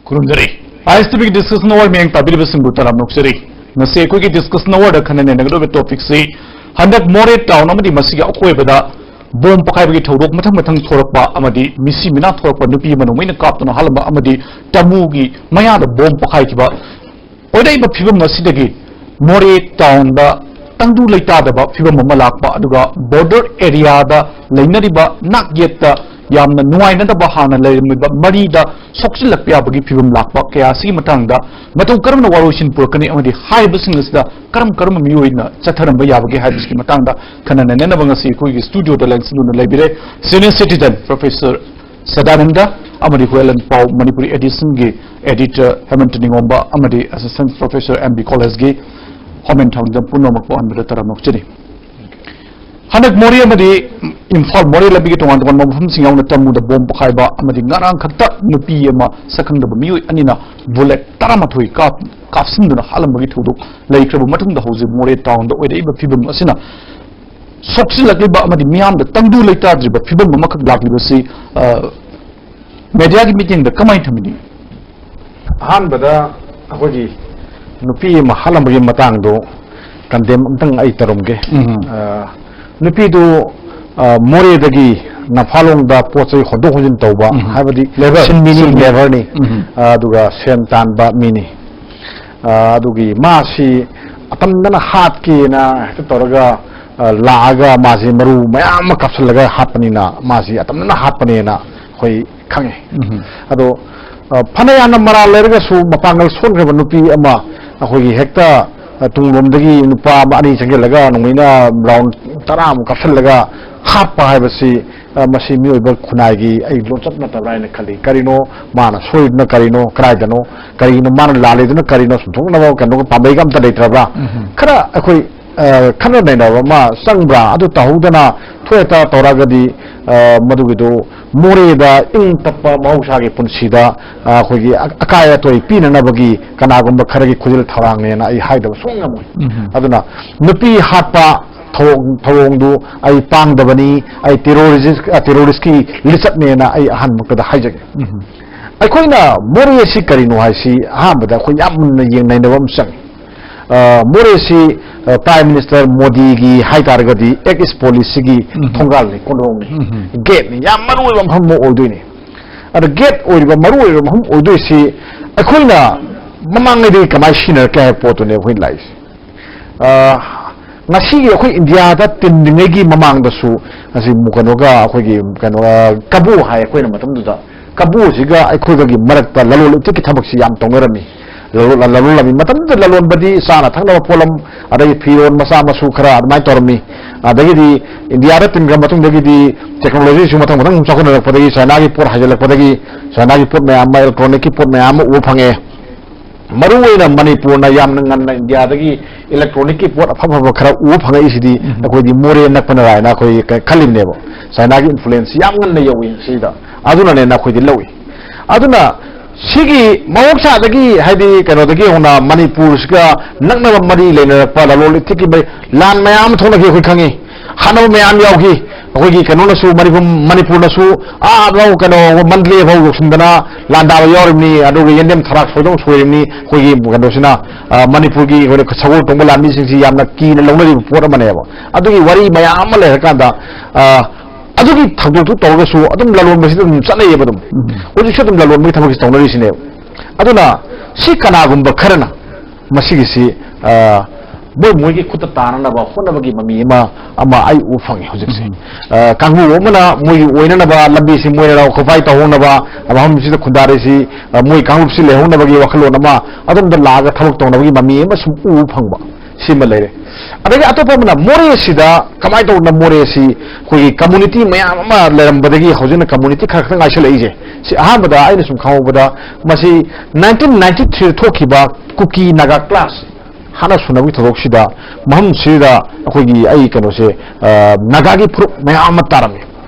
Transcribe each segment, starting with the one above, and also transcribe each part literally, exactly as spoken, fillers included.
ꯈꯨꯔꯨꯝꯖꯔꯤ꯫ ꯑꯥꯏ ꯑꯦꯁ T ꯚꯤꯒꯤ discussion ꯑꯋꯥꯔ ꯃꯤꯠꯌꯦꯡ ꯇꯥꯕꯤꯔꯤꯕꯁꯤꯡꯕꯨ ꯇꯔꯥꯝꯅ ꯑꯣꯛꯆꯔꯤ꯫ ꯉꯁꯤ ꯑꯩꯈꯣꯏꯒꯤ ꯗꯤꯁꯀꯁꯟ ꯑꯋꯥꯔꯗ ꯈꯟꯅ ꯅꯩꯅꯒꯗꯧꯔꯤꯕ ꯇꯣꯄꯤꯛꯁꯤ ꯍꯟꯗꯛ ꯃꯣꯔꯦ ꯇꯥꯎꯟ ꯑꯃꯗꯤ ꯃꯁꯤꯒꯤ ꯑꯀꯣꯏꯕꯗ ꯕꯣꯝ ꯄꯣꯈꯥꯏꯕꯒꯤ ꯊꯧꯗꯣꯛ ꯃꯊꯪ ꯃꯊꯪ ꯊꯣꯔꯛꯄ ꯑꯃꯗꯤ ꯃꯤꯁꯤ ꯃꯤꯅꯥ ꯊꯣꯔꯛꯄ, ꯅꯨꯄꯤ ꯑꯃ ꯅꯣꯡꯃꯩꯅ ꯀꯥꯞꯇꯨꯅ ꯍꯥꯠꯂꯝꯕ ꯑꯃꯗꯤ ꯇꯃꯨꯒꯤ ꯃꯌꯥꯗ ꯕꯣꯝ ꯄꯣꯈꯥꯏꯈꯤꯕ ꯑꯣꯏꯔꯛꯏꯕ ꯐꯤꯕꯝ ꯑꯁꯤꯗꯒꯤ ꯃꯣꯔꯦ ꯇꯥꯎꯟꯗ ꯇꯪꯗꯨ ꯂꯩꯇꯥꯗꯕ ꯐꯤꯕꯝ ꯑꯃ ꯂꯥꯛꯄ, ꯑꯗꯨꯒ ꯕꯣꯔꯗꯔ ꯑꯦꯔꯤꯌꯥꯗ ꯂꯩꯅꯔꯤꯕ ꯅꯥꯛ ꯌꯦꯠꯇ ꯌꯥꯝꯅ ꯅꯨꯡꯉꯥꯏꯅꯗꯕ ꯍꯥꯟꯅ ꯂꯩꯔꯝꯃꯤꯕ ꯃꯔꯤꯗ ꯁꯣꯛꯆꯤꯜꯂꯛꯄ ꯌꯥꯕꯒꯤ ꯐꯤꯕꯝ ꯂꯥꯛꯄ ꯀꯌꯥ ꯑꯁꯤꯒꯤ ꯃꯇꯥꯡꯗ ꯃꯇꯧ ꯀꯔꯝꯅ ꯋꯥꯔꯣꯏꯁꯤꯟ ꯄꯨꯔꯛꯀꯅꯤ ꯑꯃꯗꯤ ꯍꯥꯏꯔꯤꯕꯁꯤꯡ ꯑꯁꯤꯗ ꯀꯔꯝ ꯀꯔꯝꯕ ꯃꯤꯑꯣꯏꯅ ꯆꯠꯊꯔꯝꯕ ꯌꯥꯕꯒꯦ ꯍꯥꯏꯕꯁꯤꯒꯤ ꯃꯇꯥꯡꯗ ꯈꯟꯅ ꯅꯩꯅꯅꯕ ꯉꯁꯤ ꯑꯩꯈꯣꯏꯒꯤ ꯁ꯭ꯇꯨꯗꯤꯑꯣꯗ ꯂꯦꯡꯁꯤꯟꯗꯨꯅ ꯂꯩꯕꯤꯔꯦ ꯁꯤꯅꯤꯌꯔ ꯁꯤꯇꯤꯖꯟ ꯄ꯭ꯔꯣꯐꯦꯁꯔ ꯁꯗꯥꯅꯟꯗ ꯑꯃꯗꯤ ꯍꯨꯋꯦꯂꯟ ꯄꯥꯎ ꯃꯅꯤꯄꯨꯔꯤ ꯑꯦꯗꯤꯁꯟꯒꯤ ꯑꯦꯗꯤꯇꯔ ꯍꯦꯃꯟꯇ ꯅꯤꯉꯣꯝꯕ ꯑꯃꯗꯤ ꯑꯦꯁꯤꯁꯇꯦꯟꯠ ꯄ꯭ꯔꯣꯐꯦꯁꯔ ꯑꯦꯝ ꯕꯤ ꯀꯣꯂꯦꯖꯀꯤ ꯍꯣꯃꯦꯟ ꯊꯧꯔꯝꯗ ꯄꯨꯝꯅꯃꯛꯄꯨ ꯑꯍꯥꯟꯕꯗ ꯇꯔꯥꯝꯅ ꯑꯣꯛꯆꯔꯤ꯫ ꯍꯟꯗꯛ ꯃꯣꯔꯦ ꯑꯃꯗꯤ ꯏꯝꯐꯥꯜ ꯃꯣꯔꯦ ꯂꯝꯕꯤꯒꯤ ꯇꯣꯉꯥꯟ ꯇꯣꯉꯥꯟꯕ ꯃꯐꯝꯁꯤꯡ ꯌꯥꯎꯅ ꯇꯃꯨꯗ ꯕꯣꯝ ꯄꯣꯈꯥꯏꯕ ꯑꯃꯗꯤ ꯉꯔꯥꯡ ꯈꯛꯇ ꯅꯨꯄꯤ ꯑꯃ ꯁꯛꯈꯪꯗꯕ ꯃꯤꯑꯣꯏ ꯑꯅꯤꯅ ꯕꯨꯂꯦꯠ ꯇꯔꯥꯃꯥꯊꯣꯏ ꯀꯥꯞ-, ꯀꯥꯞꯁꯤꯟꯗꯨꯅ ꯍꯥꯠꯂꯝꯕꯒꯤ ꯊꯧꯗꯣꯛ ꯂꯩꯈ꯭ꯔꯕ ꯃꯇꯨꯡꯗ ꯍꯧꯖꯤꯛ ꯃꯣꯔꯦ ꯇꯥꯎꯟꯗ ꯑꯣꯏꯔꯛꯏꯕ ꯐꯤꯕꯝ ꯑꯁꯤꯅ ꯁꯣꯛꯆꯤꯜꯂꯛꯂꯤꯕ ꯑꯃꯗꯤ ꯃꯤꯌꯥꯝꯗ ꯇꯪꯗꯨ ꯂꯩꯇꯥꯗ꯭ꯔꯤꯕ ꯐꯤꯕꯝ ꯑꯃꯈꯛ ꯂꯥꯛꯂꯤꯕꯁꯤ, ꯑ, ꯃꯦꯗꯤꯌꯥꯒꯤ ꯃꯤꯠꯌꯦꯡꯗ ꯀꯃꯥꯏꯅ ꯊꯝꯕꯤꯅꯤ? ꯑꯍꯥꯟꯕꯗ ꯑꯩꯈꯣꯏꯒꯤ ꯅꯨꯄꯤ ꯑꯃ ꯍꯥꯠꯂꯝꯕꯒꯤ ꯃꯇꯥꯡꯗꯣ ꯀꯟꯗꯦꯝ ꯑꯝꯇꯪ ꯑꯩ ꯇꯧꯔꯝꯒꯦ꯫ ꯎꯝ꯫ ꯑ, ꯅꯨꯄꯤꯗꯨ, ꯑ, ꯃꯣꯔꯦꯗꯒꯤ ꯅꯝꯐꯥꯂꯣꯡꯗ ꯄꯣꯠ ꯆꯩ ꯍꯣꯟꯗꯣꯛ ꯍꯣꯟꯖꯤꯟ ꯇꯧꯕ, ꯎꯝ꯫ ꯍꯥꯏꯕꯗꯤ ꯂꯦꯕꯔ꯫ ꯁꯤꯟꯃꯤꯅꯤ꯫ ꯁꯤꯟ ꯂꯦꯕꯔꯅꯤ꯫ ꯎꯝ꯫ ꯑ, ꯑꯗꯨꯒ ꯁꯦꯟ ꯇꯥꯟꯕ ꯃꯤꯅꯤ꯫ ꯑ, ꯑꯗꯨꯒꯤ ꯃꯥꯁꯤ ꯑꯇꯝꯅꯅ ꯍꯥꯠꯀꯦꯅ ꯍꯦꯛꯇ ꯇꯧꯔꯒ, ꯑ, ꯂꯥꯛꯑꯒ ꯃꯥꯁꯤ ꯃꯔꯨ ꯃꯌꯥꯝ ꯑꯃ ꯀꯥꯞꯁꯤꯜꯂꯒ ꯍꯥꯠꯄꯅꯤꯅ ꯃꯥꯁꯤ ꯑꯇꯝꯅꯅ ꯍꯥꯠꯄꯅꯦꯅ ꯑꯩꯈꯣꯏ ꯈꯪꯉꯤ꯫ ꯎꯝ꯫ ꯑꯗꯣ, ꯑ, ꯐꯅ ꯌꯥꯝꯅ ꯃꯔꯥꯜ ꯂꯩꯔꯒꯁꯨ ꯃꯄꯥꯡꯒꯜ ꯁꯣꯟꯈ꯭ꯔꯕ ꯅꯨꯄꯤ ꯑꯃ ꯑꯩꯈꯣꯏꯒꯤ ꯍꯦꯛꯇ, ꯑ, ꯇꯨꯡꯂꯣꯝꯗꯒꯤ ꯅꯨꯄꯥ ꯑꯃ ꯑꯅꯤ ꯆꯪꯁꯤꯜꯂꯒ ꯅꯣꯡꯃꯩꯅ ꯔꯥꯎꯟ ꯇꯔꯥꯃꯨꯛ ꯀꯥꯞꯁꯤꯜꯂꯒ ꯍꯥꯠꯄ ꯍꯥꯏꯕꯁꯤ, ꯑ, ꯃꯁꯤ ꯃꯤꯑꯣꯏꯕ ꯈꯨꯟꯅꯥꯏꯒꯤ ꯑꯩ ꯂꯣꯟꯆꯠ ꯅꯠꯇꯕ꯭ꯔꯥ ꯍꯥꯏꯅ ꯈꯜꯂꯤ꯫ ꯀꯔꯤꯅꯣ ꯃꯥꯅ ꯁꯣꯏꯔꯤꯗꯨꯅ, ꯀꯔꯤꯅꯣ ꯀꯗꯥꯏꯗꯅꯣ, ꯀꯔꯤꯅꯣ ꯃꯥꯅ ꯂꯥꯜꯂꯤꯗꯨꯅ, ꯀꯔꯤꯅꯣ ꯁꯨꯝꯊꯣꯛꯅꯕ ꯀꯩꯅꯣꯒ ꯄꯥꯝꯕꯩꯒ ꯑꯝꯇ ꯂꯩꯇ꯭ꯔꯕ꯭ꯔꯥ? ꯎꯝ꯫ ꯈꯔ ꯑꯩꯈꯣꯏ, ꯑ, ꯈꯟꯅ ꯅꯩꯅꯕ ꯑꯃ ꯆꯪꯕ꯭ꯔꯥ? ꯑꯗꯨ ꯇꯧꯍꯧꯗꯅ ꯊꯣꯛ ꯍꯦꯛꯇ ꯇꯧꯔꯛꯑꯒꯗꯤ, ꯑ, ꯃꯗꯨꯒꯤꯗꯨ ꯃꯣꯔꯦꯗ ꯏꯪ ꯇꯞꯄ ꯃꯍꯧꯁꯥꯒꯤ ꯄꯨꯟꯁꯤꯗ, ꯑ, ꯑꯩꯈꯣꯏꯒꯤ ꯑ-, ꯑꯀꯥꯏ ꯑꯇꯣꯏ ꯄꯤꯅꯅꯕꯒꯤ ꯀꯅꯥꯒꯨꯝꯕ ꯈꯔꯒꯤ ꯈꯨꯖꯤꯜ ꯊꯧꯔꯥꯡꯅꯦꯅ ꯑꯩ ꯍꯥꯏꯗꯕ ꯁꯨꯡꯉꯝ ꯉꯝꯃꯣꯏ꯫ ꯎꯝ꯫ ꯑꯗꯨꯅ ꯅꯨꯄꯤ ꯍꯥꯠꯄ, ꯊꯧꯑꯣꯡ ꯊꯧꯑꯣꯡꯗꯨ ꯑꯩ ꯄꯥꯡꯗꯕꯅꯤ, ꯑꯩ ꯇꯦꯔꯣꯔꯤꯁ ꯇꯦꯔꯣꯔꯤꯁꯀꯤ ꯂꯤꯆꯠꯅꯦꯅ ꯑꯩ ꯑꯍꯥꯟꯕꯃꯛꯇꯗ ꯍꯥꯏꯖꯒꯦ꯫ ꯑꯩꯈꯣꯏꯅ ꯃꯣꯔꯦ ꯑꯁꯤ ꯀꯔꯤꯅꯣ ꯍꯥꯏꯁꯤ ꯑꯍꯥꯟꯕꯗ ꯑꯩꯈꯣꯏ ꯌꯥꯝ ꯃꯨꯟꯅ ꯌꯦꯡꯅꯅꯕ ꯑꯃ ꯆꯪꯉꯤ꯫ ꯑ, ꯃꯣꯔꯦꯁꯤ, ꯑ, Prime Minister ꯃꯣꯗꯤꯒꯤ ꯍꯥꯏꯇꯥꯔꯒꯗꯤ Act East Policyꯒꯤ ꯎꯝ꯫ ꯊꯣꯡꯒꯥꯜꯅꯤ, ꯀꯣꯟꯊꯣꯡꯅꯤ, ꯎꯝ꯫ Gateꯅꯤ, ꯌꯥꯝ ꯃꯔꯨ ꯑꯣꯏꯕ ꯃꯐꯝ ꯑꯃ ꯑꯣꯏꯗꯣꯏꯅꯤ꯫ ꯑꯗ gate ꯑꯣꯏꯔꯤꯕ ꯃꯔꯨ ꯑꯣꯏꯔꯤꯕ ꯃꯐꯝ ꯑꯣꯏꯗꯣꯏꯁꯤ ꯑꯩꯈꯣꯏꯅ ꯃꯃꯥꯡꯉꯩꯗꯒꯤ ꯀꯃꯥꯏꯅ ꯁꯤꯖꯤꯟꯅꯔꯛꯀꯦ ꯍꯥꯏꯕ ꯄꯣꯠꯇꯨꯅꯦ ꯑꯩꯈꯣꯏꯅ ꯂꯥꯛꯏꯁꯦ꯫ ꯑ, ꯉꯁꯤꯒꯤ ꯑꯩꯈꯣꯏ ꯏꯟꯗꯤꯌꯥꯗ ꯇꯤꯟꯗ꯭ꯔꯤꯉꯩꯒꯤ ꯃꯃꯥꯡꯗꯁꯨ ꯉꯁꯤ ꯀꯩꯅꯣꯒ ꯑꯩꯈꯣꯏꯒꯤ ꯀꯩꯅꯣ, ꯑ, ꯀꯕꯨ ꯍꯥꯏ ꯑꯩꯈꯣꯏꯅ ꯃꯇꯝꯗꯨꯗ, ꯀꯕꯨꯁꯤꯒ ꯑꯩꯈꯣꯏꯒꯒꯤ ꯃꯔꯛꯇ ꯂꯂꯣꯟ ꯏꯇꯤꯛꯀꯤ ꯊꯕꯛꯁꯤ ꯌꯥꯝ ꯇꯧꯅꯔꯝꯃꯤ꯫ ꯂꯂꯣꯟ ꯂꯂꯣꯟꯂꯝꯃꯤ ꯃꯇꯝꯗꯨꯗ ꯂꯂꯣꯟꯕꯗꯤ ꯆꯥꯅ ꯊꯛꯅꯕ ꯄꯣꯠꯂꯝ, ꯑꯗꯒꯤ ꯐꯤꯔꯣꯟ ꯃꯆꯥ ꯃꯁꯨ ꯈꯔ ꯑꯗꯨꯃꯥꯏꯅ ꯇꯧꯔꯝꯃꯤ꯫ ꯑꯗꯒꯤꯗꯤ ꯏꯟꯗꯤꯌꯥꯗ ꯇꯤꯟꯈ꯭ꯔ ꯃꯇꯨꯡꯗꯒꯤꯗꯤ technologyꯁꯨ ꯃꯊꯪ ꯃꯊꯪ ꯆꯥꯎꯈꯠꯅꯔꯛꯄꯗꯒꯤ, ꯆꯥꯏꯅꯥꯒꯤ ꯄꯣꯠ ꯍꯥꯏꯖꯤꯜꯂꯛꯄꯗꯒꯤ ꯆꯥꯏꯅꯥꯒꯤ ꯄꯣꯠ ꯃꯌꯥꯝ ꯑꯃ, electronicꯀꯤ ꯄꯣꯠ ꯃꯌꯥꯝ ꯑꯃ ꯎꯕ ꯐꯪꯉꯦ꯫ ꯃꯔꯨ ꯑꯣꯏꯅ ꯃꯅꯤꯄꯨꯔꯅ ꯌꯥꯝꯅ ꯉꯟꯅ ꯏꯟꯗꯤꯌꯥꯗꯒꯤ electronicꯀꯤ ꯄꯣꯠ ꯑꯐ ꯑꯐꯕ ꯈꯔ ꯎꯕ ꯐꯪꯉꯛꯏꯁꯤꯗꯤ ꯎꯝ꯫ ꯑꯩꯈꯣꯏꯗꯤ ꯃꯣꯔꯦ ꯅꯛꯄꯅ ꯍꯥꯏꯅ ꯑꯩꯈꯣꯏ ꯀ-, ꯈꯜꯂꯤꯕꯅꯦꯕ꯫ ꯆꯥꯏꯅꯥꯒꯤ influence ꯌꯥꯝ ꯉꯟꯅ ꯌꯧꯏ ꯁꯤꯗ, ꯑꯗꯨꯅꯅꯦꯅ ꯑꯩꯈꯣꯏꯗꯤ ꯂꯧꯏ꯫ ꯑꯗꯨꯅ ꯁꯤꯒꯤ ꯃꯍꯧꯁꯥꯗꯒꯤ, ꯍꯥꯏꯗꯤ ꯀꯩꯅꯣꯗꯒꯤ ꯍꯧꯅ ꯃꯅꯤꯄꯨꯔꯁꯤꯒ ꯅꯛꯅꯕ ꯃꯔꯤ ꯂꯩꯅꯔꯛꯄ, ꯂꯂꯣꯟ ꯏꯇꯤꯛꯀꯤ ꯃꯔꯤ, ꯂꯥꯟ ꯃꯌꯥꯝ ꯑꯃ ꯊꯣꯛꯅꯈꯤ, ꯑꯩꯈꯣꯏ ꯈꯪꯉꯤ꯫ ꯍꯥꯠꯅꯕ ꯃꯌꯥꯝ ꯌꯥꯎꯈꯤ꯫ ꯑꯩꯈꯣꯏꯒꯤ ꯀꯩꯅꯣꯅꯁꯨ, ꯃꯅꯤꯄꯨꯔ, ꯃꯅꯤꯄꯨꯔꯅꯁꯨ ꯑꯥ ꯐꯥꯎ, ꯀꯩꯅꯣ, ꯃꯟꯗꯂꯦ ꯐꯥꯎ ꯌꯧꯁꯤꯟꯗꯅ ꯂꯥꯟꯗꯥꯕ ꯌꯥꯎꯔꯤꯕꯅꯤ, ꯑꯗꯨꯒ ꯌꯦꯟꯗꯦꯝ ꯊꯔꯥꯛ ꯁꯣꯏꯗꯧ ꯁꯣꯏꯔꯤꯕꯅꯤ꯫ ꯑꯩꯈꯣꯏꯒꯤ ꯀꯩꯅꯣꯁꯤꯅ, ꯑ, ꯃꯅꯤꯄꯨꯔꯒꯤ ꯑꯩꯈꯣꯏꯅ ꯁꯒꯣꯜ ꯇꯣꯡꯕ ꯂꯥꯟꯃꯤꯁꯤꯡꯁꯤ ꯌꯥꯝꯅ ꯀꯤꯅ ꯂꯧꯅꯔꯤꯕ ꯄꯣꯠ ꯑꯃꯅꯦꯕ꯫ ꯑꯗꯨꯒꯤ ꯋꯥꯔꯤ ꯃꯌꯥꯝ ꯑꯃ ꯂꯩꯔꯀꯥꯟꯗ, ꯑ, ꯑꯗꯨꯒꯤ ꯊꯧꯗꯣꯛꯇꯨ ꯇꯧꯔꯒꯁꯨ ꯑꯗꯨꯝ ꯂꯂꯣꯟꯕꯁꯤꯗ ꯑꯗꯨꯝ ꯆꯠꯅꯩꯌꯦꯕ ꯑꯗꯨꯝ꯫ ꯎꯝ꯫ ꯍꯧꯖꯤꯛꯁꯨ ꯑꯗꯨꯝ ꯂꯂꯣꯟꯕꯒꯤ ꯊꯕꯛꯁꯤ ꯇꯧꯅꯔꯤꯁꯤꯅꯦꯕ꯫ ꯑꯗꯨꯅ ꯁꯤ ꯀꯅꯥꯒꯨꯝꯕ ꯈꯔꯅ ꯃꯁꯤꯒꯤꯁꯤ, ꯑ, ꯃꯣꯏ ꯃꯣꯏꯒꯤ ꯈꯨꯠꯇ ꯇꯥꯅꯅꯕ ꯍꯣꯠꯅꯕꯒꯤ ꯃꯃꯤ ꯑꯃ, ꯑꯃ ꯑꯩ ꯎꯕ ꯐꯪꯉꯤ ꯍꯧꯖꯤꯛꯁꯦ꯫ ꯎꯝ꯫ ꯑ, ꯀꯥꯡꯕꯨ ꯑꯃꯅ ꯃꯣꯏꯒꯤ ꯑꯣꯏꯅꯅꯕ ꯂꯝꯕꯤꯁꯤ ꯃꯣꯏꯅ ꯈꯣꯄꯥꯏ ꯇꯧꯍꯧꯅꯕ, ꯃꯐꯝꯁꯤꯗ ꯈꯨꯟꯗꯥꯔꯤꯁꯤ, ꯑ, ꯃꯣꯏ ꯀꯥꯡꯂꯨꯞꯁꯤ ꯂꯩꯍꯧꯅꯕꯒꯤ ꯋꯥꯈꯜꯂꯣꯟ ꯑꯃ, ꯑꯗꯣꯝꯗ ꯂꯥꯛꯑꯒ ꯊꯕꯛ ꯇꯧꯅꯕꯒꯤ ꯃꯃꯤ ꯑꯃ ꯁꯨꯝ ꯎꯕ ꯐꯪꯕ꯫ ꯁꯤꯃ ꯂꯩꯔꯦ꯫ ꯑꯗꯒꯤ ꯑꯇꯣꯞꯄ ꯑꯃꯅ ꯃꯣꯔꯦꯁꯤꯗ ꯀꯃꯥꯏꯅ ꯇꯧꯗꯅ ꯃꯣꯔꯦꯁꯤ ꯑꯩꯈꯣꯏꯒꯤ community ꯃꯌꯥꯝ ꯑꯃ ꯂꯩꯔꯝꯕꯗꯒꯤ ꯍꯧꯖꯤꯛꯅ community ꯈꯔ ꯈꯛꯇꯪ ꯉꯥꯏꯁꯜꯂꯛꯏꯁꯦ꯫ ꯁꯤ ꯑꯍꯥꯟꯕꯗ ꯑꯩꯅ ꯁꯨꯝ ꯈꯪꯍꯧꯕꯗ ꯃꯁꯤ nineteen ninety-three ꯊꯣꯛꯈꯤꯕ ꯀꯨꯀꯤ ꯅꯥꯒꯥ clash ꯍꯥꯠꯅ ꯁꯨꯅꯕꯒꯤ ꯊꯧꯗꯣꯛꯁꯤꯗ ꯃꯐꯝꯁꯤꯗ ꯑꯩꯈꯣꯏꯒꯤ ꯑꯩ ꯀꯩꯅꯣꯁꯦ, ꯑ, ꯅꯥꯒꯥꯒꯤ ꯐꯨꯔꯨꯞ ꯃꯌꯥꯝ ꯑꯃ ꯇꯥꯔꯝꯃꯤ꯫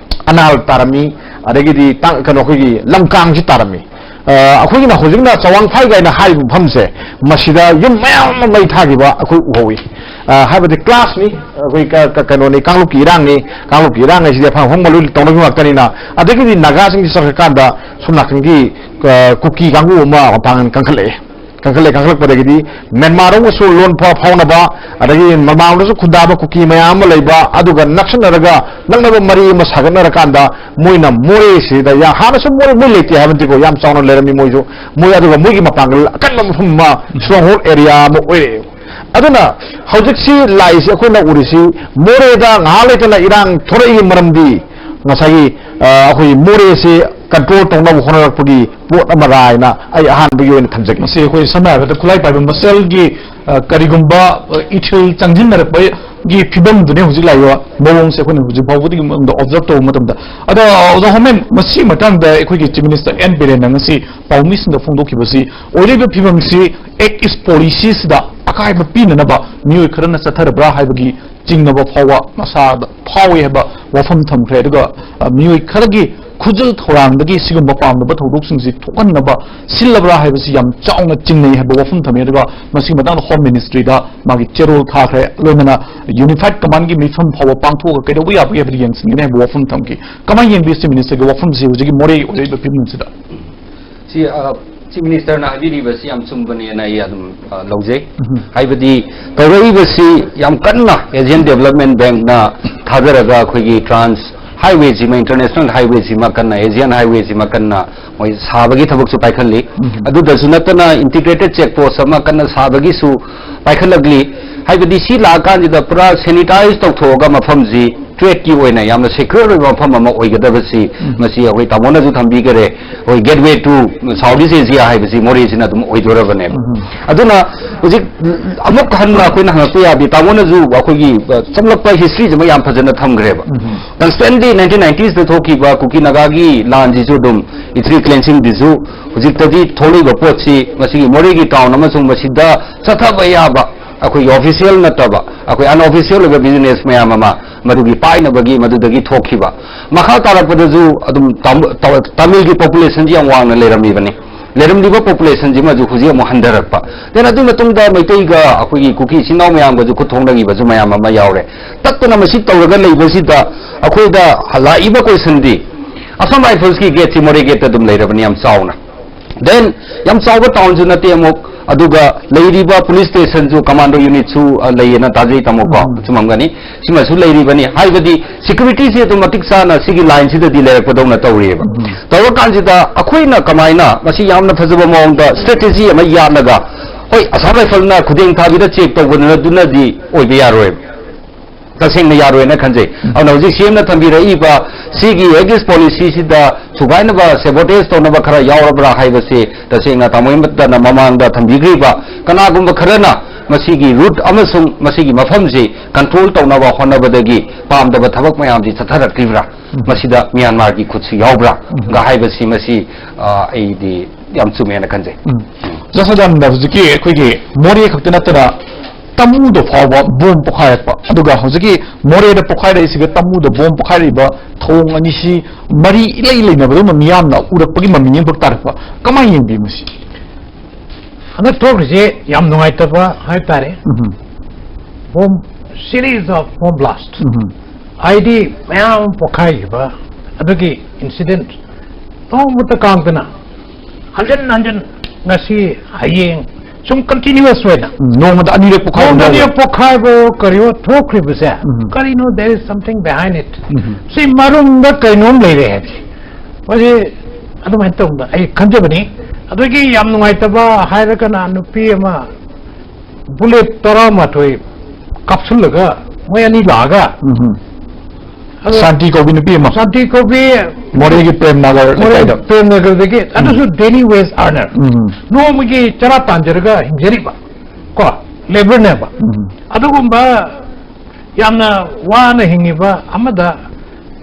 ꯑꯅꯥꯜ ꯇꯥꯔꯝꯃꯤ, ꯑꯗꯒꯤꯗꯤ ꯇꯥꯡ-, ꯀꯩꯅꯣ ꯑꯩꯈꯣꯏꯒꯤ ꯂꯝꯀꯥꯡꯁꯤ ꯇꯥꯔꯝꯃꯤ꯫ ꯑ, ꯑꯩꯈꯣꯏꯒꯤꯅ ꯍꯧꯖꯤꯛꯅ ꯆꯋꯥꯡ ꯐꯥꯏ ꯀꯥꯏꯅ ꯍꯥꯏꯔꯤꯕ ꯃꯐꯝꯁꯦ, ꯃꯁꯤꯗ ꯌꯨꯝ ꯃꯌꯥꯝ ꯑꯃ ꯃꯩ ꯊꯥꯈꯤꯕ ꯑꯩꯈꯣꯏ ꯎꯍꯧꯏ꯫ ꯑ, ꯍꯥꯏꯕꯗꯤ ꯀ꯭ꯂꯥꯁꯅꯤ, ꯑꯩꯈꯣꯏ ꯀ-, ꯀ-, ꯀꯩꯅꯣꯅꯤ, ꯀꯥꯡꯂꯨꯞꯀꯤ ꯏꯔꯥꯡꯅꯤ, ꯀꯥꯡꯂꯨꯞꯀꯤ ꯏꯔꯥꯡ ꯍꯥꯏꯁꯤꯗꯤ ꯑꯐꯪ ꯑꯐꯪꯕ ꯂꯣꯏ ꯇꯧꯅꯕ ꯉꯥꯛꯇꯅꯤꯅ꯫ ꯑꯗꯒꯤꯗꯤ ꯅꯥꯒꯥꯁꯤꯡꯁꯤ ꯆꯠꯈ꯭ꯔꯀꯥꯟꯗ ꯁꯣꯝ ꯅꯥꯀꯟꯒꯤ, ꯑ, ꯀꯨꯀꯤ ꯀꯥꯡꯕꯨ ꯑꯃ ꯃꯄꯥꯡꯒꯜ ꯀꯟꯈꯠꯂꯛꯑꯦ꯫ ꯀꯟꯈꯠꯂꯦ, ꯀꯟꯈꯠꯂꯛꯄꯗꯒꯤꯗꯤ ꯃ꯭ꯌꯥꯟꯃꯥꯔꯔꯣꯝꯒꯁꯨ ꯂꯣꯟ ꯐꯥꯎ-, ꯐꯥꯎꯅꯕ, ꯑꯗꯒꯤ ꯃ꯭ꯌꯥꯟꯃꯥꯔꯔꯣꯝꯗꯁꯨ ꯈꯨꯟꯗꯥꯕ ꯀꯨꯀꯤ ꯃꯌꯥꯝ ꯑꯃ ꯂꯩꯕ, ꯑꯗꯨꯒ ꯅꯛꯁꯟꯅꯔꯒ ꯅꯛꯅꯕ ꯃꯔꯤ ꯑꯃ ꯁꯥꯒꯠꯅꯔꯀꯥꯟꯗ ꯃꯣꯏꯅ ꯃꯣꯔꯦꯁꯤꯗ ꯌꯥ-, ꯍꯥꯟꯅꯁꯨ ꯃꯣꯔꯦ ꯃꯣꯏ ꯂꯩꯇꯦ ꯍꯥꯏꯕ ꯅꯠꯇꯦꯀꯣ, ꯌꯥꯝ ꯆꯥꯎꯅ ꯂꯩꯔꯝꯃꯤ ꯃꯣꯏꯁꯨ꯫ ꯃꯣꯏ ꯑꯗꯨꯒ ꯃꯣꯏꯒꯤ ꯃꯄꯥꯡꯒꯜ ꯑꯀꯟꯕ ꯃꯐꯝ ꯑꯃ, stronghold area ꯑꯃ ꯑꯣꯏꯔꯛꯑꯦ꯫ ꯑꯗꯨꯅ ꯍꯧꯖꯤꯛꯁꯤ ꯂꯥꯛꯏꯁꯤ ꯑꯩꯈꯣꯏꯅ ꯎꯔꯤꯁꯤ ꯃꯣꯔꯦꯗ ꯉꯥꯏꯍꯥꯛ ꯂꯩꯇꯅ ꯏꯔꯥꯡ ꯊꯣꯔꯛꯏ ꯃꯔꯝꯗꯤ ꯉꯁꯥꯏꯒꯤ, ꯑ, ꯑꯩꯈꯣꯏ ꯃꯣꯔꯦꯁꯤ control ꯇꯧꯅꯕ ꯍꯣꯠꯅꯔꯛꯄꯒꯤ ꯄꯣꯠ ꯑꯃꯔꯥ ꯍꯥꯏꯅ ꯑꯩ ꯑꯍꯥꯟꯕꯒꯤ ꯑꯣꯏꯅ ꯊꯝꯖꯒꯦ꯫ ꯃꯁꯤ ꯑꯩꯈꯣꯏ ꯁꯝꯅ ꯍꯥꯏꯔꯕꯗ ꯈꯨꯠꯂꯥꯏ ꯄꯥꯏꯕ ꯃꯁꯦꯜꯒꯤ, ꯑ, ꯀꯔꯤꯒꯨꯝꯕ, ꯑ, ꯏꯊꯤꯜ ꯆꯪꯁꯤꯟꯅꯔꯛꯄꯒꯤ ꯐꯤꯕꯝꯗꯨꯅꯦ ꯍꯧꯖꯤꯛ ꯂꯥꯛꯏꯕ ꯃꯑꯣꯡꯁꯦ ꯑꯩꯈꯣꯏꯅ ꯍꯧꯖꯤꯛ ꯐꯥꯎꯕꯗꯒꯤ ꯃꯅꯨꯡꯗ observe ꯇꯧꯕ ꯃꯇꯝꯗ꯫ ꯑꯗꯣ, ꯑꯣꯖꯥ ꯍꯣꯃꯦꯟ, ꯃꯁꯤ ꯃꯇꯥꯡꯗ ꯑꯩꯈꯣꯏꯒꯤ Chief Minister ꯑꯦꯟ ꯕꯤꯔꯦꯟꯅ ꯉꯁꯤ ꯄꯥꯎꯃꯤꯁꯤꯡꯗ ꯐꯣꯡꯗꯣꯛꯈꯤꯕꯁꯤ, ꯑꯣꯏꯔꯤꯕ ꯐꯤꯕꯝꯁꯤ Act East Policyꯁꯤꯗ ꯑꯀꯥꯏꯕ ꯄꯤꯅꯅꯕ ꯃꯤꯑꯣꯏ ꯈꯔꯅ ꯆꯠꯊꯔꯕ꯭ꯔꯥ ꯍꯥꯏꯕꯒꯤ ꯆꯤꯡꯅꯕ ꯐꯥꯎꯕ ꯃꯁꯥꯗ ꯐꯥꯎꯏ ꯍꯥꯏꯕ ꯋꯥꯐꯝ ꯊꯝꯈ꯭ꯔꯦ꯫ ꯑꯗꯨꯒ, ꯑ, ꯃꯤꯑꯣꯏ ꯈꯔꯒꯤ ꯈꯨꯖꯤꯜ ꯊꯧꯔꯥꯡꯗꯒꯤ ꯁꯤꯒꯨꯝꯕ ꯄꯥꯝꯗꯕ ꯊꯧꯗꯣꯛꯁꯤꯡꯁꯤ ꯊꯣꯛꯍꯟꯅꯕ ꯁꯤꯜꯂꯕ꯭ꯔꯥ ꯍꯥꯏꯕꯁꯤ ꯌꯥꯝ ꯆꯥꯎꯅ ꯆꯤꯡꯅꯩ ꯍꯥꯏꯕ ꯋꯥꯐꯝ ꯊꯝꯃꯤ꯫ ꯑꯗꯨꯒ ꯃꯁꯤꯒꯤ ꯃꯇꯥꯡꯗ Home Ministryꯗ ꯃꯥꯒꯤ ꯆꯦꯔꯣꯜ ꯊꯥꯈ꯭ꯔꯦ, ꯂꯣꯏꯅꯅ Unified Commandꯒꯤ ꯃꯤꯐꯝ ꯐꯥꯎꯕ ꯄꯥꯡꯊꯣꯛꯑꯒ ꯀꯩꯗꯧꯕ ꯌꯥꯕꯒꯦ ꯍꯥꯏꯕꯗꯨ ꯌꯦꯡꯁꯤꯟꯒꯅꯤ ꯍꯥꯏꯕ ꯋꯥꯐꯝ ꯊꯝꯈꯤ꯫ ꯀꯃꯥꯏꯅ ꯌꯦꯡꯕꯤ Chief Ministerꯒꯤ ꯋꯥꯐꯝꯁꯤ ꯍꯧꯖꯤꯛꯀꯤ ꯃꯣꯔꯦꯒꯤ ꯑꯣꯏꯔꯛꯏꯕ ꯐꯤꯕꯝꯁꯤꯗ? ꯁꯤ, ꯑ, Chief Ministerꯅ ꯍꯥꯏꯕꯤꯔꯤꯕꯁꯤ ꯌꯥꯝ ꯆꯨꯝꯕꯅꯦꯅ ꯑꯩ ꯑꯗꯨꯝ, ꯑ, ꯂꯧꯖꯩ꯫ ꯎꯝ꯫ ꯍꯥꯏꯕꯗꯤ ꯇꯧꯔꯛꯏꯕꯁꯤ ꯌꯥꯝ ꯀꯟꯅ Asian Development Bankꯅ ꯊꯥꯗꯔꯒ ꯑꯩꯈꯣꯏꯒꯤ trans highwayꯁꯤꯃ, international highwayꯁꯤꯃ ꯀꯟꯅ, Asian highwayꯁꯤꯃ ꯀꯟꯅ ꯃꯣꯏ ꯁꯥꯕꯒꯤ ꯊꯕꯛꯁꯨ ꯄꯥꯏꯈꯠꯂꯤ꯫ ꯎꯝ꯫ ꯑꯗꯨꯗꯁꯨ ꯅꯠꯇꯅ integrated check post ꯑꯃ ꯀꯟꯅ ꯁꯥꯕꯒꯤꯁꯨ ꯄꯥꯏꯈꯠꯂꯛꯂꯤ꯫ ꯍꯥꯏꯕꯗꯤ ꯁꯤ ꯂꯥꯛꯑꯀꯥꯟꯁꯤꯗ ꯄꯨꯔꯥ sanitize ꯇꯧꯊꯣꯛꯑꯒ ꯃꯐꯝꯁꯤ tradeꯀꯤ ꯑꯣꯏꯅ ꯌꯥꯝꯅ secure ꯑꯣꯏꯕ ꯃꯐꯝ ꯑꯃ ꯑꯣꯏꯒꯗꯕꯁꯤ, ꯎꯝ꯫ ꯃꯁꯤ ꯑꯩꯈꯣꯏ ꯇꯥꯃꯣꯅꯁꯨ ꯊꯝꯕꯤꯈꯔꯦ꯫ ꯑꯩꯈꯣꯏ gateway to Southeast Asia ꯍꯥꯏꯕꯁꯤ ꯃꯣꯔꯦꯁꯤꯅ ꯑꯗꯨꯝ ꯑꯣꯏꯗꯣꯔꯕꯅꯦꯕ꯫ ꯎꯝ꯫ ꯑꯗꯨꯅ ꯍꯧꯖꯤꯛ ꯑꯃꯨꯛ ꯍꯟꯅ ꯑꯩꯈꯣꯏꯅ ꯍꯪꯉꯛꯄ ꯌꯥꯗꯦ, ꯇꯥꯃꯣꯅꯁꯨ ꯑꯩꯈꯣꯏꯒꯤ, ꯑ, ꯆꯝꯂꯛꯄ historyꯁꯤꯃ ꯌꯥꯝ ꯐꯖꯅ ꯊꯝꯈ꯭ꯔꯦꯕ꯫ ꯎꯝ꯫ Constantly nineteen nineties ꯊꯣꯛꯈꯤꯕ ꯀꯨꯀꯤ ꯅꯥꯒꯥꯒꯤ ꯂꯥꯟꯁꯤꯁꯨ ꯑꯗꯨꯝ, ethnic cleansingꯁꯤꯁꯨ ꯍꯧꯖꯤꯛꯇꯗꯤ ꯊꯣꯛꯂꯛꯏꯕ ꯄꯣꯠꯁꯤ ꯃꯁꯤꯒꯤ ꯃꯣꯔꯦꯒꯤ town ꯑꯃꯁꯨꯡ ꯃꯁꯤꯗ ꯆꯠꯊꯕ ꯌꯥꯕ ꯑꯩꯈꯣꯏꯒꯤ official ꯅꯠꯇꯕ, ꯑꯩꯈꯣꯏ unofficial ꯑꯣꯏꯕ business ꯃꯌꯥꯝ ꯑꯃ ꯃꯗꯨꯒꯤ ꯄꯥꯏꯅꯕꯒꯤ ꯃꯗꯨꯗꯒꯤ ꯊꯣꯛꯈꯤꯕ꯫ ꯃꯈꯥ ꯇꯥꯔꯛꯄꯗꯁꯨ ꯑꯗꯨꯝ ꯇꯥꯝ-, ꯇꯥ-, ꯇꯥꯃꯤꯜꯒꯤ ꯄꯣꯄꯨꯂꯦꯁꯟꯁꯤ ꯌꯥꯝ ꯋꯥꯡꯅ ꯂꯩꯔꯝꯃꯤꯕꯅꯤ꯫ ꯂꯩꯔꯝꯂꯤꯕ ꯄꯣꯄꯨꯂꯦꯁꯟꯁꯤꯃꯁꯨ ꯍꯧꯖꯤꯛ ꯑꯃꯨꯛ ꯍꯟꯊꯔꯛꯄ꯫ Then ꯑꯗꯨꯒꯤ ꯃꯇꯨꯡꯗ ꯃꯩꯇꯩꯒ ꯑꯩꯈꯣꯏꯒꯤ ꯀꯨꯀꯤ ꯏꯆꯤꯟ ꯏꯅꯥꯎ ꯃꯌꯥꯝꯒꯁꯨ ꯈꯨꯠ ꯊꯣꯛꯅꯈꯤꯕꯁꯨ ꯃꯌꯥꯝ ꯑꯃ ꯌꯥꯎꯔꯦ꯫ ꯇꯠꯇꯅ ꯃꯁꯤ ꯇꯧꯔꯒ ꯂꯩꯕꯁꯤꯗ ꯑꯩꯈꯣꯏꯗ ꯂꯥꯛꯏꯕ ꯀꯣꯏꯁꯟꯗꯤ, ꯑꯁꯥꯝ ꯔꯥꯏꯐꯜꯁꯀꯤ ꯒꯦꯠꯁꯤ ꯃꯣꯔꯦ ꯒꯦꯠꯇ ꯑꯗꯨꯝ ꯂꯩꯔꯕꯅꯤ ꯌꯥꯝ ꯆꯥꯎꯅ꯫ Then ꯌꯥꯝ ꯆꯥꯎꯕ ꯇꯥꯎꯟꯁꯨ ꯅꯠꯇꯦ ꯑꯃꯨꯛ, ꯑꯗꯨꯒ ꯂꯩꯔꯤꯕ ꯄꯨꯂꯤꯁ ꯁ꯭ꯇꯦꯁꯟꯁꯨ, ꯀꯃꯥꯟꯗꯣ ꯌꯨꯅꯤꯠꯁꯨ, ꯑ, ꯂꯩꯌꯦꯅ ꯇꯥꯖꯩ ꯇꯥꯃꯣꯀꯣ, ꯎꯝ꯫ ꯆꯨꯝꯃꯝꯒꯅꯤ꯫ ꯁꯤꯃꯁꯨ ꯂꯩꯔꯤꯕꯅꯤ, ꯍꯥꯏꯕꯗꯤ ꯁꯦꯀ꯭ꯌꯨꯔꯤꯇꯤꯁꯤ ꯑꯗꯨꯝ ꯃꯇꯤꯛ ꯆꯥꯅ ꯁꯤꯒꯤ ꯂꯥꯏꯟꯁꯤꯗꯗꯤ ꯂꯩꯔꯛꯄꯗꯧꯅ ꯇꯧꯔꯤꯑꯕ꯫ ꯎꯝ꯫ ꯇꯧꯔꯀꯥꯟꯁꯤꯗ ꯑꯩꯈꯣꯏꯅ ꯀꯃꯥꯏꯅ ꯃꯁꯤ ꯌꯥꯝꯅ ꯐꯖꯕ ꯃꯑꯣꯡꯗ ꯁ꯭ꯇ꯭ꯔꯦꯇꯦꯖꯤ ꯑꯃ ꯌꯥꯠꯂꯒ, ꯍꯣꯏ, ꯑꯁꯥꯝ ꯔꯥꯏꯐꯜꯅ ꯈꯨꯗꯦꯡ ꯊꯥꯕꯤꯗ ꯆꯦꯛ ꯇꯧꯕꯗꯨꯅꯗꯤ ꯑꯣꯏꯕ ꯌꯥꯔꯣꯏꯕ꯫ ꯇꯁꯦꯡꯅ ꯌꯥꯔꯣꯏꯅ ꯈꯟꯖꯩ꯫ ꯎꯝ꯫ ꯑꯗꯨꯅ ꯍꯧꯖꯤꯛ ꯁꯤ ꯑꯦꯝꯅ ꯊꯝꯕꯤꯔꯛꯏꯕ ꯁꯤꯒꯤ ꯑꯦꯛꯁ ꯄꯣꯂꯤꯁꯤꯁꯤꯗ ꯊꯨꯒꯥꯏꯅꯕ, ꯁꯦꯕꯣꯇꯦꯖ ꯇꯧꯅꯕ ꯈꯔ ꯌꯥꯎꯔꯕ꯭ꯔꯥ ꯍꯥꯏꯕꯁꯤ ꯇꯁꯦꯡꯅ ꯇꯥꯃꯣ ꯍꯦꯃꯟꯇꯅ ꯃꯃꯥꯡꯗ ꯊꯝꯕꯤꯈ꯭ꯔꯤꯕ, ꯀꯅꯥꯒꯨꯝꯕ ꯈꯔꯅ ꯃꯁꯤꯒꯤ ꯔꯨꯠ ꯑꯃꯁꯨꯡ ꯃꯁꯤꯒꯤ ꯃꯐꯝꯁꯤ ꯀꯟꯇ꯭ꯔꯣꯜ ꯇꯧꯅꯕ ꯍꯣꯠꯅꯕꯗꯒꯤ ꯄꯥꯝꯗꯕ ꯊꯕꯛ ꯃꯌꯥꯝꯁꯤ ꯆꯠꯊꯔꯛꯂꯤꯕ꯭ꯔꯥ? ꯎꯝ꯫ ꯃꯁꯤꯗ ꯃ꯭ꯌꯥꯟꯃꯥꯔꯒꯤ ꯈꯨꯠꯁꯨ ꯌꯥꯎꯕ꯭ꯔꯥ? ꯎꯝ꯫ ꯒ ꯍꯥꯏꯕꯁꯤ ꯃꯁꯤ, ꯑ, ꯑꯩꯗꯤ ꯌꯥꯝ ꯆꯨꯝꯃꯦꯅ ꯈꯟꯖꯩ꯫ ꯎꯝ꯫ ꯖꯁ ꯑꯗꯥꯝꯗ ꯍꯧꯖꯤꯛꯀꯤ ꯑꯩꯈꯣꯏꯒꯤ ꯃꯣꯔꯦ ꯈꯛꯇ ꯅꯠꯇꯅ ꯇꯃꯨꯗ ꯐꯥꯎꯕ ꯕꯣꯝ ꯄꯣꯈꯥꯏꯔꯛꯄ, ꯑꯗꯨꯒ ꯍꯧꯖꯤꯛꯀꯤ ꯃꯣꯔꯦꯗ ꯄꯣꯈꯥꯏꯔꯛꯏꯁꯤꯒ ꯇꯃꯨꯗ ꯕꯣꯝ ꯄꯣꯈꯥꯏꯔꯛꯏꯕ ꯊꯧꯑꯣꯡ ꯑꯅꯤꯁꯤ ꯃꯔꯤ ꯏꯂꯩ ꯂꯩꯅꯕꯗꯧꯅ ꯃꯤꯌꯥꯝꯅ ꯎꯔꯛꯄꯒꯤ ꯃꯃꯤ ꯑꯃꯈꯛ ꯇꯥꯔꯛꯄ, ꯀꯃꯥꯏꯅ ꯌꯦꯡꯕꯤ ꯃꯁꯤ? ꯍꯟꯗꯛ ꯊꯣꯛꯈ꯭ꯔꯤꯁꯦ ꯌꯥꯝ ꯅꯨꯡꯉꯥꯏꯇꯕ ꯍꯥꯏꯇꯥꯔꯦ꯫ ꯎꯝ꯫ Bomb, series of bomb blast꯫ ꯎꯝ꯫ ꯍꯥꯏꯗꯤ ꯃꯌꯥꯝ ꯑꯃ ꯄꯣꯈꯥꯏꯈꯤꯕ ꯑꯗꯨꯒꯤ ꯏꯟꯁꯤꯗꯦꯟ ꯅꯣꯡꯃꯇ ꯀꯥꯡꯗꯅ ꯍꯟꯖꯤꯟ ꯍꯟꯖꯤꯟ ꯉꯁꯤ ꯍꯌꯦꯡ ꯁꯨꯝ ꯀꯟꯇꯤꯅ꯭ꯌꯨꯁ ꯑꯣꯏꯅ ꯎꯝ, ꯅꯣꯡꯃꯗ ꯑꯅꯤꯔꯛ ꯄꯣꯈꯥꯏꯕ ꯅꯣꯡꯃꯗ ꯌꯥꯎꯋꯦ꯫ ꯑꯅꯤꯔꯛ ꯄꯣꯈꯥꯏꯕ ꯀꯔꯤꯑꯣ ꯊꯣꯛꯈ꯭ꯔꯤꯕꯁꯦ ꯎꯝ꯫ ꯀꯔꯤꯅꯣ, there is something behind it꯫ ꯎꯝ꯫ ꯁꯤ ꯃꯔꯨꯝꯗ ꯀꯩꯅꯣꯝ ꯂꯩꯔꯦ ꯍꯥꯏꯕꯁꯦ ꯃꯁꯤ ꯑꯗꯨꯃꯥꯏꯅ ꯇꯧꯕꯗ ꯑꯩ ꯈꯟꯖꯕꯅꯤ꯫ ꯑꯗꯨꯗꯒꯤ ꯌꯥꯝ ꯅꯨꯡꯉꯥꯏꯇꯕ ꯍꯥꯏꯔꯒꯅ ꯅꯨꯄꯤ ꯑꯃ ꯕꯨꯂꯦꯠ ꯇꯔꯥꯃꯥꯊꯣꯏ ꯀꯥꯞꯁꯤꯜꯂꯒ ꯃꯣꯏ ꯑꯅꯤ ꯂꯥꯛꯑꯒ ꯎꯝ꯫ ꯑꯗꯣ ꯁꯥꯟꯇꯤ ꯀꯧꯕꯤ ꯅꯨꯄꯤ ꯑꯃ꯫ ꯁꯥꯟꯇꯤ ꯀꯧꯕꯤ ꯃꯣꯔꯦꯒꯤ ꯄ꯭ꯔꯦꯝ ꯅꯒꯔ ꯃꯣꯔꯦ ꯂꯩꯀꯥꯏꯗ꯫ ꯄ꯭ꯔꯦꯝ ꯅꯒꯔꯗꯒꯤ, ꯎꯝ꯫ ꯑꯗꯨꯁꯨ daily wage earner꯫ ꯎꯝ꯫ ꯅꯣꯡꯃꯒꯤ ꯆꯔꯥ ꯇꯥꯟꯖꯔꯒ ꯍꯤꯡꯖꯔꯤꯕ ꯀꯣ, ꯂꯦꯕꯔꯅꯦꯕ꯫ ꯎꯝ꯫ ꯑꯗꯨꯒꯨꯝꯕ ꯌꯥꯝꯅ ꯋꯥꯅ ꯍꯤꯡꯉꯤꯕ ꯑꯃꯗ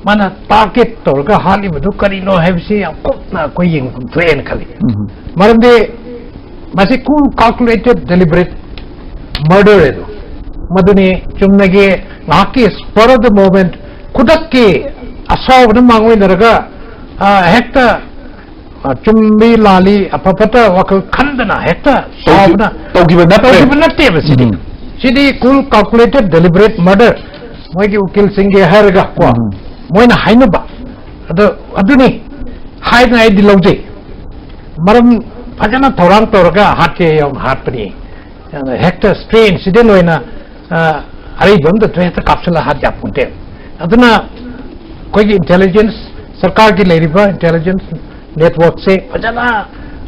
ꯃꯥꯅ ꯇꯥꯔꯒꯦꯠ ꯇꯧꯔꯒ ꯍꯥꯠꯂꯤꯕꯗꯨ ꯀꯔꯤꯅꯣ ꯍꯥꯏꯕꯁꯤ ꯌꯥꯝ ꯀꯨꯞꯅ ꯑꯩꯈꯣꯏ ꯌꯦꯡꯐꯝ ꯊꯣꯛꯑꯦꯅ ꯈꯜꯂꯤ꯫ ꯎꯝ꯫ ꯃꯔꯝꯗꯤ ꯃꯁꯤ cool calculated deliberate murder ꯍꯥꯏꯗꯣ ꯃꯗꯨꯅꯤ꯫ ꯆꯨꯝꯅꯒꯤ ꯉꯥꯏꯍꯥꯛꯀꯤ spur of the moment, ꯈꯨꯗꯛꯀꯤ ꯑꯁꯥꯎꯕꯅ ꯃꯥꯡ ꯑꯣꯏꯅꯔꯒ, ꯑ, ꯍꯦꯛꯇ, ꯑ, ꯆꯨꯝꯃꯤ ꯂꯥꯜꯂꯤ ꯑꯐ ꯐꯠꯇ ꯋꯥꯈꯜ ꯈꯟꯗꯅ ꯍꯦꯛꯇ ꯁꯥꯎꯕꯅ ꯇꯧꯈꯤꯕ ꯅꯠꯇ꯭ꯔꯦ꯫ ꯇꯧꯈꯤꯕ ꯅꯠꯇꯦꯕ ꯁꯤꯗꯤ꯫ ꯎꯝ꯫ ꯁꯤꯗꯤ cool, calculated, deliberate murder, ꯃꯣꯏꯒꯤ ꯎꯀꯤꯜꯁꯤꯡꯒꯤ ꯍꯥꯏꯔꯒ ꯀꯣ, ꯎꯝ꯫ ꯃꯣꯏꯅ ꯍꯥꯏꯅꯕ꯫ ꯑꯗꯣ ꯑꯗꯨꯅꯤ ꯍꯥꯏꯗꯅ ꯑꯩꯗꯤ ꯂꯧꯖꯩ꯫ ꯃꯔꯝ ꯐꯖꯅ ꯊꯧꯔꯥꯡ ꯇꯧꯔꯒ ꯍꯥꯠꯀꯦ ꯌꯥꯎꯅ ꯍꯥꯠꯄꯅꯤ꯫ ꯍꯦꯛꯇ stray incident ꯑꯣꯏꯅ, ꯑ, ꯑꯔꯩꯕ ꯑꯝꯗ ꯍꯦꯛꯇ ꯀꯥꯞꯁꯤꯜꯂ ꯍꯥꯠ ꯌꯥꯄꯣꯟꯇꯦ꯫ ꯑꯗꯨꯅ ꯑꯩꯈꯣꯏꯒꯤ intelligence, ꯁꯔꯀꯥꯔꯒꯤ ꯂꯩꯔꯤꯕ intelligence networkꯁꯦ ꯐꯖꯅ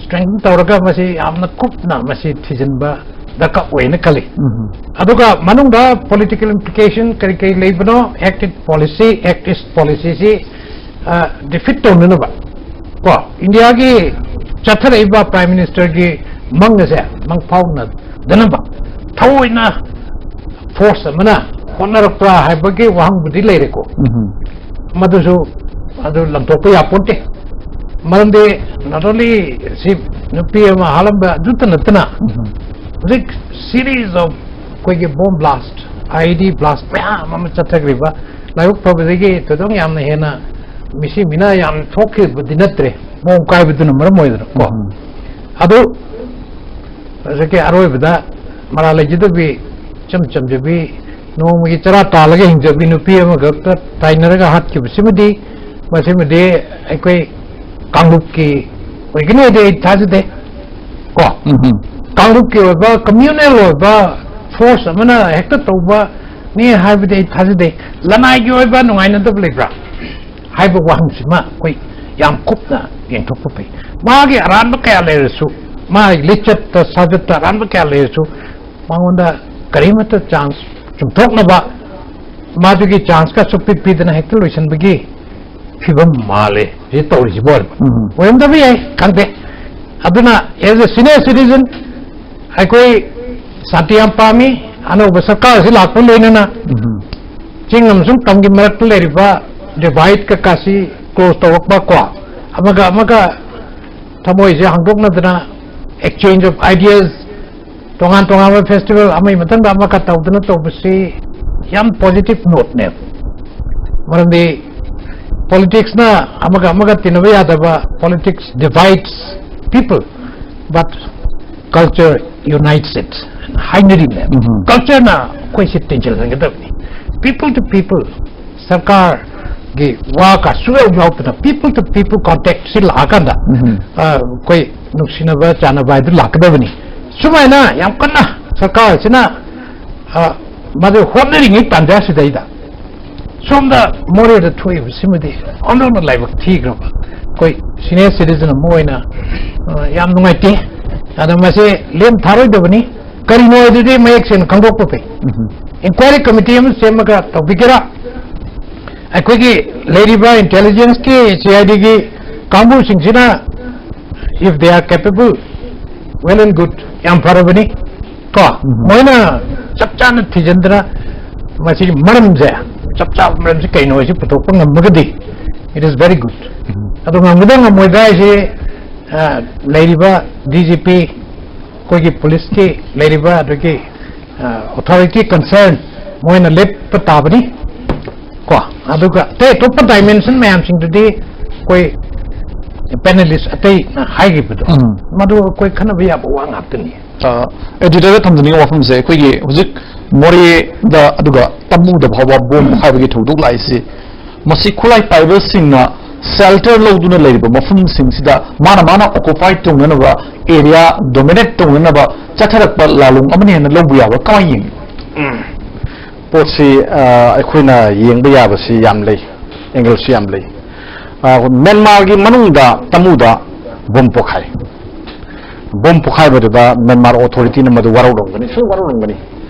strengthen ꯇꯧꯔꯒ ꯃꯁꯤ ꯌꯥꯝꯅ ꯀꯨꯞꯅ ꯃꯁꯤ ꯊꯤꯖꯤꯟꯕ ꯗꯔꯀꯥꯔ ꯑꯣꯏꯅ ꯈꯜꯂꯤ꯫ ꯎꯝ꯫ ꯑꯗꯨꯒ ꯃꯅꯨꯡꯗ political implication ꯀꯔꯤ ꯀꯔꯤ ꯂꯩꯕꯅꯣ, act is policy, act is policyꯁꯤ, ꯑ, defeat ꯇꯧꯅꯅꯕ ꯀꯣ, ꯏꯟꯗꯤꯌꯥꯒꯤ ꯆꯠꯊꯔꯛꯏꯕ Prime Ministerꯒꯤ ꯃꯪ ꯑꯁꯦ ꯃꯪ ꯐꯥꯎꯅꯗꯅꯕ ꯊꯑꯣꯏꯅ force ꯑꯃꯅ ꯍꯣꯠꯅꯔꯛꯄ꯭ꯔꯥ ꯍꯥꯏꯕꯒꯤ ꯋꯥꯍꯪꯕꯨꯗꯤ ꯂꯩꯔꯦꯀꯣ꯫ ꯎꯝ꯫ ꯃꯗꯨꯁꯨ, ꯑꯗꯨ ꯂꯪꯊꯣꯛꯄ ꯌꯥꯄꯣꯟꯇꯦ꯫ ꯃꯔꯝꯗꯤ not only ꯁꯤ ꯅꯨꯄꯤ ꯑꯃ ꯍꯥꯠꯂꯝꯕ ꯑꯗꯨꯇ ꯅꯠꯇꯅ, ꯎꯝ꯫ ꯍꯧꯖꯤꯛ series of ꯑꯩꯈꯣꯏꯒꯤ bomb blast, IED blast ꯃꯌꯥꯝ ꯑꯃ ꯆꯠꯊꯈ꯭ꯔꯤꯕ, ꯂꯥꯏꯕꯛ ꯐꯕꯗꯒꯤ ꯊꯣꯏꯗꯣꯛ ꯌꯥꯝꯅ ꯍꯦꯟꯅ ꯃꯤꯁꯤ ꯃꯤꯅ ꯌꯥꯝ ꯊꯣꯛꯈꯤꯕꯗꯤ ꯅꯠꯇ꯭ꯔꯦ, bomb ꯀꯥꯏꯕꯗꯨꯅ ꯃꯔꯝ ꯑꯣꯏꯗꯅ ꯀꯣ꯫ ꯎꯝ꯫ ꯑꯗꯨ ꯍꯧꯖꯤꯛꯀꯤ ꯑꯔꯣꯏꯕꯗ ꯃꯔꯥꯜ ꯂꯩꯖꯗꯕꯤ, ꯏꯆꯝ ꯆꯝꯖꯕꯤ, ꯅꯣꯡꯃꯒꯤ ꯆꯔꯥ ꯇꯥꯜꯂꯒ ꯍꯤꯡꯖꯕꯤ ꯅꯨꯄꯤ ꯑꯃꯈꯛꯇ ꯇꯥꯏꯅꯔꯒ ꯍꯥꯠꯈꯤꯕꯁꯤꯃꯗꯤ, ꯃꯁꯤꯃꯗꯤ ꯑꯩꯈꯣꯏ ꯀꯥꯡꯂꯨꯞꯀꯤ ꯑꯣꯏꯒꯅꯤ ꯍꯥꯏꯗꯤ ꯑꯩ ꯊꯥꯖꯗꯦ ꯀꯣ꯫ ꯎꯝ ꯍꯝ꯫ ꯀꯥꯡꯂꯨꯞꯀꯤ ꯑꯣꯏꯕ communal ꯑꯣꯏꯕ force ꯑꯃꯅ ꯍꯦꯛꯇ ꯇꯧꯕꯅꯤ ꯍꯥꯏꯕꯗꯤ ꯑꯩ ꯊꯥꯖꯗꯦ꯫ ꯂꯅꯥꯏꯒꯤ ꯑꯣꯏꯕ ꯅꯨꯡꯉꯥꯏꯅꯗꯕ ꯂꯩꯕ꯭ꯔꯥ ꯍꯥꯏꯕ ꯋꯥꯍꯪꯁꯤꯃ ꯑꯩꯈꯣꯏ ꯌꯥꯝ ꯀꯨꯞꯅ ꯌꯦꯡꯊꯣꯛꯄ ꯐꯩ꯫ ꯃꯥꯒꯤ ꯑꯔꯥꯟꯕ ꯀꯌꯥ ꯂꯩꯔꯁꯨ, ꯃꯥꯒꯤ ꯂꯤꯆꯠꯇ ꯁꯥꯖꯠꯇ ꯑꯔꯥꯟꯕ ꯀꯌꯥ ꯂꯩꯔꯁꯨ, ꯃꯉꯣꯟꯗ ꯀꯔꯤꯃꯠꯇ chance ꯆꯨꯝꯊꯣꯛꯅꯕ, ꯃꯥꯗꯨꯒꯤ chanceꯀ ꯁꯨꯛꯄꯤ ꯄꯤꯗꯅ ꯍꯦꯛꯇ ꯂꯣꯏꯁꯤꯟꯕꯒꯤ ꯐꯤꯕꯝ ꯃꯥꯜꯂꯦ ꯍꯧꯖꯤꯛ ꯇꯧꯔꯤꯁꯤꯕꯨ꯫ ꯎꯝ꯫ ꯑꯣꯏꯔꯝꯗꯕ ꯌꯥꯏ, ꯈꯪꯗꯦ꯫ ꯑꯗꯨꯅ as a senior citizen ꯑꯩꯈꯣꯏ ꯁꯥꯟꯇꯤ ꯌꯥꯝ ꯄꯥꯝꯃꯤ꯫ ꯑꯅꯧꯕ ꯁꯔꯀꯥꯔꯁꯤ ꯂꯥꯛꯄ ꯂꯣꯏꯅꯅ ꯎꯝ꯫ ꯆꯤꯡ ꯑꯃꯁꯨꯡ ꯇꯝꯒꯤ ꯃꯔꯛꯇ ꯂꯩꯔꯤꯕ divide ꯀꯩꯀꯥꯁꯤ close ꯇꯧꯔꯛꯄ ꯀꯣ, ꯑꯃꯒ ꯑꯃꯒ ꯊꯃꯣꯏꯁꯦ ꯍꯥꯡꯗꯣꯛꯅꯗꯅ exchange of ideas, ꯇꯣꯉꯥꯟ ꯇꯣꯉꯥꯟꯕ festival ꯑꯃꯒꯤ ꯃꯊꯪꯗ ꯑꯃꯈꯛ ꯇꯧꯗꯅ ꯇꯧꯕꯁꯤ ꯌꯥꯝ positive noteꯅꯦ꯫ ꯃꯔꯝꯗꯤ politicsꯅ ꯑꯃꯒ ꯑꯃꯒ ꯇꯤꯟꯅꯕ ꯌꯥꯗꯕ, politics divides people, but culture unites it ꯍꯥꯏꯅꯔꯤꯕꯅꯦ꯫ Cultureꯅ ꯑꯩꯈꯣꯏꯁꯦ ꯇꯤꯟꯁꯤꯜꯍꯟꯒꯗꯕꯅꯤ꯫ People to people, ꯁꯔꯀꯥꯔꯒꯤ ꯋꯥ ꯀꯁꯨ ꯌꯥꯎ ꯌꯥꯎꯗꯅ people to people contactꯁꯤ ꯂꯥꯛꯑꯀꯥꯟꯗ ꯑꯩꯈꯣꯏ ꯅꯨꯡꯁꯤꯅꯕ ꯆꯥꯟꯅꯕ ꯍꯥꯏꯗꯨ ꯂꯥꯛꯀꯗꯕꯅꯤ꯫ ꯁꯨꯃꯥꯏꯅ ꯌꯥꯝ ꯀꯟꯅ ꯁꯔꯀꯥꯔꯁꯤꯅ ꯃꯗꯨ ꯍꯣꯠꯅꯔꯤꯉꯩ ꯇꯥꯟꯖꯥꯁꯤꯗꯩꯗ ꯁꯣꯝꯗ ꯃꯣꯔꯦꯗ ꯊꯣꯛꯏꯕꯁꯤꯃꯗꯤ ꯑꯣꯟꯊꯣꯛꯅ ꯂꯥꯏꯕꯛ ꯊꯤꯈ꯭ꯔꯕ ꯑꯩꯈꯣꯏ senior citizen ꯑꯃ ꯑꯣꯏꯅ ꯌꯥꯝ ꯅꯨꯡꯉꯥꯏꯇꯦ꯫ ꯑꯗ ꯃꯁꯤ ꯂꯦꯝ ꯊꯥꯔꯣꯏꯗꯕꯅꯤ꯫ ꯀꯔꯤꯅꯣ ꯍꯥꯏꯗꯨꯗꯤ ꯃꯌꯦꯛ ꯁꯦꯡꯅ ꯈꯪꯗꯣꯛꯄ ꯐꯩ꯫ Inquiry committee ꯑꯃ ꯁꯦꯝꯃꯒ ꯇꯧꯕꯤꯒꯦꯔꯥ? ꯑꯩꯈꯣꯏꯒꯤ ꯂꯩꯔꯤꯕ intelligenceꯀꯤ, CIDꯒꯤ ꯀꯥꯡꯕꯨꯁꯤꯡꯁꯤꯅ, if they are capable, well and good, ꯌꯥꯝ ꯐꯔꯕꯅꯤ꯫ ꯀꯣ ꯃꯣꯏꯅ ꯆꯞ ꯆꯥꯅ ꯊꯤꯖꯤꯟꯗꯅ ꯃꯁꯤꯒꯤ ꯃꯔꯝꯁꯦ, ꯆꯞ ꯆꯥꯕ ꯃꯔꯝꯁꯦ ꯀꯩꯅꯣ ꯍꯥꯏꯁꯤ ꯄꯨꯊꯣꯛꯄ ꯉꯝꯃꯒꯗꯤ it is very good. ꯑꯗꯣ ꯉꯝꯒꯗ꯭ꯔꯥ ꯉꯝꯃꯣꯏꯗ꯭ꯔꯥ ꯍꯥꯏꯁꯤ ꯂꯩꯔꯤꯕ DGP, ꯑꯩꯈꯣꯏꯒꯤ policeꯀꯤ ꯂꯩꯔꯤꯕ ꯑꯗꯒꯤ authority concern ꯃꯣꯏꯅ ꯂꯦꯞꯄ ꯇꯥꯕꯅꯤ꯫ ꯀꯣ ꯑꯗꯨꯒ ꯑꯇꯩ ꯑꯇꯣꯞꯄ dimension ꯃꯌꯥꯝꯁꯤꯡꯗꯨꯗꯤ ꯑꯩꯈꯣꯏ panelist ꯑꯇꯩꯅ ꯍꯥꯏꯈꯤꯕꯗꯣ ꯃꯗꯨ ꯑꯩꯈꯣꯏ ꯈꯟꯅꯕ ꯌꯥꯕ ꯋꯥ ꯉꯥꯛꯇꯅꯤ꯫ ꯑ, editorꯗ ꯊꯝꯖꯅꯤꯡꯕ ꯋꯥꯐꯝꯁꯦ, ꯑꯩꯈꯣꯏꯒꯤ ꯍꯧꯖꯤꯛ ꯃꯣꯔꯦꯗ ꯑꯗꯨꯒ ꯇꯃꯨꯗ ꯐꯥꯎꯕ ꯕꯣꯝ ꯄꯣꯈꯥꯏꯕꯒꯤ ꯊꯧꯗꯣꯛ ꯂꯥꯛꯏꯁꯤ, ꯃꯁꯤ ꯈꯨꯠꯂꯥꯏ ꯄꯥꯏꯕꯁꯤꯡꯅ shelter ꯂꯧꯗꯨꯅ ꯂꯩꯔꯤꯕ ꯃꯐꯝꯁꯤꯡꯁꯤꯗ ꯃꯥꯅ ꯃꯥꯅ occupy ꯇꯧꯅꯅꯕ, area dominate ꯇꯧꯅꯅꯕ ꯆꯠꯊꯔꯛꯄ ꯂꯥꯂꯣꯡ ꯑꯃꯅꯤ ꯍꯥꯏꯅ ꯂꯧꯕ ꯌꯥꯕ꯭ꯔꯥ? ꯀꯃꯥꯏꯅ ꯌꯦꯡꯉꯤ? ꯄꯣꯠꯁꯤ, ꯑ, ꯑꯩꯈꯣꯏꯅ ꯌꯦꯡꯕ ꯌꯥꯕꯁꯤ ꯌꯥꯝ ꯂꯩ, angleꯁꯨ ꯌꯥꯝ ꯂꯩ꯫ ꯑ, ꯃ꯭ꯌꯥꯟꯃꯥꯔꯒꯤ ꯃꯅꯨꯡꯗ ꯇꯃꯨꯗ ꯕꯣꯝ ꯄꯣꯈꯥꯏ꯫ ꯕꯣꯝ ꯄꯣꯈꯥꯏꯕꯗꯨꯗ ꯃ꯭ꯌꯥꯟꯃꯥꯔ authorityꯅ ꯃꯗꯨ ꯋꯥꯔꯧꯔꯝꯒꯅꯤ, ꯁꯣꯏ ꯋꯥꯔꯧꯔꯝꯒꯅꯤ꯫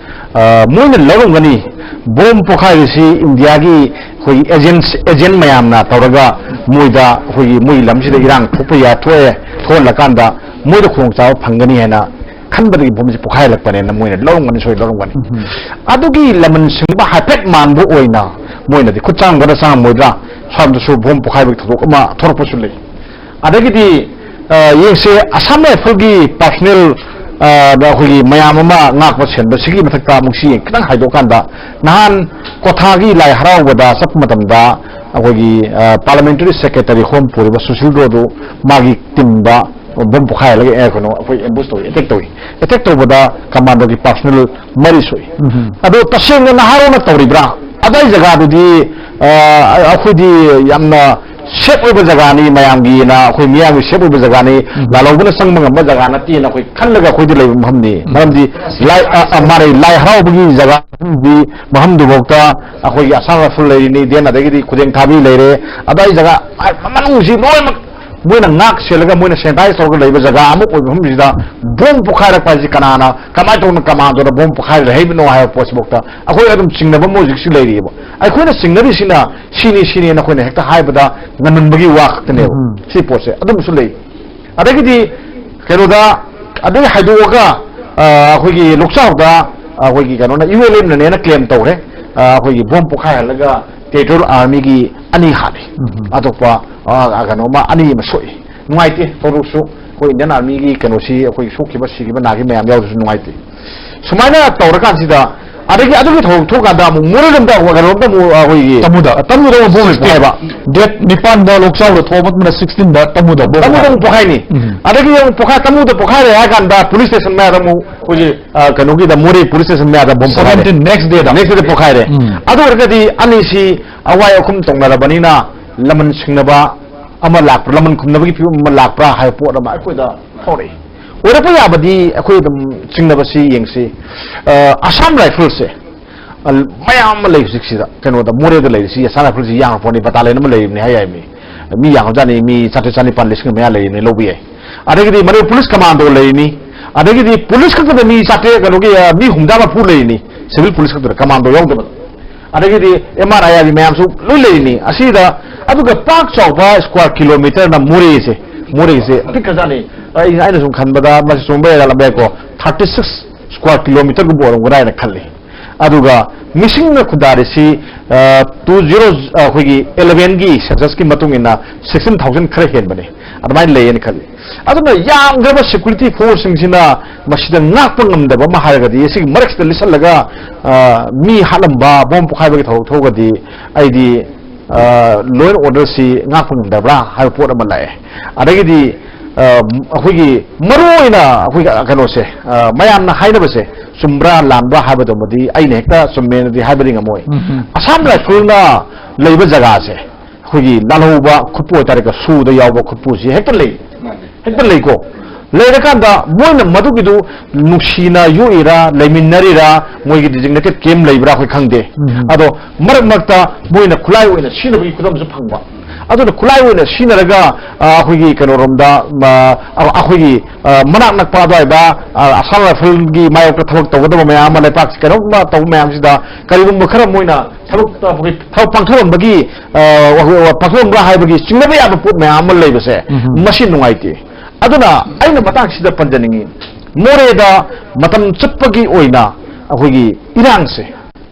ꯑ, ꯃꯣꯏꯅ ꯂꯧꯔꯝꯒꯅꯤ꯫ ꯕꯣꯝ ꯄꯣꯈꯥꯏꯔꯤꯁꯤ ꯏꯟꯗꯤꯌꯥꯒꯤ ꯑꯩꯈꯣꯏꯒꯤ agents, agent ꯃꯌꯥꯝꯅ ꯇꯧꯔꯒ ꯃꯣꯏꯗ ꯑꯩꯈꯣꯏꯒꯤ ꯃꯣꯏꯒꯤ ꯂꯝꯁꯤꯗ ꯏꯔꯥꯡ ꯊꯣꯛꯄ ꯌꯥ-, ꯊꯣꯛꯑꯦ, ꯊꯣꯛꯍꯜꯂꯀꯥꯟꯗ ꯃꯣꯏꯗ ꯈꯨꯗꯣꯡꯆꯥꯕ ꯐꯪꯒꯅꯤ ꯍꯥꯏꯅ ꯈꯟꯕꯗꯒꯤ ꯕꯣꯝꯁꯤ ꯄꯣꯈꯥꯏꯍꯜꯂꯛꯄꯅꯦꯅ ꯃꯣꯏꯅ ꯂꯧꯔꯝꯒꯅꯤ, ꯁꯣꯏ ꯂꯧꯔꯝꯒꯅꯤ꯫ ꯑꯗꯨꯒꯤ ꯂꯃꯟ ꯁꯤꯡꯕ ꯍꯥꯏꯐꯦꯠ ꯃꯥꯟꯕ ꯑꯣꯏꯅ ꯃꯣꯏꯅꯗꯤ ꯈꯨꯠ ꯆꯥꯝꯒꯗ꯭ꯔꯥ ꯆꯥꯝꯃꯣꯏꯗ꯭ꯔꯥ, ꯁ꯭ꯋꯥꯏꯗꯁꯨ ꯕꯣꯝ ꯄꯣꯈꯥꯏꯕꯒꯤ ꯊꯧꯗꯣꯛ ꯑꯃ ꯊꯣꯛꯂꯛꯄꯁꯨ ꯂꯩ꯫ ꯑꯗꯒꯤꯗꯤ, ꯑ, ꯌꯦꯡꯁꯦ, Assam Rifleꯒꯤ personnel ꯑ, ꯗ ꯑꯩꯈꯣꯏꯒꯤ ꯃꯌꯥꯝ ꯑꯃ ꯉꯥꯛꯄ ꯁꯦꯟꯕ ꯁꯤꯒꯤ ꯃꯊꯛꯇ ꯑꯃꯨꯛ ꯁꯤ ꯈꯤꯇꯪ ꯍꯥꯏꯗꯣꯛꯀꯥꯟꯗ, ꯅꯍꯥꯟ ꯀ꯭ꯋꯥꯊꯥꯒꯤ ꯂꯥꯏ ꯍꯔꯥꯎꯕꯗ ꯆꯠꯄ ꯃꯇꯝꯗ ꯑꯩꯈꯣꯏꯒꯤ, ꯑ, Parliamentary Secretary ꯍꯣꯝ ꯄꯨꯔꯤꯕ ꯁꯨꯁꯤꯜ ꯔꯣꯗꯨ ꯃꯥꯒꯤ ꯇꯤꯝꯗ ꯕꯣꯝ ꯄꯣꯈꯥꯏꯍꯜꯂꯒ, ꯑꯦ, ꯀꯩꯅꯣ, ꯑꯩꯈꯣꯏ ambush ꯇꯧꯏ, attack ꯇꯧꯏ꯫ Attack ꯇꯧꯕꯗ commandoꯒꯤ personnel ꯃꯔꯤ ꯁꯣꯛꯏ꯫ ꯎꯝ꯫ ꯑꯗꯣ ꯇꯁꯦꯡꯅ ꯅꯍꯥꯔꯣꯜꯅ ꯇꯧꯔꯤꯕ꯭ꯔꯥ? ꯑꯗꯥꯏ ꯖꯒꯥꯗꯨꯗꯤ, ꯑ, ꯑꯩꯈꯣꯏꯗꯤ ꯌꯥꯝꯅ safe ꯑꯣꯏꯕ ꯖꯒꯥꯅꯤ, ꯃꯌꯥꯝꯒꯤꯅ, ꯑꯩꯈꯣꯏ ꯃꯤꯌꯥꯝꯒꯤ safe ꯑꯣꯏꯕ ꯖꯒꯥꯅꯤ, ꯎꯝ꯫ ꯂꯥꯜꯍꯧꯕꯅ ꯆꯪꯕ ꯉꯝꯕ ꯖꯒꯥ ꯅꯠꯇꯦꯅ ꯑꯩꯈꯣꯏ ꯈꯜꯂꯒ ꯑꯩꯈꯣꯏꯗꯤ ꯂꯩꯕ ꯃꯐꯝꯅꯤ꯫ ꯎꯝ꯫ ꯃꯔꯝꯗꯤ ꯂꯥꯏ, ꯑ, ꯑ, ꯃꯥꯅꯦ, ꯂꯥꯏ ꯍꯔꯥꯎꯕꯒꯤ ꯖꯒꯥ ꯃꯐꯝꯗꯤ, ꯃꯐꯝꯗꯨꯐꯥꯎꯗ ꯑꯩꯈꯣꯏꯒꯤ Assam Rifle ꯂꯩꯔꯤꯅꯤ, then ꯑꯗꯒꯤꯗꯤ ꯈꯨꯗꯦꯡ ꯊꯥꯕꯤ ꯂꯩꯔꯦ, ꯑꯗꯥꯏ ꯖꯒꯥ ꯃꯅꯨꯡꯁꯤ ꯂꯣꯏꯅꯃꯛ ꯃꯣꯏꯅ ꯉꯥꯛ ꯁꯦꯜꯂꯒ, ꯃꯣꯏꯅ sanitize ꯇꯧꯔꯒ ꯂꯩꯕ ꯖꯒꯥ ꯑꯃ ꯑꯣꯏꯕ ꯃꯐꯝꯁꯤꯗ ꯕꯣꯝ ꯄꯣꯈꯥꯏꯔꯛꯄ ꯍꯥꯏꯁꯤ ꯀꯅꯥꯅ, ꯀꯃꯥꯏꯅ ꯇꯧꯅ commandoꯅ ꯕꯣꯝ ꯄꯣꯈꯥꯏꯔꯛꯏꯕꯅꯣ ꯍꯥꯏꯕ ꯄꯣꯠꯁꯤꯐꯥꯎꯗ ꯑꯩꯈꯣꯏ ꯑꯗꯨꯝ ꯆꯤꯡꯅꯕ ꯑꯃ ꯍꯧꯖꯤꯛꯁꯨ ꯂꯩꯔꯤꯑꯕ꯫ ꯑꯩꯈꯣꯏꯅ ꯆꯤꯡꯅꯔꯤꯁꯤꯅ ꯁꯤꯅꯤ, ꯁꯤꯅꯤ ꯅꯈꯣꯏꯅ ꯍꯦꯛꯇ ꯍꯥꯏꯕꯗ ꯉꯥꯡꯃꯟꯕꯒꯤ ꯋꯥ ꯈꯛꯇꯅꯦꯕ꯫ ꯎꯝ꯫ ꯁꯤ ꯄꯣꯠꯁꯦ ꯑꯗꯨꯝꯁꯨ ꯂꯩ꯫ ꯑꯗꯒꯤꯗꯤ ꯀꯩꯅꯣꯗ, ꯑꯗꯨꯒꯤ ꯍꯥꯏꯗꯣꯛꯑꯒ, ꯑ, ꯑꯩꯈꯣꯏꯒꯤ ꯂꯣꯛꯆꯥꯎꯗ ꯑꯩꯈꯣꯏꯒꯤ ꯀꯩꯅꯣꯅ, ULFꯅꯅꯦꯅ claim ꯇꯧꯔꯦ꯫ ꯑ, ꯑꯩꯈꯣꯏꯒꯤ ꯕꯣꯝ ꯄꯣꯈꯥꯏꯍꯜꯂꯒ Territorial Armyꯒꯤ ꯑꯅꯤ ꯍꯥꯠꯂꯤ꯫ ꯎꯝ꯫ ꯑꯇꯣꯞꯄ, ꯑ, ꯀꯩꯅꯣꯃ ꯑꯅꯤ ꯑꯃ ꯁꯣꯛꯏ꯫ ꯅꯨꯡꯉꯥꯏꯇꯦ ꯇꯧꯔꯁꯨ, ꯑꯩꯈꯣꯏ Indian Armyꯒꯤ ꯀꯩꯅꯣꯁꯤ, ꯑꯩꯈꯣꯏ ꯁꯣꯛꯈꯤꯕ, ꯁꯤꯈꯤꯕ, ꯅꯥꯈꯤꯕ ꯃꯌꯥꯝ ꯌꯥꯎꯔꯁꯨ ꯅꯨꯡꯉꯥꯏꯇꯦ꯫ ꯁꯨꯃꯥꯏꯅ ꯇꯧꯔꯀꯥꯟꯁꯤꯗ, ꯑꯗꯒꯤ ꯑꯗꯨꯒꯤ ꯊꯧꯗꯣꯛ ꯊꯣꯛꯀꯥꯟꯗ ꯑꯃꯨꯛ ꯃꯣꯔꯦꯔꯣꯝꯗ ꯑꯃꯨꯛ, ꯀꯩꯅꯣꯔꯣꯝꯗ ꯑꯃꯨꯛ ꯑꯩꯈꯣꯏꯒꯤ ꯇꯃꯨꯗ꯫ ꯇꯃꯨꯗ ꯑꯃꯨꯛ ꯕꯣꯝ ꯍꯦꯛ ꯄꯣꯈꯥꯏꯕ꯫ Date ꯅꯤꯄꯥꯟꯗ ꯂꯣꯛꯆꯥꯎꯗ ꯊꯣꯛꯑ ꯃꯇꯨꯡꯗ sixteenꯗ ꯇꯃꯨꯗ ꯕꯣꯝ ꯇꯃꯨꯗ ꯄꯣꯈꯥꯏ꯫ ꯑꯃꯨꯛ ꯄꯣꯈꯥꯏꯅꯤ꯫ ꯎꯝ꯫ ꯑꯗꯒꯤ ꯑꯃꯨꯛ ꯄꯣꯈꯥꯏ, ꯇꯃꯨꯗ ꯄꯣꯈꯥꯏꯔꯦ ꯍꯥꯏ ꯀꯥꯟꯗ police station ꯃꯌꯥꯗ ꯑꯃꯨꯛ ꯑꯩꯈꯣꯏꯒꯤ, ꯑ, ꯀꯩꯅꯣꯒꯤꯗ ꯃꯣꯔꯦ police station ꯃꯌꯥꯗ ꯕꯣꯝ ꯄꯣꯈꯥꯏꯔꯦ꯫ Seventeen, next dayꯗ꯫ Next dayꯗ ꯄꯣꯈꯥꯏꯔꯦ꯫ ꯎꯝ꯫ ꯑꯗꯨ ꯑꯣꯏꯔꯒꯗꯤ ꯑꯅꯤꯁꯤ ꯑꯋꯥꯏ ꯑꯈꯨꯝ ꯇꯧꯅꯔꯕꯅꯤꯅ ꯂꯃꯟ ꯁꯤꯡꯅꯕ ꯑꯃ ꯂꯥꯛꯄ꯭ꯔꯥ, ꯂꯃꯟ ꯈꯨꯝꯅꯕꯒꯤ ꯐꯤꯕꯝ ꯑꯃ ꯂꯥꯛꯄ꯭ꯔꯥ ꯍꯥꯏꯕ ꯄꯣꯠ ꯑꯃ ꯑꯩꯈꯣꯏꯗ ꯐꯥꯎꯔꯛꯏ꯫ ꯑꯣꯏꯔꯛꯄ ꯌꯥꯕꯗꯤ ꯑꯩꯈꯣꯏ ꯑꯗꯨꯝ ꯆꯤꯡꯅꯕꯁꯤ ꯌꯦꯡꯁꯤ꯫ ꯑ, Assam Riflesꯁꯦ, ꯑ, ꯃꯌꯥꯝ ꯑꯃ ꯂꯩ ꯍꯧꯖꯤꯛꯁꯤꯗ, ꯀꯩꯅꯣꯗ, ꯃꯣꯔꯦꯗ ꯂꯩꯔꯤꯁꯤ Assam Riflesꯁꯤ ꯌꯥꯝꯅ ꯄꯣꯠꯅꯤ, battalion ꯑꯃ ꯂꯩꯔꯤꯕꯅꯤ ꯍꯥꯏ ꯌꯥꯏ ꯃꯤ꯫ ꯃꯤ ꯌꯥꯝꯈ꯭ꯔꯖꯥꯠꯅꯤ, ꯃꯤ ꯆꯥꯇ꯭ꯔꯦꯠ ꯆꯅꯤꯄꯥꯟ ꯂꯤꯁꯤꯡ ꯃꯌꯥ ꯂꯩꯔꯤꯕꯅꯤ, ꯂꯧꯕ ꯌꯥꯏ꯫ ꯑꯗꯒꯤꯗꯤ ꯃꯅꯤꯄꯨꯔ police commando ꯂꯩꯔꯤꯅꯤ, ꯑꯗꯒꯤꯗꯤ police ꯈꯛꯇꯗ ꯃꯤ ꯆꯥꯇ꯭ꯔꯦꯠ, ꯀꯩꯅꯣꯒꯤ, ꯑ, ꯃꯤ ꯍꯨꯝꯗ꯭ꯔꯥ ꯃꯔꯤꯐꯨ ꯂꯩꯔꯤꯅꯤ, civil police ꯈꯛꯇꯗ, commando ꯌꯥꯎꯗꯕ꯫ ꯑꯗꯒꯤꯗꯤ MRI ꯍꯥꯏꯕꯤ ꯃꯌꯥꯝꯁꯨ ꯂꯣꯏ ꯂꯩꯔꯤꯅꯤ꯫ ꯑꯁꯤꯗ ꯑꯗꯨꯒ ꯄꯥꯛ ꯆꯥꯎꯕ square kilometerꯅ ꯃꯣꯔꯦꯁꯦ, ꯃꯣꯔꯦꯁꯦ ꯄꯤꯛꯈ꯭ꯔꯖꯥꯠꯅꯤ꯫ ꯑꯩ, ꯑꯩꯅ ꯁꯨꯝ ꯈꯟꯕꯗ ꯃꯁꯤ ꯆꯨꯝꯕ ꯌꯥꯔꯝꯕ ꯌꯥꯏꯀꯣ, thirty six square kilometerꯒꯨꯝꯕ ꯑꯣꯏꯔꯝꯒꯗ꯭ꯔꯥ ꯍꯥꯏꯅ ꯈꯜꯂꯤ꯫ ꯑꯗꯨꯒ ꯃꯤꯁꯤꯡꯅ ꯈꯨꯟꯗꯥꯔꯤꯁꯤ ꯇꯨ ꯖꯤꯔꯣ ꯑꯩꯈꯣꯏꯒꯤ ꯑꯦꯂꯚꯦꯟꯒꯤ ꯁꯦꯟꯁꯁꯀꯤ ꯃꯇꯨꯡ ꯏꯟꯅ ꯁꯤꯛꯁꯇꯤꯟ ꯊꯥꯎꯖꯟ ꯈꯔ ꯍꯦꯟꯕꯅꯤ, ꯑꯗꯨꯃꯥꯏꯅ ꯂꯩꯌꯦꯅ ꯈꯜꯂꯤ꯫ ꯑꯗꯨꯅ ꯌꯥꯝꯈ꯭ꯔꯕ ꯁꯦꯀ꯭ꯌꯨꯔꯤꯇꯤ ꯐꯣꯔꯁꯁꯤꯡꯁꯤꯅ ꯃꯁꯤꯗ ꯉꯥꯛꯄ ꯉꯝꯗꯕ ꯑꯃ ꯍꯥꯏꯔꯒꯗꯤ, ꯁꯤꯒꯤ ꯃꯔꯛꯁꯤꯗ ꯂꯤꯠꯁꯜꯂꯒ ꯑ, ꯃꯤ ꯍꯥꯠꯂꯝꯕ, ꯕꯣꯝ ꯄꯣꯈꯥꯏꯕꯒꯤ ꯊꯧꯗꯣꯛ ꯊꯣꯛꯑꯒꯗꯤ ꯑꯩꯗꯤ ꯂꯣ ꯑꯦꯟ ꯑꯣꯔꯗꯔꯁꯤ ꯉꯥꯛꯄ ꯉꯝꯗꯕ꯭ꯔꯥ ꯍꯥꯏꯕ ꯄꯣꯠ ꯑꯃ ꯂꯥꯛꯑꯦ꯫ ꯑꯗꯒꯤꯗꯤ ꯑ, ꯑꯩꯈꯣꯏꯒꯤ ꯃꯔꯨ ꯑꯣꯏꯅ ꯑꯩꯈꯣꯏꯒꯤ ꯀꯩꯅꯣꯁꯦ, ꯑ, ꯃꯌꯥꯝꯅ ꯍꯥꯏꯅꯕꯁꯦ ꯆꯨꯝꯕ꯭ꯔꯥ ꯂꯥꯟꯕ꯭ꯔꯥ ꯍꯥꯏꯕꯗꯨꯃꯗꯤ ꯑꯩꯅ ꯍꯦꯛꯇ ꯆꯨꯝꯃꯦꯅꯗꯤ ꯍꯥꯏꯕꯗꯤ ꯉꯝꯃꯣꯏ꯫ ꯎꯝ꯫ ꯑꯁꯥꯝ ꯔꯥꯏꯐꯜꯅ ꯂꯩꯕ ꯖꯒꯥꯁꯦ, ꯑꯩꯈꯣꯏꯒꯤ ꯂꯥꯜꯍꯧꯕ ꯈꯨꯠꯄꯨ ꯍꯥꯏꯇꯥꯔꯦꯀꯣ, ꯁꯨꯗ ꯌꯥꯎꯕ ꯈꯨꯠꯄꯨꯁꯤ ꯍꯦꯛꯇ ꯂꯩ꯫ ꯃꯥꯅꯦ꯫ ꯍꯦꯛꯇ ꯂꯩꯀꯣ꯫ ꯂꯩꯔꯀꯥꯟꯗ ꯃꯣꯏꯅ ꯃꯗꯨꯒꯤꯗꯨ ꯅꯨꯡꯁꯤꯅ ꯌꯣꯛꯏꯔꯥ, ꯂꯩꯃꯤꯟꯅꯔꯤꯔꯥ, ꯃꯣꯏꯒꯤ ꯗꯤꯖꯤꯒꯅꯦꯇꯦꯠ ꯀꯦꯝ ꯂꯩꯕ꯭ꯔꯥ ꯑꯩꯈꯣꯏ ꯈꯪꯗꯦ꯫ ꯎꯝ꯫ ꯑꯗꯣ ꯃꯔꯛ ꯃꯔꯛꯇ ꯃꯣꯏꯅ ꯈꯨꯠꯂꯥꯏ ꯑꯣꯏꯅ ꯁꯤꯖꯤꯟꯅꯕꯒꯤ ꯈꯨꯗꯝꯁꯨ ꯐꯪꯕ꯫ ꯑꯗꯨꯅ ꯈꯨꯠꯂꯥꯏ ꯑꯣꯏꯅ ꯁꯤꯖꯤꯟꯅꯔꯒ, ꯑ, ꯑꯩꯈꯣꯏꯒꯤ ꯀꯩꯅꯣꯔꯣꯝꯗ, ꯑ, ꯑ, ꯑꯩꯈꯣꯏꯒꯤ, ꯑ, ꯃꯅꯥꯛ ꯅꯛꯄ ꯑꯗꯨꯋꯥꯏꯗ, ꯑ, ꯑꯁꯥꯝ ꯔꯥꯏꯐꯜꯒꯤ ꯃꯥꯌꯣꯛꯇ ꯊꯕꯛ ꯇꯧꯒꯗꯕ ꯃꯌꯥꯝ ꯑꯃ, ꯂꯩꯄꯥꯛꯁꯤ ꯀꯩꯅꯣꯝꯃ ꯇꯧꯕ ꯃꯌꯥꯝꯁꯤꯗ ꯀꯔꯤꯒꯨꯝꯕ ꯈꯔ ꯃꯣꯏꯅ ꯊꯕꯛ, ꯑꯩꯈꯣꯏ ꯊꯕꯛ ꯄꯥꯡꯊꯣꯛꯂꯝꯕꯒꯤ, ꯑ, ꯄꯥꯡꯊꯣꯛꯂꯝꯕ꯭ꯔꯥ ꯍꯥꯏꯕꯒꯤ ꯆꯤꯡꯅꯕ ꯌꯥꯕ ꯄꯣꯠ ꯃꯌꯥꯝ ꯑꯃ ꯂꯩꯕꯁꯦ, ꯎꯝ꯫ ꯃꯁꯤ ꯅꯨꯡꯉꯥꯏꯇꯦ꯫ ꯑꯗꯨꯅ ꯑꯩꯅ ꯃꯇꯥꯡꯁꯤꯗ ꯄꯟꯖꯅꯤꯡꯉꯤ, ꯃꯣꯔꯦꯗ ꯃꯇꯝ ꯆꯨꯞꯄꯒꯤ ꯑꯣꯏꯅ ꯑꯩꯈꯣꯏꯒꯤ ꯏꯔꯥꯡꯁꯦ,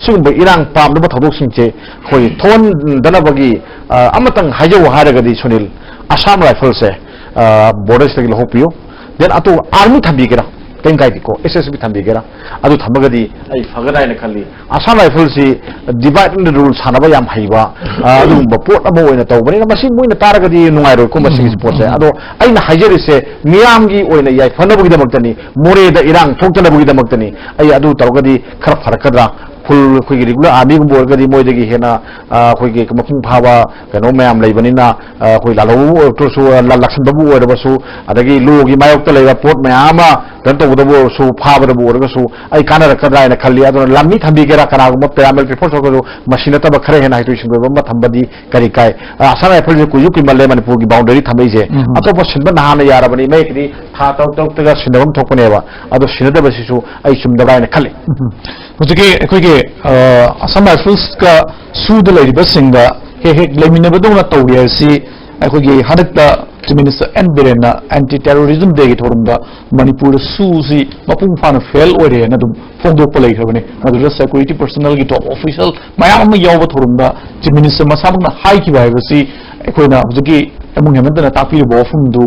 ꯁꯤꯒꯨꯝꯕ ꯏꯔꯥꯡ ꯄꯥꯝꯗꯕ ꯊꯧꯗꯣꯛꯁꯤꯡꯁꯦ ꯑꯩꯈꯣꯏ ꯊꯣꯛꯍꯟꯗꯅꯕꯒꯤ, ꯑ, ꯑꯃꯇꯪ ꯍꯥꯏꯖꯧ ꯍꯥꯏꯔꯒꯗꯤ, ꯁꯨꯅꯤꯜ, ꯑꯁꯥꯝ ꯔꯥꯏꯐꯜꯁꯦ, ꯑ, ꯕꯣꯔꯗꯔꯁꯤꯗꯒꯤ ꯂꯧꯊꯣꯛꯄꯤꯌꯨ꯫ ꯗꯦꯟ ꯑꯇꯣꯞꯄ ꯑꯥꯔꯃꯤ ꯊꯝꯕꯤꯒꯦꯔꯥ, ꯀꯩꯝ ꯀꯥꯏꯗꯦꯀꯣ, ꯑꯦꯁ ꯑꯦꯁ ꯕꯤ ꯊꯝꯕꯤꯒꯦꯔꯥ, ꯑꯗꯨ ꯊꯝꯃꯒꯗꯤ ꯑꯩ ꯐꯒꯗ꯭ꯔꯥ ꯍꯥꯏꯅ ꯈꯜꯂꯤ꯫ ꯑꯁꯥꯝ ꯔꯥꯏꯐꯜꯁꯤ divide and rule ꯁꯥꯟꯅꯕ ꯌꯥꯝ ꯍꯩꯕ, ꯑ, ꯑꯗꯨꯒꯨꯝꯕ ꯄꯣꯠ ꯑꯃ ꯑꯣꯏꯅ ꯇꯧꯕꯅꯤꯅ, ꯃꯁꯤ ꯃꯣꯏꯅ ꯇꯥꯔꯒꯗꯤ ꯅꯨꯡꯉꯥꯏꯔꯣꯏꯀꯣ, ꯃꯁꯤꯒꯤ ꯎꯝ, ꯄꯣꯠꯁꯦ꯫ ꯎꯝ꯫ ꯑꯗꯣ ꯑꯩꯅ ꯍꯥꯏꯖꯔꯤꯁꯦ ꯃꯤꯌꯥꯝꯒꯤ ꯑꯣꯏꯅ ꯌꯥꯏꯐꯅꯕꯒꯤꯗꯃꯛꯇꯅꯤ, ꯃꯣꯔꯦꯗ ꯏꯔꯥꯡ ꯊꯣꯛꯇꯅꯕꯒꯤꯗꯃꯛꯇꯅꯤ꯫ ꯑꯩ ꯑꯗꯨ ꯇꯧꯔꯒꯗꯤ ꯈꯔ ꯐꯔꯛꯀꯗ꯭ꯔꯥ? ꯐꯨꯜ ꯑꯩꯈꯣꯏꯒꯤ ꯔꯤꯒꯨꯂꯔ ꯑꯥꯔꯃꯤꯒꯨꯝꯕ ꯑꯣꯏꯔꯒꯗꯤ ꯃꯣꯏꯗꯒꯤ ꯍꯦꯟꯅ, ꯑ, ꯑꯩꯈꯣꯏꯒꯤ ꯃꯄꯨꯡ ꯐꯥꯕ ꯀꯩꯅꯣ ꯃꯌꯥꯝ ꯂꯩꯕꯅꯤꯅ, ꯑ, ꯑꯩꯈꯣꯏ ꯂꯥꯜꯍꯧꯕꯕꯨ ꯑꯣꯏꯔꯒꯁꯨ, ꯑ, ꯂꯥ-, ꯂꯥꯛꯁꯟꯕꯕꯨ ꯑꯣꯏꯔꯕꯁꯨ, ꯑꯗꯒꯤ ꯂꯣꯒꯤ ꯃꯥꯌꯣꯛꯇ ꯂꯩꯕ ꯄꯣꯠ ꯃꯌꯥꯝ ꯑꯃ ꯀꯩꯅꯣ ꯇꯧꯕꯗꯕꯨ ꯑꯣꯏꯔꯁꯨ, ꯐꯥꯕꯗꯕꯨ ꯑꯣꯏꯔꯒꯁꯨ ꯑꯩ ꯀꯥꯟꯅꯔꯛꯀꯗ꯭ꯔꯥ ꯍꯥꯏꯅ ꯈꯜꯂꯤ꯫ ꯑꯗꯨꯅ ꯂꯥꯟꯃꯤ ꯊꯝꯕꯤꯒꯦꯔꯥ, ꯀꯅꯥꯒꯨꯝꯕ ꯄꯦꯔꯥꯃꯤꯂꯤꯇꯔꯤ ꯐꯣꯔꯁ ꯑꯣꯏꯔꯒꯁꯨ, ꯃꯁꯤ ꯅꯠꯇꯕ ꯈꯔ ꯍꯦꯟꯅ ꯍꯩꯊꯣꯏ ꯁꯤꯡꯊꯣꯏꯕ ꯑꯃ ꯊꯝꯕꯗꯤ ꯀꯔꯤ ꯀꯥꯏ? ꯑ, ꯑꯁꯥꯝ ꯔꯥꯏꯐꯜꯁꯦ ꯀꯨꯏꯁꯨ ꯀꯨꯏꯃꯜꯂꯦ ꯃꯅꯤꯄꯨꯔꯒꯤ ꯕꯥꯎꯟꯗꯔꯤ ꯊꯝꯃꯛꯏꯁꯦ꯫ ꯎꯝ꯫ ꯑꯇꯣꯞꯄ ꯁꯤꯟꯕ ꯅꯍꯥꯟꯅ ꯌꯥꯔꯕꯅꯤ, ꯃꯌꯦꯛꯀꯤꯗꯤ ꯊꯥ ꯇꯔꯨꯛ ꯇꯔꯨꯛꯇꯒ ꯁꯤꯟꯅꯐꯝ ꯊꯣꯛꯄꯅꯦꯕ꯫ ꯑꯗꯣ ꯁꯤꯟꯅꯗꯕꯁꯤꯁꯨ ꯑꯩ ꯆꯨꯝꯗꯕ꯭ꯔꯥ ꯍꯥꯏꯅ ꯈꯜꯂꯤ꯫ ꯎꯝ꯫ ꯍꯧꯖꯤꯛꯀꯤ ꯑꯩꯈꯣꯏꯒꯤ, ꯑ, ꯑꯁꯥꯝ ꯔꯥꯏꯐꯜꯁꯀ ꯁꯨꯗ ꯂꯩꯔꯤꯕꯁꯤꯡꯒ ꯍꯦꯛ ꯍꯦꯛ ꯂꯩꯃꯤꯟꯅꯕꯗꯧꯅ ꯇꯧꯔꯤ ꯍꯥꯏꯕꯁꯤ, ꯑꯩꯈꯣꯏꯒꯤ ꯍꯟꯗꯛꯇ Chief Minister N Birenꯅ Anti Terrorism Dayꯒꯤ ꯊꯧꯔꯝꯗ ꯃꯅꯤꯄꯨꯔꯗ ꯁꯨꯁꯤ ꯃꯄꯨꯡ ꯐꯥꯅ ꯐꯦꯜ ꯑꯣꯏꯔꯦꯅ ꯑꯗꯨꯝ ꯐꯣꯡꯗꯣꯛꯄ ꯂꯩꯈ꯭ꯔꯕꯅꯤ꯫ ꯃꯗꯨꯗ security personnelꯒꯤ top official ꯃꯌꯥꯝ ꯑꯃ ꯌꯥꯎꯕ ꯊꯧꯔꯝꯗ Chief Minister ꯃꯁꯥꯃꯛꯅ ꯍꯥꯏꯈꯤꯕ ꯍꯥꯏꯕꯁꯤ ꯑꯩꯈꯣꯏꯅ ꯍꯧꯖꯤꯛꯀꯤ ꯑꯃꯨꯡ ꯍꯦꯃꯟꯇꯅ ꯇꯥꯛꯄꯤꯔꯤꯕ ꯋꯥꯐꯝꯗꯨ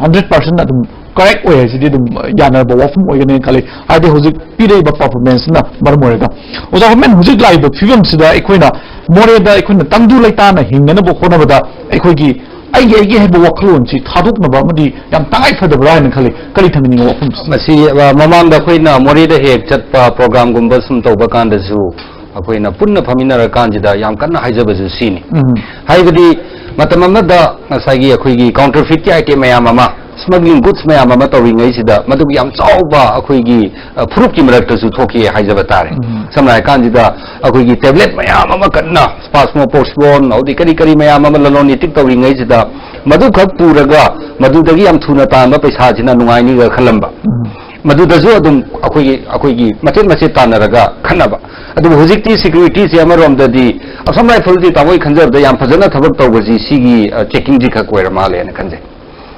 ꯍꯟꯗ꯭ꯔꯦꯠ ꯄꯥꯔꯁꯦꯟ ꯑꯗꯨꯝ ꯀꯔꯦꯛ ꯑꯣꯏ ꯍꯥꯏꯁꯤꯗꯤ ꯑꯗꯨꯝ ꯌꯥꯅꯔꯕ ꯋꯥꯐꯝ ꯑꯣꯏꯒꯅꯤ ꯈꯜꯂꯤ꯫ ꯍꯥꯏꯗꯤ ꯍꯧꯖꯤꯛ ꯄꯤꯔꯛꯏꯕ performanceꯅ ꯃꯔꯝ ꯑꯣꯏꯔꯒ꯫ ꯑꯣꯖꯥ ꯍꯣꯃꯦꯟ, ꯍꯧꯖꯤꯛ ꯂꯥꯛꯏꯕ ꯐꯤꯕꯝꯁꯤꯗ ꯑꯩꯈꯣꯏꯅ ꯃꯣꯔꯦꯗ ꯑꯩꯈꯣꯏꯅ ꯇꯪꯗꯨ ꯂꯩꯇꯥꯅ ꯍꯤꯡꯅꯅꯕ ꯍꯣꯠꯅꯕꯗ ꯑꯩꯈꯣꯏꯒꯤ ꯑꯩꯒꯤ ꯑꯩꯒꯤ ꯍꯥꯏꯕ ꯋꯥꯈꯜꯂꯣꯟꯁꯤ ꯊꯥꯗꯣꯛꯅꯕ ꯑꯃꯗꯤ ꯌꯥꯝ ꯇꯉꯥꯏ ꯐꯗꯕ꯭ꯔꯥ ꯍꯥꯏꯅ ꯈꯜꯂꯤ꯫ ꯀꯔꯤ ꯊꯝꯕꯤꯅꯤꯡꯉꯤ ꯋꯥꯐꯝꯁꯤ? ꯃꯁꯤ ꯑ, ꯃꯃꯥꯡꯗ ꯑꯩꯈꯣꯏꯅ ꯃꯣꯔꯦꯗ ꯍꯦꯛ ꯆꯠꯄ programꯒꯨꯝꯕ ꯁꯨꯝ ꯇꯧꯕ ꯀꯥꯟꯗꯁꯨ ꯑꯩꯈꯣꯏꯅ ꯄꯨꯟꯅ ꯐꯝꯃꯤꯟꯅꯔꯀꯥꯟꯁꯤꯗ ꯌꯥꯝ ꯀꯟꯅ ꯍꯥꯏꯖꯕꯁꯨ ꯁꯤꯅꯤ꯫ ꯎꯝ꯫ ꯍꯥꯏꯕꯗꯤ ꯃꯇꯝ ꯑꯃꯗ ꯉꯁꯥꯏꯒꯤ ꯑꯩꯈꯣꯏꯒꯤ counterfeitꯀꯤ item ꯃꯌꯥꯝ ꯑꯃ, smuggling goods ꯃꯌꯥꯝ ꯑꯃ ꯇꯧꯔꯤꯉꯩꯁꯤꯗ ꯃꯗꯨꯒꯤ ꯌꯥꯝ ꯆꯥꯎꯕ ꯑꯩꯈꯣꯏꯒꯤ ꯑ, ꯐꯨꯔꯨꯞꯀꯤ ꯃꯔꯛꯇꯁꯨ ꯊꯣꯛꯈꯤ ꯍꯥꯏꯖꯕ ꯇꯥꯔꯦ꯫ ꯎꯝ꯫ ꯁꯝꯅ ꯍꯥꯏꯔꯀꯥꯟꯁꯤꯗ ꯑꯩꯈꯣꯏꯒꯤ tablet ꯃꯌꯥꯝ ꯑꯃ ꯀꯟꯅ spasmo postmon ꯑꯗꯩ ꯀꯔꯤ ꯀꯔꯤ ꯃꯌꯥꯝ ꯑꯃ ꯂꯂꯣꯟ ꯏꯇꯤꯛ ꯇꯧꯔꯤꯉꯩꯁꯤꯗ ꯃꯗꯨꯈꯛ ꯄꯨꯔꯒ ꯃꯗꯨꯗꯒꯤ ꯌꯥꯝ ꯊꯨꯅ ꯇꯥꯟꯕ ꯄꯩꯁꯥꯁꯤꯅ ꯅꯨꯡꯉꯥꯏꯅꯤꯒ ꯈꯜꯂꯝꯕ꯫ ꯎꯝ꯫ ꯃꯗꯨꯗꯁꯨ ꯑꯗꯨꯝ ꯑꯩꯈꯣꯏꯒꯤ ꯑꯩꯈꯣꯏꯒꯤ ꯃꯆꯦꯠ ꯃꯆꯦꯠ ꯇꯥꯟꯅꯔꯒ ꯈꯠꯅꯕ꯫ ꯑꯗꯨꯕꯨ ꯍꯧꯖꯤꯛꯇꯤ securityꯁꯦ ꯑꯃꯔꯣꯝꯗꯗꯤ Assam Riflesꯗꯤ ꯇꯥꯃꯣꯒꯤ ꯈꯟꯖꯕꯗ ꯌꯥꯝ ꯐꯖꯅ ꯊꯕꯛ ꯇꯧꯕꯁꯤ ꯁꯤꯒꯤ ꯑ, checkingꯁꯤ ꯈꯛ ꯑꯣꯏꯔ ꯃꯥꯜꯂꯦꯅ ꯈꯟꯖꯩ꯫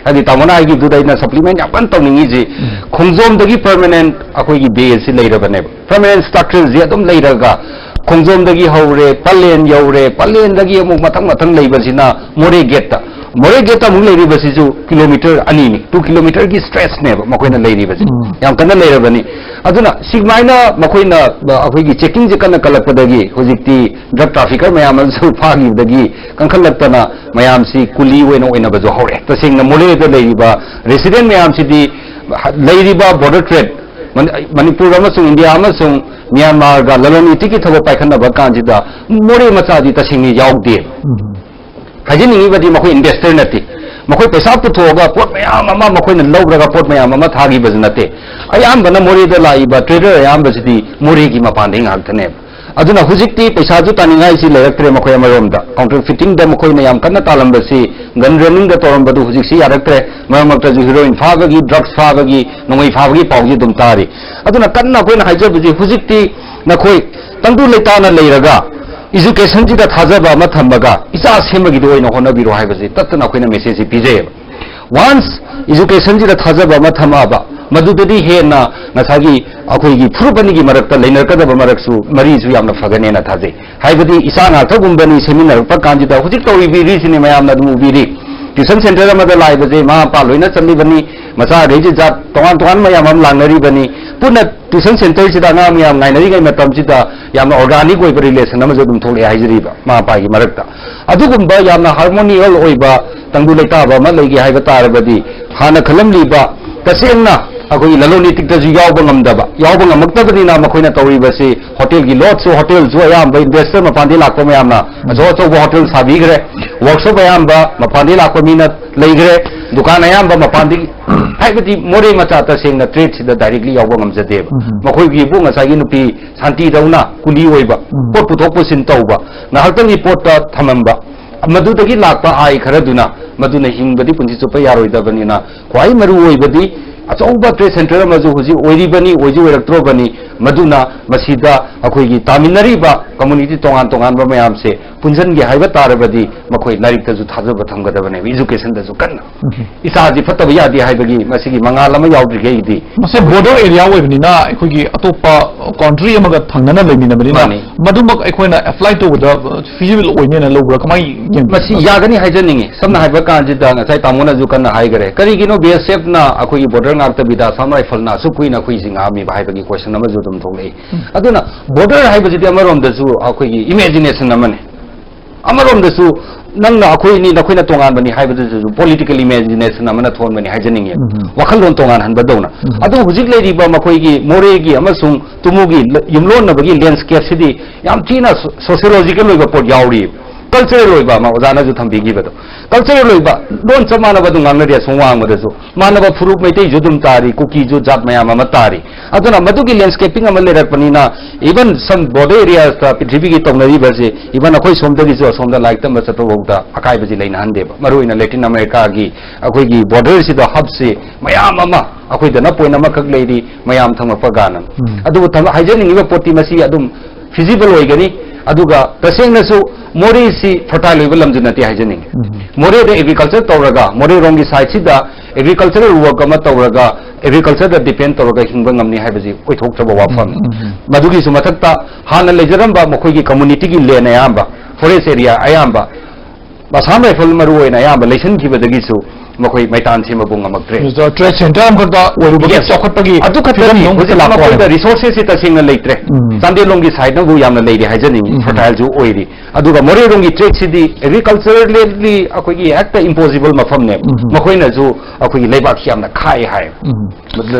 ꯍꯥꯏꯗꯤ ꯇꯥꯃꯣꯅ ꯍꯥꯏꯈꯤꯕꯗꯨꯗ ꯑꯩꯅ supplement ꯌꯥꯝ ꯀꯟꯅ ꯇꯧꯅꯤꯡꯉꯤꯁꯤ, ꯎꯝ꯫ ꯈꯣꯡꯖꯣꯝꯗꯒꯤ permanent ꯑꯩꯈꯣꯏꯒꯤ baseꯁꯤ ꯂꯩꯔꯕꯅꯦꯕ꯫ Permanent structureꯁꯤ ꯑꯗꯨꯝ ꯂꯩꯔꯒ ꯈꯣꯡꯖꯣꯝꯗꯒꯤ ꯍꯧꯔꯦ, ꯄꯂꯦꯟ ꯌꯧꯔꯦ, ꯄꯂꯦꯟꯗꯒꯤ ꯑꯃꯨꯛ ꯃꯊꯪ ꯃꯊꯪ ꯂꯩꯕꯁꯤꯅ ꯃꯣꯔꯦ gateꯇ꯫ ꯃꯣꯔꯦ gateꯇ ꯑꯃꯨꯛ ꯂꯩꯔꯤꯕꯁꯤꯁꯨ kilometre ꯑꯅꯤꯅꯤ, two kilometreꯒꯤ stretchꯅꯦꯕ ꯃꯈꯣꯏꯅ ꯂꯩꯔꯤꯕꯁꯤ꯫ ꯎꯝ꯫ ꯌꯥꯝ ꯀꯟꯅ ꯂꯩꯔꯕꯅꯤ꯫ ꯑꯗꯨꯅ ꯁꯤꯃꯥꯏꯅ ꯃꯈꯣꯏꯅ, ꯑ, ꯑꯩꯈꯣꯏꯒꯤ checkingꯁꯦ ꯀꯟꯅ ꯀꯜꯂꯛꯄꯗꯒꯤ ꯍꯧꯖꯤꯛꯇꯤ drug trafficker ꯃꯌꯥꯝ ꯑꯃꯁꯨ ꯐꯥꯈꯤꯕꯗꯒꯤ ꯀꯟꯈꯠꯂꯛꯇꯅ ꯃꯌꯥꯝꯁꯤ ꯀꯨꯂꯤ ꯑꯣꯏꯅ ꯑꯣꯏꯅꯕꯁꯨ ꯍꯧꯔꯛꯑꯦ꯫ ꯇꯁꯦꯡꯅ ꯃꯣꯔꯦꯗ ꯂꯩꯔꯤꯕ resident ꯃꯌꯥꯝꯁꯤꯗꯤ ꯂꯩꯔꯤꯕ border trade, ꯃꯅꯤ-, ꯃꯅꯤꯄꯨꯔ ꯑꯃꯁꯨꯡ ꯏꯟꯗꯤꯌꯥ ꯑꯃꯁꯨꯡ ꯃ꯭ꯌꯥꯟꯃꯥꯔꯒ ꯂꯂꯣꯟ ꯏꯇꯤꯛꯀꯤ ꯊꯕꯛ ꯄꯥꯏꯈꯠꯅꯕ ꯀꯥꯟꯁꯤꯗ ꯃꯣꯔꯦ ꯃꯆꯥꯗꯤ ꯇꯁꯦꯡꯅ ꯌꯥꯎꯗꯦ꯫ ꯎꯝ꯫ ꯍꯥꯏꯖꯅꯤꯡꯉꯤꯕꯗꯤ ꯃꯈꯣꯏ investor ꯅꯠꯇꯦ꯫ ꯃꯈꯣꯏ ꯄꯩꯁꯥ ꯄꯨꯊꯣꯛꯑꯒ ꯄꯣꯠ ꯃꯌꯥꯝ ꯑꯃ ꯃꯈꯣꯏꯅ ꯂꯧꯔꯒ ꯄꯣꯠ ꯃꯌꯥꯝ ꯑꯃ ꯊꯥꯈꯤꯕꯁꯨ ꯅꯠꯇꯦ꯫ ꯑꯌꯥꯝꯕꯅ ꯃꯣꯔꯦꯗ ꯂꯥꯛꯏꯕ trader ꯑꯌꯥꯝꯕꯁꯤꯗꯤ ꯃꯣꯔꯦꯒꯤ ꯃꯄꯥꯟꯗꯒꯤ ꯉꯥꯛꯇꯅꯦꯕ꯫ ꯑꯗꯨꯅ ꯍꯧꯖꯤꯛꯇꯤ ꯄꯩꯁꯥꯁꯨ ꯇꯥꯅꯤꯡꯉꯥꯏꯁꯤ ꯂꯩꯔꯛꯇ꯭ꯔꯦ ꯃꯈꯣꯏ ꯑꯃꯔꯣꯝꯗ꯫ Counterfeitingꯗ ꯃꯈꯣꯏꯅ ꯌꯥꯝ ꯀꯟꯅ ꯇꯥꯜꯂꯝꯕꯁꯤ, gun runningꯗ ꯇꯧꯔꯝꯕꯗꯨ ꯍꯧꯖꯤꯛꯁꯤ ꯌꯥꯔꯛꯇ꯭ꯔꯦ꯫ ꯃꯔꯛ ꯃꯔꯛꯇꯁꯨ heroin ꯐꯥꯕꯒꯤ, drugs ꯐꯥꯕꯒꯤ, ꯅꯣꯡꯃꯩ ꯐꯥꯕꯒꯤ ꯄꯥꯎꯁꯤ ꯑꯗꯨꯝ ꯇꯥꯔꯤ꯫ ꯑꯗꯨꯅ ꯀꯟꯅ ꯑꯩꯈꯣꯏꯅ ꯍꯥꯏꯖꯕꯁꯤ ꯍꯧꯖꯤꯛꯇꯤ ꯅꯈꯣꯏ ꯇꯪꯗꯨ ꯂꯩꯇꯥꯅ ꯂꯩꯔꯒ Educationꯁꯤꯗ ꯊꯥꯖꯕ ꯑꯃ ꯊꯝꯃꯒ ꯏꯆꯥ ꯁꯦꯝꯕꯒꯤꯗ ꯑꯣꯏꯅ ꯍꯣꯠꯅꯕꯤꯔꯣ ꯍꯥꯏꯕꯁꯤ ꯇꯠꯇꯅ ꯑꯩꯈꯣꯏꯅ messageꯁꯤ ꯄꯤꯖꯩꯌꯦꯕ꯫ Once educationꯁꯤꯗ ꯊꯥꯖꯕ ꯑꯃ ꯊꯝꯃꯛꯑꯕ, ꯃꯗꯨꯗꯗꯤ ꯍꯦꯟꯅ ꯉꯁꯥꯏꯒꯤ ꯑꯩꯈꯣꯏꯒꯤ ꯐꯨꯔꯨꯞ ꯑꯅꯤꯒꯤ ꯃꯔꯛꯇ ꯂꯩꯅꯔꯛꯀꯗꯕ ꯃꯔꯛꯁꯨ, ꯃꯔꯤꯁꯨ ꯌꯥꯝꯅ ꯐꯒꯅꯦꯅ ꯊꯥꯖꯩ꯫ ꯍꯥꯏꯕꯗꯤ ꯏꯆꯥ ꯉꯥꯛꯇꯒꯨꯝꯕꯅꯤ ꯁꯦꯝꯃꯤꯟꯅꯔꯛꯄ ꯀꯥꯟꯁꯤꯗ ꯍꯧꯖꯤꯛ ꯇꯧꯔꯤꯕ ꯔꯤꯁꯤꯅꯤ ꯃꯌꯥꯝꯅ ꯑꯗꯨꯝ ꯎꯕꯤꯔꯤ꯫ Tuition centre ꯑꯃꯗ ꯂꯥꯛꯏꯕꯁꯦ ꯃꯃꯥ ꯃꯄꯥ ꯂꯣꯏꯅ ꯆꯠꯂꯤꯕꯅꯤ, ꯃꯆꯥꯈꯩꯁꯦ ꯖꯥꯠ ꯇꯣꯉꯥꯟ ꯇꯣꯉꯥꯟꯕ ꯃꯌꯥꯝ ꯑꯃ ꯂꯥꯛꯅꯔꯤꯕꯅꯤ꯫ ꯄꯨꯟꯅ tuition centreꯁꯤꯗ ꯑꯉꯥꯡ ꯃꯌꯥꯝ ꯉꯥꯏꯅꯔꯤꯉꯩ ꯃꯇꯝꯁꯤꯗ ꯌꯥꯝꯅ organic ꯑꯣꯏꯕ relation ꯑꯃꯁꯨ ꯑꯗꯨꯝ ꯊꯣꯛꯂꯛꯑꯦ ꯍꯥꯏꯖꯔꯤꯕ ꯃꯃꯥ ꯃꯄꯥꯒꯤ ꯃꯔꯛꯇ꯫ ꯑꯗꯨꯒꯨꯝꯕ ꯌꯥꯝꯅ harmonial ꯑꯣꯏꯕ ꯇꯪꯗꯨ ꯂꯩꯇꯥꯕ ꯑꯃ ꯂꯩꯒꯦ ꯍꯥꯏꯕ ꯇꯥꯔꯕꯗꯤ, ꯍꯥꯟꯅ ꯈꯜꯂꯝꯂꯤꯕ ꯇꯁꯦꯡꯅ ꯑꯩꯈꯣꯏꯒꯤ ꯂꯂꯣꯟ ꯏꯇꯤꯛꯇꯁꯨ ꯌꯥꯎꯕ ꯉꯝꯗꯕ, ꯌꯥꯎꯕ ꯉꯝꯃꯛꯇꯕꯅꯤꯅ ꯃꯈꯣꯏꯅ ꯇꯧꯔꯤꯕꯁꯤ ꯍꯣꯇꯦꯜꯒꯤ ꯂꯣꯠꯁꯨ, ꯍꯣꯇꯦꯜꯁꯨ ꯑꯌꯥꯝꯕ investor ꯃꯄꯥꯟꯗꯒꯤ ꯂꯥꯛꯄ ꯃꯌꯥꯝꯅ ꯑꯆꯧ ꯑꯆꯧꯕ ꯍꯣꯇꯦꯜ ꯁꯥꯕꯤꯈ꯭ꯔꯦ, workshop ꯑꯌꯥꯝꯕ ꯃꯄꯥꯟꯗꯒꯤ ꯂꯥꯛꯄ ꯃꯤꯅ ꯂꯩꯈ꯭ꯔꯦ, ꯗꯨꯀꯥꯟ ꯑꯌꯥꯝꯕ ꯃꯄꯥꯟꯗꯒꯤ꯫ ꯍꯥꯏꯕꯗꯤ ꯃꯣꯔꯦ ꯃꯆꯥ ꯇꯁꯦꯡꯅ tradeꯁꯤꯗ directly ꯌꯥꯎꯕ ꯉꯝꯖꯗꯦꯕ꯫ ꯎꯝ꯫ ꯃꯈꯣꯏꯒꯤꯕꯨ ꯉꯁꯥꯏꯒꯤ ꯅꯨꯄꯤ ꯁꯥꯟꯇꯤꯗꯧꯅ ꯀꯨꯂꯤ ꯑꯣꯏꯕ, ꯎꯝ꯫ ꯄꯣꯠ ꯄꯨꯊꯣꯛ ꯄꯨꯁꯤꯟ ꯇꯧꯕ, ꯉꯥꯏꯍꯥꯛꯇꯪꯒꯤ ꯄꯣꯠꯇ ꯊꯝꯃꯝꯕ, ꯃꯗꯨꯗꯒꯤ ꯂꯥꯛꯄ ꯑꯥꯏ ꯈꯔꯗꯨꯅ ꯃꯗꯨꯅ ꯍꯤꯡꯕꯗꯤ ꯄꯨꯟꯁꯤ ꯆꯨꯞꯄ ꯌꯥꯔꯣꯏꯗꯕꯅꯤꯅ, ꯈ꯭ꯋꯥꯏ ꯃꯔꯨ ꯑꯣꯏꯕꯗꯤ ꯑꯆꯧꯕ trade centre ꯑꯃꯁꯨ ꯍꯧꯖꯤꯛ ꯑꯣꯏꯔꯤꯕꯅꯤ, ꯑꯣꯏꯁꯨ ꯑꯣꯏꯔꯛꯇ꯭ꯔꯕꯅꯤ꯫ ꯃꯗꯨꯅ ꯃꯁꯤꯗ ꯑꯩꯈꯣꯏꯒꯤ ꯇꯥꯃꯤꯟꯅꯔꯤꯕ community ꯇꯣꯉꯥꯟ ꯇꯣꯉꯥꯟꯕ ꯃꯌꯥꯝꯁꯦ ꯄꯨꯟꯁꯤꯟꯒꯦ ꯍꯥꯏꯕ ꯇꯥꯔꯕꯗꯤ ꯃꯈꯣꯏ ꯂꯥꯏꯔꯤꯛꯇꯁꯨ ꯊꯥꯖꯕ ꯊꯝꯒꯗꯕꯅꯦꯕ, educationꯗꯁꯨ ꯀꯟꯅ꯫ ꯎꯝ꯫ ꯏꯆꯥꯁꯤ ꯐꯠꯇꯕ ꯌꯥꯗꯦ ꯍꯥꯏꯕꯒꯤ ꯃꯁꯤꯒꯤ ꯃꯉꯥꯜ ꯑꯃ ꯌꯥꯎꯗ꯭ꯔꯤꯈꯩꯗꯤ꯫ ꯃꯁꯤ border area ꯑꯣꯏꯕꯅꯤꯅ ꯑꯩꯈꯣꯏꯒꯤ ꯑꯇꯣꯞꯄ country ꯑꯃꯒ ꯊꯪꯅꯅ ꯂꯩꯃꯤꯟꯅꯕꯅꯤꯅ, ꯃꯥꯅꯤ꯫ ꯃꯗꯨꯃꯛ ꯑꯩꯈꯣꯏꯅ apply ꯇꯧꯕꯗ feasible ꯑꯣꯏꯅꯦꯅ ꯂꯧꯕ꯭ꯔꯥ? ꯀꯃꯥꯏꯅ ꯌꯦꯡꯕ? ꯃꯁꯤ ꯌꯥꯒꯅꯤ ꯍꯥꯏꯖꯅꯤꯡꯉꯤ꯫ ꯁꯝꯅ ꯍꯥꯏꯕ ꯀꯥꯟꯁꯤꯗ ꯉꯁꯥꯏ ꯇꯥꯃꯣꯅꯁꯨ ꯀꯟꯅ ꯍꯥꯏꯈꯔꯦ, ꯀꯔꯤꯒꯤꯅꯣ BSFꯅ ꯑꯩꯈꯣꯏꯒꯤ border ꯉꯥꯛꯇꯕꯤꯗ Assam Rifleꯅ ꯑꯁꯨꯛ ꯀꯨꯏꯅ ꯑꯩꯈꯣꯏꯁꯤ ꯉꯥꯛꯑꯝꯃꯤꯕ ꯍꯥꯏꯕꯒꯤ question ꯑꯃꯁꯨ ꯑꯗꯨꯝ ꯊꯣꯛꯂꯛꯏ꯫ ꯎꯝ꯫ ꯑꯗꯨꯅ border ꯍꯥꯏꯕꯁꯤꯗꯤ ꯑꯃꯔꯣꯝꯗꯁꯨ ꯑꯩꯈꯣꯏꯒꯤ imagination ꯑꯃꯅꯤ, ꯑꯃꯔꯣꯝꯗꯁꯨ ꯅꯪꯅ ꯑꯩꯈꯣꯏꯅꯤ ꯅꯈꯣꯏꯅ ꯇꯣꯉꯥꯟꯕꯅꯤ ꯍꯥꯏꯕꯗꯨꯁꯨ political imagination ꯑꯃꯅ ꯊꯣꯟꯕꯅꯤ ꯍꯥꯏꯖꯅꯤꯡꯉꯦ꯫ ꯎꯝ꯫ ꯋꯥꯈꯜꯂꯣꯟ ꯇꯣꯉꯥꯟꯍꯟꯕꯗꯧꯅ꯫ ꯎꯝ꯫ ꯑꯗꯨ ꯍꯧꯖꯤꯛ ꯂꯩꯔꯤꯕ ꯃꯈꯣꯏꯒꯤ ꯃꯣꯔꯦꯒꯤ ꯑꯃꯁꯨꯡ ꯇꯨꯃꯨꯒꯤ ꯂ-, ꯌꯨꯝꯂꯣꯟꯅꯕꯒꯤ landscapeꯁꯤꯗꯤ ꯌꯥꯝ ꯊꯤꯅ so-, sociological ꯑꯣꯏꯕ ꯄꯣꯠ ꯌꯥꯎꯔꯤ, cultural ꯑꯣꯏꯕ ꯑꯃ ꯑꯣꯖꯥꯅꯁꯨ ꯊꯝꯕꯤꯈꯤꯕꯗꯣ꯫ Cultural ꯑꯣꯏꯕ ꯂꯣꯟ ꯆꯞ ꯃꯥꯟꯅꯕ ꯑꯗꯨꯝ ꯉꯥꯡꯅꯔꯤ ꯑꯁꯣꯝ ꯋꯥꯡꯃꯗꯁꯨ꯫ ꯃꯥꯟꯅꯕ ꯐꯨꯔꯨꯞ ꯃꯩꯇꯩꯁꯨ ꯑꯗꯨꯝ ꯇꯥꯔꯤ, ꯀꯨꯀꯤꯁꯨ ꯖꯥꯠ ꯃꯌꯥꯝ ꯑꯃ ꯇꯥꯔꯤ꯫ ꯑꯗꯨꯅ ꯃꯗꯨꯒꯤ landscaping ꯑꯃ ꯂꯩꯔꯛꯄꯅꯤꯅ, even some border areasꯇ ꯄ꯭ꯔꯤꯊꯤꯕꯤꯒꯤ ꯇꯧꯅꯔꯤꯕꯁꯦ, even ꯑꯩꯈꯣꯏ ꯁꯣꯝꯗꯒꯤꯁꯨ ꯑꯁꯣꯝꯗ ꯂꯥꯏꯔꯤꯛ ꯇꯝꯕ ꯆꯠꯄ ꯐꯥꯎꯗ ꯑꯀꯥꯏꯕꯁꯤ ꯂꯩꯅꯍꯟꯗꯦꯕ꯫ ꯃꯔꯨꯑꯣꯏꯅ Latin Americaꯒꯤ ꯑꯩꯈꯣꯏꯒꯤ borderꯁꯤꯗ hubꯁꯤ ꯃꯌꯥꯝ ꯑꯃ, ꯑꯩꯈꯣꯏꯗꯅ point ꯑꯃꯈꯛ ꯂꯩꯔꯤ, ꯃꯌꯥꯝ ꯊꯝꯃꯛꯄ ꯒꯥꯅ꯫ ꯎꯝ꯫ ꯑꯗꯨꯕꯨ ꯊꯝ-, ꯍꯥꯏꯖꯅꯤꯡꯉꯤꯕ ꯄꯣꯠꯇꯤ ꯃꯁꯤ ꯑꯗꯨꯝ feasible ꯑꯣꯏꯒꯅꯤ꯫ ꯑꯗꯨꯒ ꯇꯁꯦꯡꯅꯁꯨ ꯃꯣꯔꯦꯁꯤ ꯐꯔꯇꯥꯏꯜ ꯑꯣꯏꯕ ꯂꯝꯁꯨ ꯅꯠꯇꯦ ꯍꯥꯏꯖꯅꯤꯡꯉꯤ꯫ ꯃꯣꯔꯦꯗ ꯑꯦꯒ꯭ꯔꯤꯀꯜꯆꯔ ꯇꯧꯔꯒ, ꯃꯣꯔꯦꯔꯣꯝꯒꯤ ꯁꯥꯏꯠꯁꯤꯗ ꯑꯦꯒ꯭ꯔꯤꯀꯜꯆꯔꯦꯜ ꯋꯥꯔꯛ ꯑꯃ ꯇꯧꯔꯒ, ꯑꯦꯒ꯭ꯔꯤꯀꯜꯆꯔꯗ ꯗꯤꯄꯦꯟ ꯇꯧꯔꯒ ꯍꯤꯡꯕ ꯉꯝꯅꯤ ꯍꯥꯏꯕꯁꯤ ꯑꯣꯏꯊꯣꯛꯇ꯭ꯔꯕ ꯋꯥꯐꯝꯅꯤ꯫ ꯃꯗꯨꯒꯤꯁꯨ ꯃꯊꯛꯇ ꯍꯥꯟꯅ ꯂꯩꯖꯔꯝꯕ ꯃꯈꯣꯏꯒꯤ ꯀꯝꯃꯨꯅꯤꯇꯤꯒꯤ ꯂꯦꯟ ꯑꯌꯥꯝꯕ, ꯐꯣꯔꯦꯁ ꯑꯦꯔꯤꯌꯥ ꯑꯌꯥꯝꯕ, ꯑꯁꯥꯝ ꯔꯥꯏꯐꯜ ꯃꯔꯨ ꯑꯣꯏꯅ ꯑꯌꯥꯝꯕ ꯂꯩꯁꯤꯟꯈꯤꯕꯗꯒꯤꯁꯨ ꯃꯈꯣꯏ ꯃꯩꯇꯥꯟ ꯁꯦꯝꯕꯕꯨ ꯉꯝꯃꯛꯇ꯭ꯔꯦ꯫ ꯇ꯭ꯔꯦꯗ ꯁꯦꯟꯇꯔ ꯑꯃꯈꯛꯇ ꯑꯣꯏꯔꯨꯕꯒꯤ Yes. ꯆꯥꯎꯈꯠꯄꯒꯤ ꯑꯗꯨ ꯈꯛꯇꯅꯤ꯫ ꯐꯤꯕꯝꯗ ꯑꯃꯨꯛ ꯍꯧꯖꯤꯛ ꯂꯥꯛꯄ ꯃꯈꯣꯏꯗ ꯍꯥꯏꯕ꯫ ꯔꯤꯁꯣꯔꯁꯦꯁꯁꯤ ꯇꯁꯦꯡꯅ ꯂꯩꯇ꯭ꯔꯦ꯫ ꯎꯝ꯫ ꯆꯥꯟꯗꯦꯜꯂꯣꯝꯒꯤ ꯁꯥꯏꯠꯅꯕꯨ ꯌꯥꯝꯅ ꯂꯩꯔꯦ ꯍꯥꯏꯖꯅꯤꯡꯉꯤ, ꯎꯝ꯫ ꯐꯔꯇꯥꯏꯜꯁꯨ ꯑꯣꯏꯔꯤ꯫ ꯑꯗꯨꯒ ꯃꯣꯔꯦꯔꯣꯝꯒꯤ ꯇ꯭ꯔꯦꯗꯁꯤꯗꯤ ꯑꯦꯒ꯭ꯔꯤꯀꯜꯆꯔꯦꯜꯂꯤ ꯑꯩꯈꯣꯏꯒꯤ ꯍꯦꯛꯇ ꯏꯝꯄꯣꯁꯤꯕꯜ ꯃꯐꯝꯅꯦꯕ꯫ ꯎꯝ꯫ ꯃꯈꯣꯏꯅꯁꯨ ꯑꯩꯈꯣꯏꯒꯤ ꯂꯩꯕꯥꯛꯁꯤ ꯌꯥꯝꯅ ꯈꯥꯛꯑꯦ ꯍꯥꯏ꯫ ꯎꯝ꯫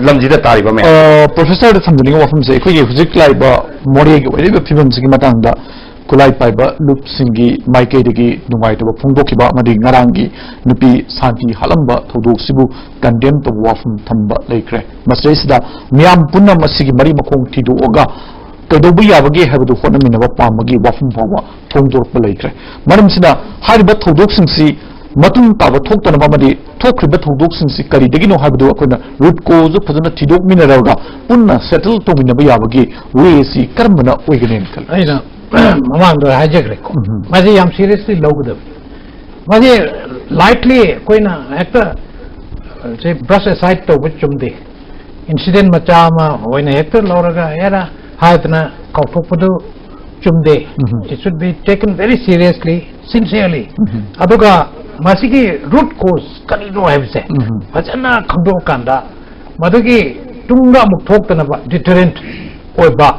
ꯂꯝꯁꯤꯗ ꯇꯥꯔꯤꯕ ꯃꯌꯥꯝ꯫ ꯑ, ꯄ꯭ꯔꯣꯐꯦꯁꯔꯗ ꯊꯝꯖꯅꯤꯡꯕ ꯋꯥꯐꯝꯁꯦ, ꯑꯩꯈꯣꯏꯒꯤ ꯍꯧꯖꯤꯛ ꯂꯥꯛꯏꯕ ꯃꯣꯔꯦꯒꯤ ꯑꯣꯏꯔꯤꯕ ꯐꯤꯕꯝꯁꯤꯒꯤ ꯃꯇꯥꯡꯗ ꯈꯨꯠꯂꯥꯏ ꯄꯥꯏꯕ ꯂꯨꯞꯁꯤꯡꯒꯤ ꯃꯥꯏꯀꯩꯗꯒꯤ ꯅꯨꯡꯉꯥꯏꯇꯕ ꯐꯣꯡꯗꯣꯛꯈꯤꯕ ꯑꯃꯗꯤ ꯉꯔꯥꯡꯒꯤ ꯅꯨꯄꯤ ꯁꯥꯟꯇꯤ ꯍꯥꯠꯂꯝꯕ ꯊꯧꯗꯣꯛꯁꯤꯕꯨ ꯀꯟꯗꯦꯝ ꯇꯧꯕ ꯋꯥꯐꯝ ꯊꯝꯕ ꯂꯩꯈ꯭ꯔꯦ꯫ ꯃꯁꯤꯗꯩꯁꯤꯗ ꯃꯤꯌꯥꯝ ꯄꯨꯟꯅ ꯃꯁꯤꯒꯤ ꯃꯔꯤ ꯃꯈꯣꯡ ꯊꯤꯗꯣꯛꯑꯒ ꯀꯩꯗꯧꯕ ꯌꯥꯕꯒꯦ ꯍꯥꯏꯕꯗꯨ ꯍꯣꯠꯅꯃꯤꯟꯅꯕ ꯄꯥꯝꯕꯒꯤ ꯋꯥꯐꯝ ꯐꯥꯎꯕ ꯐꯣꯡꯗꯣꯔꯛꯄ ꯂꯩꯈ꯭ꯔꯦ꯫ ꯃꯔꯝꯁꯤꯅ ꯍꯥꯏꯔꯤꯕ ꯊꯧꯗꯣꯛꯁꯤꯡꯁꯤ ꯃꯇꯨꯡ ꯇꯥꯕ ꯊꯣꯛꯇꯅꯕ ꯑꯃꯗꯤ ꯊꯣꯛꯈ꯭ꯔꯤꯕ ꯊꯧꯗꯣꯛꯁꯤꯡꯁꯤ ꯀꯔꯤꯗꯒꯤꯅꯣ ꯍꯥꯏꯕꯗꯨ ꯑꯩꯈꯣꯏꯅ ꯔꯨꯠ ꯀꯣꯖꯇꯨ ꯐꯖꯅ ꯊꯤꯗꯣꯛꯃꯤꯟꯅꯔꯒ ꯄꯨꯟꯅ ꯁꯦꯇꯜ ꯇꯧꯃꯤꯟꯅꯕ ꯌꯥꯕꯒꯤ ꯋꯦ ꯑꯁꯤ ꯀꯔꯝꯕꯅ ꯑꯣꯏꯒꯅꯤ ꯈꯜꯂꯤ? ꯑꯩꯅ ꯃꯃꯥꯡꯗ ꯍꯥꯏꯖꯈ꯭ꯔꯦꯀꯣ, ꯎꯝ꯫ ꯃꯁꯤ ꯌꯥꯝ ꯁꯤꯔꯤꯌꯁꯂꯤ ꯂꯧꯒꯗꯕꯅꯤ꯫ ꯃꯁꯤ ꯂꯥꯏꯠꯂꯤ ꯑꯩꯈꯣꯏꯅ ꯍꯦꯛꯇ ꯁꯤ ꯕ꯭ꯔꯁ ꯑꯦꯁꯥꯏꯠ ꯇꯧꯕ ꯆꯨꯝꯗꯦ꯫ ꯏꯟꯁꯤꯗꯦꯟ ꯃꯆꯥ ꯑꯃ ꯑꯣꯏꯅ ꯍꯦꯛꯇ ꯂꯧꯔꯒ ꯑꯦꯔꯥ ꯍꯥꯏꯗꯅ ꯀꯥꯎꯊꯣꯛꯄꯗꯨ ꯆꯨꯝꯗꯦ꯫ ꯎꯝ꯫ It should be taken very seriously, sincerely. ꯎꯝ꯫ ꯑꯗꯨꯒ ꯃꯁꯤꯒꯤ ꯔꯨꯠ ꯀꯣꯖ ꯀꯔꯤꯅꯣ ꯍꯥꯏꯕꯁꯦ ꯎꯝ꯫ ꯐꯖꯅ ꯈꯪꯗꯣꯛꯑꯀꯥꯟꯗ ꯃꯗꯨꯒꯤ ꯇꯨꯡꯗ ꯑꯃꯨꯛ ꯊꯣꯛꯇꯅꯕ ꯗꯤꯇꯔꯦꯟꯠ ꯑꯣꯏꯕ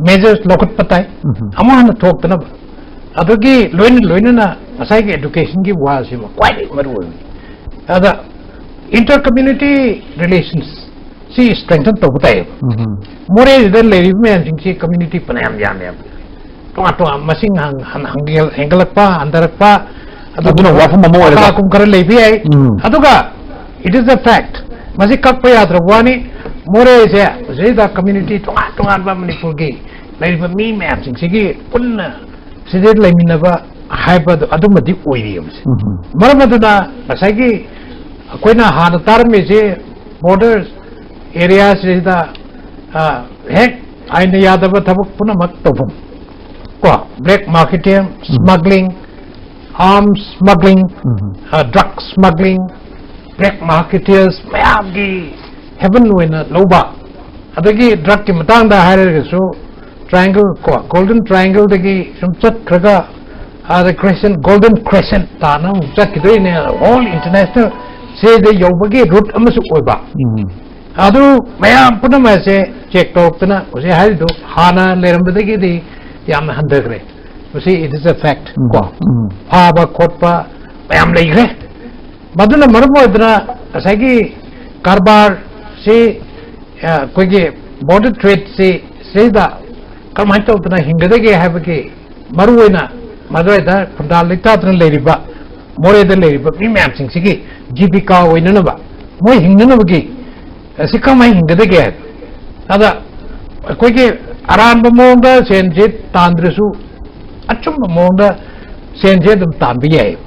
ꯃꯦꯖꯔꯁ ꯂꯧꯈꯠꯄ ꯇꯥꯏ꯫ ꯎꯝ꯫ ꯑꯃꯨꯛ ꯍꯟꯅ ꯊꯣꯛꯇꯅꯕ꯫ ꯑꯗꯨꯒꯤ ꯂꯣꯏꯅ ꯂꯣꯏꯅꯅ ꯉꯁꯥꯏꯒꯤ ꯑꯦꯗꯨꯀꯦꯁꯟꯒꯤ ꯋꯥꯁꯤꯃ ꯈ꯭ꯋꯥꯏꯗꯒꯤ ꯃꯔꯨ ꯑꯣꯏꯕꯅꯤ꯫ ꯑꯗ ꯏꯟꯇꯔ ꯀꯝꯃ꯭ꯌꯨꯅꯤꯇꯤ ꯔꯤꯂꯦꯁꯟꯁ ꯁꯤ ꯁ꯭ꯇ꯭ꯔꯦꯡꯊꯟ ꯇꯧꯕ ꯇꯥꯏꯌꯦꯕ꯫ ꯎꯝ꯫ ꯃꯣꯔꯦꯁꯤꯗ ꯂꯩꯔꯤꯕ ꯃꯌꯥꯝꯁꯤꯡꯁꯤ ꯀꯝꯃ꯭ꯌꯨꯅꯤꯇꯤ ꯐꯅꯌꯥꯝ ꯌꯥꯝꯃꯦꯕ꯫ ꯇꯣꯉꯥꯟ ꯇꯣꯉꯥꯟ ꯃꯁꯤꯡ ꯍꯪ-, ꯍꯟ-, ꯍꯪꯒꯦꯜ-, ꯍꯦꯟꯒꯠꯂꯛꯄ, ꯍꯟꯊꯔꯛꯄ, ꯑꯗꯨꯅ ꯋꯥꯐꯝ ꯑꯃ ꯑꯣꯏꯔꯒ꯫ ꯑꯀꯥ ꯑꯀꯨꯝ ꯈꯔ ꯂꯩꯕ ꯌꯥꯏ꯫ ꯎꯝ꯫ ꯑꯗꯨꯒ it is a fact, ꯃꯁꯤ ꯀꯛꯄ ꯌꯥꯗ꯭ꯔꯕ ꯋꯥꯅꯤ꯫ ꯃꯣꯔꯦꯁꯦ ꯁꯤꯗꯩꯗ ꯀꯝꯃ꯭ꯌꯨꯅꯤꯇꯤ ꯇꯣꯉꯥꯟ ꯇꯣꯉꯥꯟꯕ ꯃꯅꯤꯄꯨꯔꯒꯤ ꯂꯩꯔꯤꯕ ꯃꯤ ꯃꯌꯥꯝꯁꯤꯡꯁꯤꯒꯤ ꯄꯨꯟꯅ ꯁꯤꯗ ꯂꯩꯃꯤꯟꯅꯕ ꯍꯥꯏꯕꯗꯣ ꯑꯗꯨꯃꯗꯤ ꯑꯣꯏꯔꯤ ꯍꯧꯖꯤꯛ꯫ ꯎꯝ꯫ ꯃꯔꯝ ꯑꯗꯨꯅ ꯉꯁꯥꯏꯒꯤ ꯑꯩꯈꯣꯏꯅ ꯍꯥꯟꯅ ꯇꯥꯔꯝꯃꯤꯁꯦ ꯕꯣꯔꯗꯔ ꯑꯦꯔꯤꯌꯥꯁꯤꯗ, ꯑ, ꯍꯦꯛ ꯑꯥꯏꯟꯅ ꯌꯥꯗꯕ ꯊꯕꯛ ꯄꯨꯝꯅꯃꯛ ꯇꯧꯐꯝ, ꯀꯣ, black marketing, smuggling, arms smuggling, drug smuggling, black marketeers ꯃꯌꯥꯝꯒꯤ heaven ꯑꯣꯏꯅ ꯂꯧꯕ꯫ ꯑꯗꯒꯤ drugꯀꯤ ꯃꯇꯥꯡꯗ ꯍꯥꯏꯔꯒꯁꯨ triangle ꯀꯣ, golden triangleꯗꯒꯤ ꯁꯨꯝ ꯆꯠꯈ꯭ꯔꯒ ꯑꯗ crescent, golden crescent ꯇꯥꯅ ꯑꯃꯨꯛ ꯆꯠꯈꯤꯗꯣꯏꯅꯦ꯫ Whole international ꯁꯤꯗ ꯌꯧꯕꯒꯤ route ꯑꯃꯁꯨ ꯑꯣꯏꯕ꯫ ꯑꯗꯨ ꯃꯌꯥꯝ ꯄꯨꯝꯅꯃꯛꯁꯦ check ꯇꯧꯔꯛꯇꯅ ꯍꯧꯖꯤꯛ ꯍꯥꯏꯔꯤꯗꯨ ꯍꯥꯟꯅ ꯂꯩꯔꯝꯕꯗꯒꯤꯗꯤ ꯌꯥꯝꯅ ꯍꯟꯊꯈ꯭ꯔꯦ꯫ ꯃꯁꯤ it is a fact ꯀꯣ꯫ ꯐꯥꯕ ꯈꯣꯠꯄ ꯃꯌꯥꯝ ꯂꯩꯈ꯭ꯔꯦ꯫ ꯃꯗꯨꯅ ꯃꯔꯝ ꯑꯣꯏꯗꯅ ꯉꯁꯥꯏꯒꯤ ꯀꯔꯕꯥꯔꯁꯤ, ꯑ, ꯑꯩꯈꯣꯏꯒꯤ border tradeꯁꯤ ꯁꯤꯗ ꯀꯔꯝꯍꯥꯏꯅ ꯇꯧꯗꯅ ꯍꯤꯡꯒꯗꯒꯦ ꯍꯥꯏꯕꯒꯤ ꯃꯔꯨꯑꯣꯏꯅ ꯃꯗꯨꯋꯥꯏꯗ ꯈꯨꯟꯗꯥ ꯂꯩꯇꯥꯗꯅ ꯂꯩꯔꯤꯕ ꯃꯣꯔꯦꯗ ꯂꯩꯔꯤꯕ ꯃꯤ ꯃꯌꯥꯝꯁꯤꯡꯁꯤꯒꯤ ꯖꯤꯕꯤꯀꯥ ꯑꯣꯏꯅꯅꯕ, ꯃꯣꯏ ꯍꯤꯡꯅꯅꯕꯒꯤ ꯑꯁꯤ ꯀꯃꯥꯏꯅ ꯍꯤꯡꯒꯗꯒꯦ ꯍꯥꯏꯕ꯫ ꯑꯗ ꯑꯩꯈꯣꯏꯒꯤ ꯑꯔꯥꯟꯕ ꯃꯑꯣꯡꯗ ꯁꯦꯟꯁꯦ ꯇꯥꯟꯗ꯭ꯔꯁꯨ ꯑꯆꯨꯝꯕ ꯃꯑꯣꯡꯗ ꯁꯦꯟꯁꯦ ꯑꯗꯨꯝ ꯇꯥꯟꯕ ꯌꯥꯏ꯫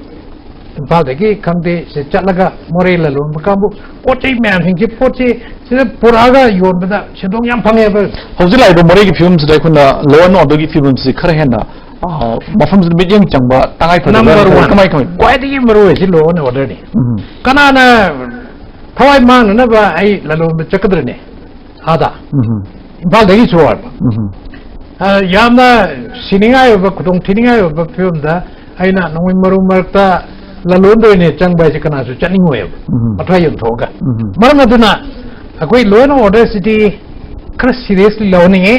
ꯏꯝꯐꯥꯜꯗꯒꯤ ꯈꯪꯗꯦ ꯁꯤ ꯆꯠꯂꯒ ꯃꯣꯔꯦ ꯂꯂꯣꯟꯕ ꯀꯥꯡꯕꯨ ꯄꯣꯠ ꯆꯩ ꯃꯌꯥꯝꯁꯤꯡꯁꯦ ꯄꯣꯠꯁꯦ ꯁꯤꯗ ꯄꯨꯔꯛꯑꯒ ꯌꯣꯟꯕꯗ ꯁꯦꯟꯗꯣꯡ ꯌꯥꯝ ꯐꯪꯉꯦꯕ꯫ ꯍꯧꯖꯤꯛ ꯂꯥꯛꯏꯕ ꯃꯣꯔꯦꯒꯤ ꯐꯤꯕꯝꯁꯤꯗ ꯑꯩꯈꯣꯏꯅ law and orderꯒꯤ ꯐꯤꯕꯝꯁꯤ ꯈꯔ ꯍꯦꯟꯅ, ꯑ, ꯃꯐꯝꯁꯤꯗ ꯃꯤꯠꯌꯦꯡ ꯆꯪꯕ ꯇꯉꯥꯏ ꯐꯗꯕ Number one. ꯀꯃꯥꯏ ꯀꯃꯥꯏ? ꯈ꯭ꯋꯥꯏꯗꯒꯤ ꯃꯔꯨꯑꯣꯏꯁꯤ law and orderꯅꯤ꯫ ꯎꯝ꯫ ꯀꯅꯥꯅ ꯊꯋꯥꯏ ꯃꯥꯡꯅꯅꯕ ꯑꯩ ꯂꯂꯣꯟꯕ ꯆꯠꯀꯗ꯭ꯔꯅꯦ ꯑꯥꯗ? ꯎꯝ꯫ ꯏꯝꯐꯥꯜꯗꯒꯤ ꯁꯣꯔ꯫ ꯎꯝ꯫ ꯑ, ꯌꯥꯝꯅ ꯁꯤꯅꯤꯡꯉꯥꯏ ꯑꯣꯏꯕ, ꯈꯨꯗꯣꯡ ꯊꯤꯅꯤꯡꯉꯥꯏ ꯑꯣꯏꯕ ꯐꯤꯕꯝꯗ ꯑꯩꯅ ꯅꯣꯡꯃꯩ ꯃꯔꯨ ꯃꯔꯛꯇ ꯂꯂꯣꯟꯗꯣꯏꯅꯦ ꯆꯪꯕ ꯍꯥꯏꯁꯦ ꯀꯅꯥꯁꯨ ꯆꯠꯅꯤꯡꯉꯣꯏꯕ, ꯎꯝ꯫ ꯃꯊ꯭ꯋꯥꯏ ꯌꯣꯟꯊꯣꯛꯑꯒ꯫ ꯎꯝ꯫ ꯃꯔꯝ ꯑꯗꯨꯅ ꯑꯩꯈꯣꯏ law and orderꯁꯤꯗꯤ ꯈꯔ seriously ꯂꯧꯍꯟꯅꯤꯡꯉꯤ꯫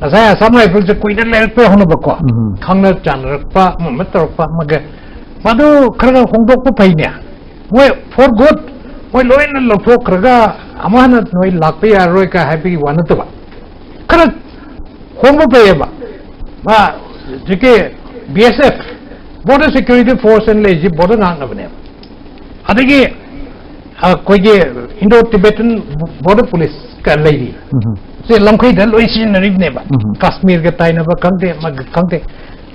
ꯉꯁꯥꯏ Assam Riflesꯁꯦ ꯀꯨꯏꯅ ꯂꯩꯔꯛꯄ ꯍꯧꯅꯕꯀꯣ, ꯎꯝ꯫ ꯈꯪꯅ ꯆꯥꯟꯅꯔꯛꯄ, ꯑꯃ ꯑꯃ ꯇꯧꯔꯛꯄ, ꯑꯃꯒ ꯃꯗꯨ ꯈꯔ ꯈꯔ ꯍꯣꯡꯗꯣꯛꯄ ꯐꯩꯅꯦ꯫ ꯃꯣꯏ for good, ꯃꯣꯏ ꯂꯣꯏꯅ ꯂꯧꯊꯣꯛꯈ꯭ꯔꯒ ꯑꯃꯨꯛ ꯍꯟꯅ ꯅꯣꯏ ꯂꯥꯛꯄ ꯌꯥꯔꯔꯣꯏ ꯀꯥꯏ ꯍꯥꯏꯕꯒꯤ ꯋꯥ ꯅꯠꯇꯕ, ꯈꯔ ꯍꯣꯡꯕ ꯐꯩꯌꯦꯕ꯫ ꯃꯥ ꯍꯧꯖꯤꯛꯀꯤ B S F, Border Security Force ꯑꯅ ꯂꯩꯔꯤꯁꯤ border ꯉꯥꯛꯅꯕꯅꯦꯕ꯫ ꯑꯗꯒꯤ ꯑꯩꯈꯣꯏꯒꯤ Indo Tibetan Border Police ꯀ ꯂꯩꯔꯤ꯫ ꯎꯝ꯫ ꯁꯦ ꯂꯝꯈꯩꯗ ꯂꯣꯏ ꯁꯤꯖꯤꯟꯅꯔꯤꯕꯅꯦꯕ꯫ ꯎꯝ꯫ ꯀꯥꯁꯃꯤꯔꯒ ꯇꯥꯏꯅꯕ ꯈꯪꯗꯦ, ꯑꯃꯒ ꯈꯪꯗꯦ꯫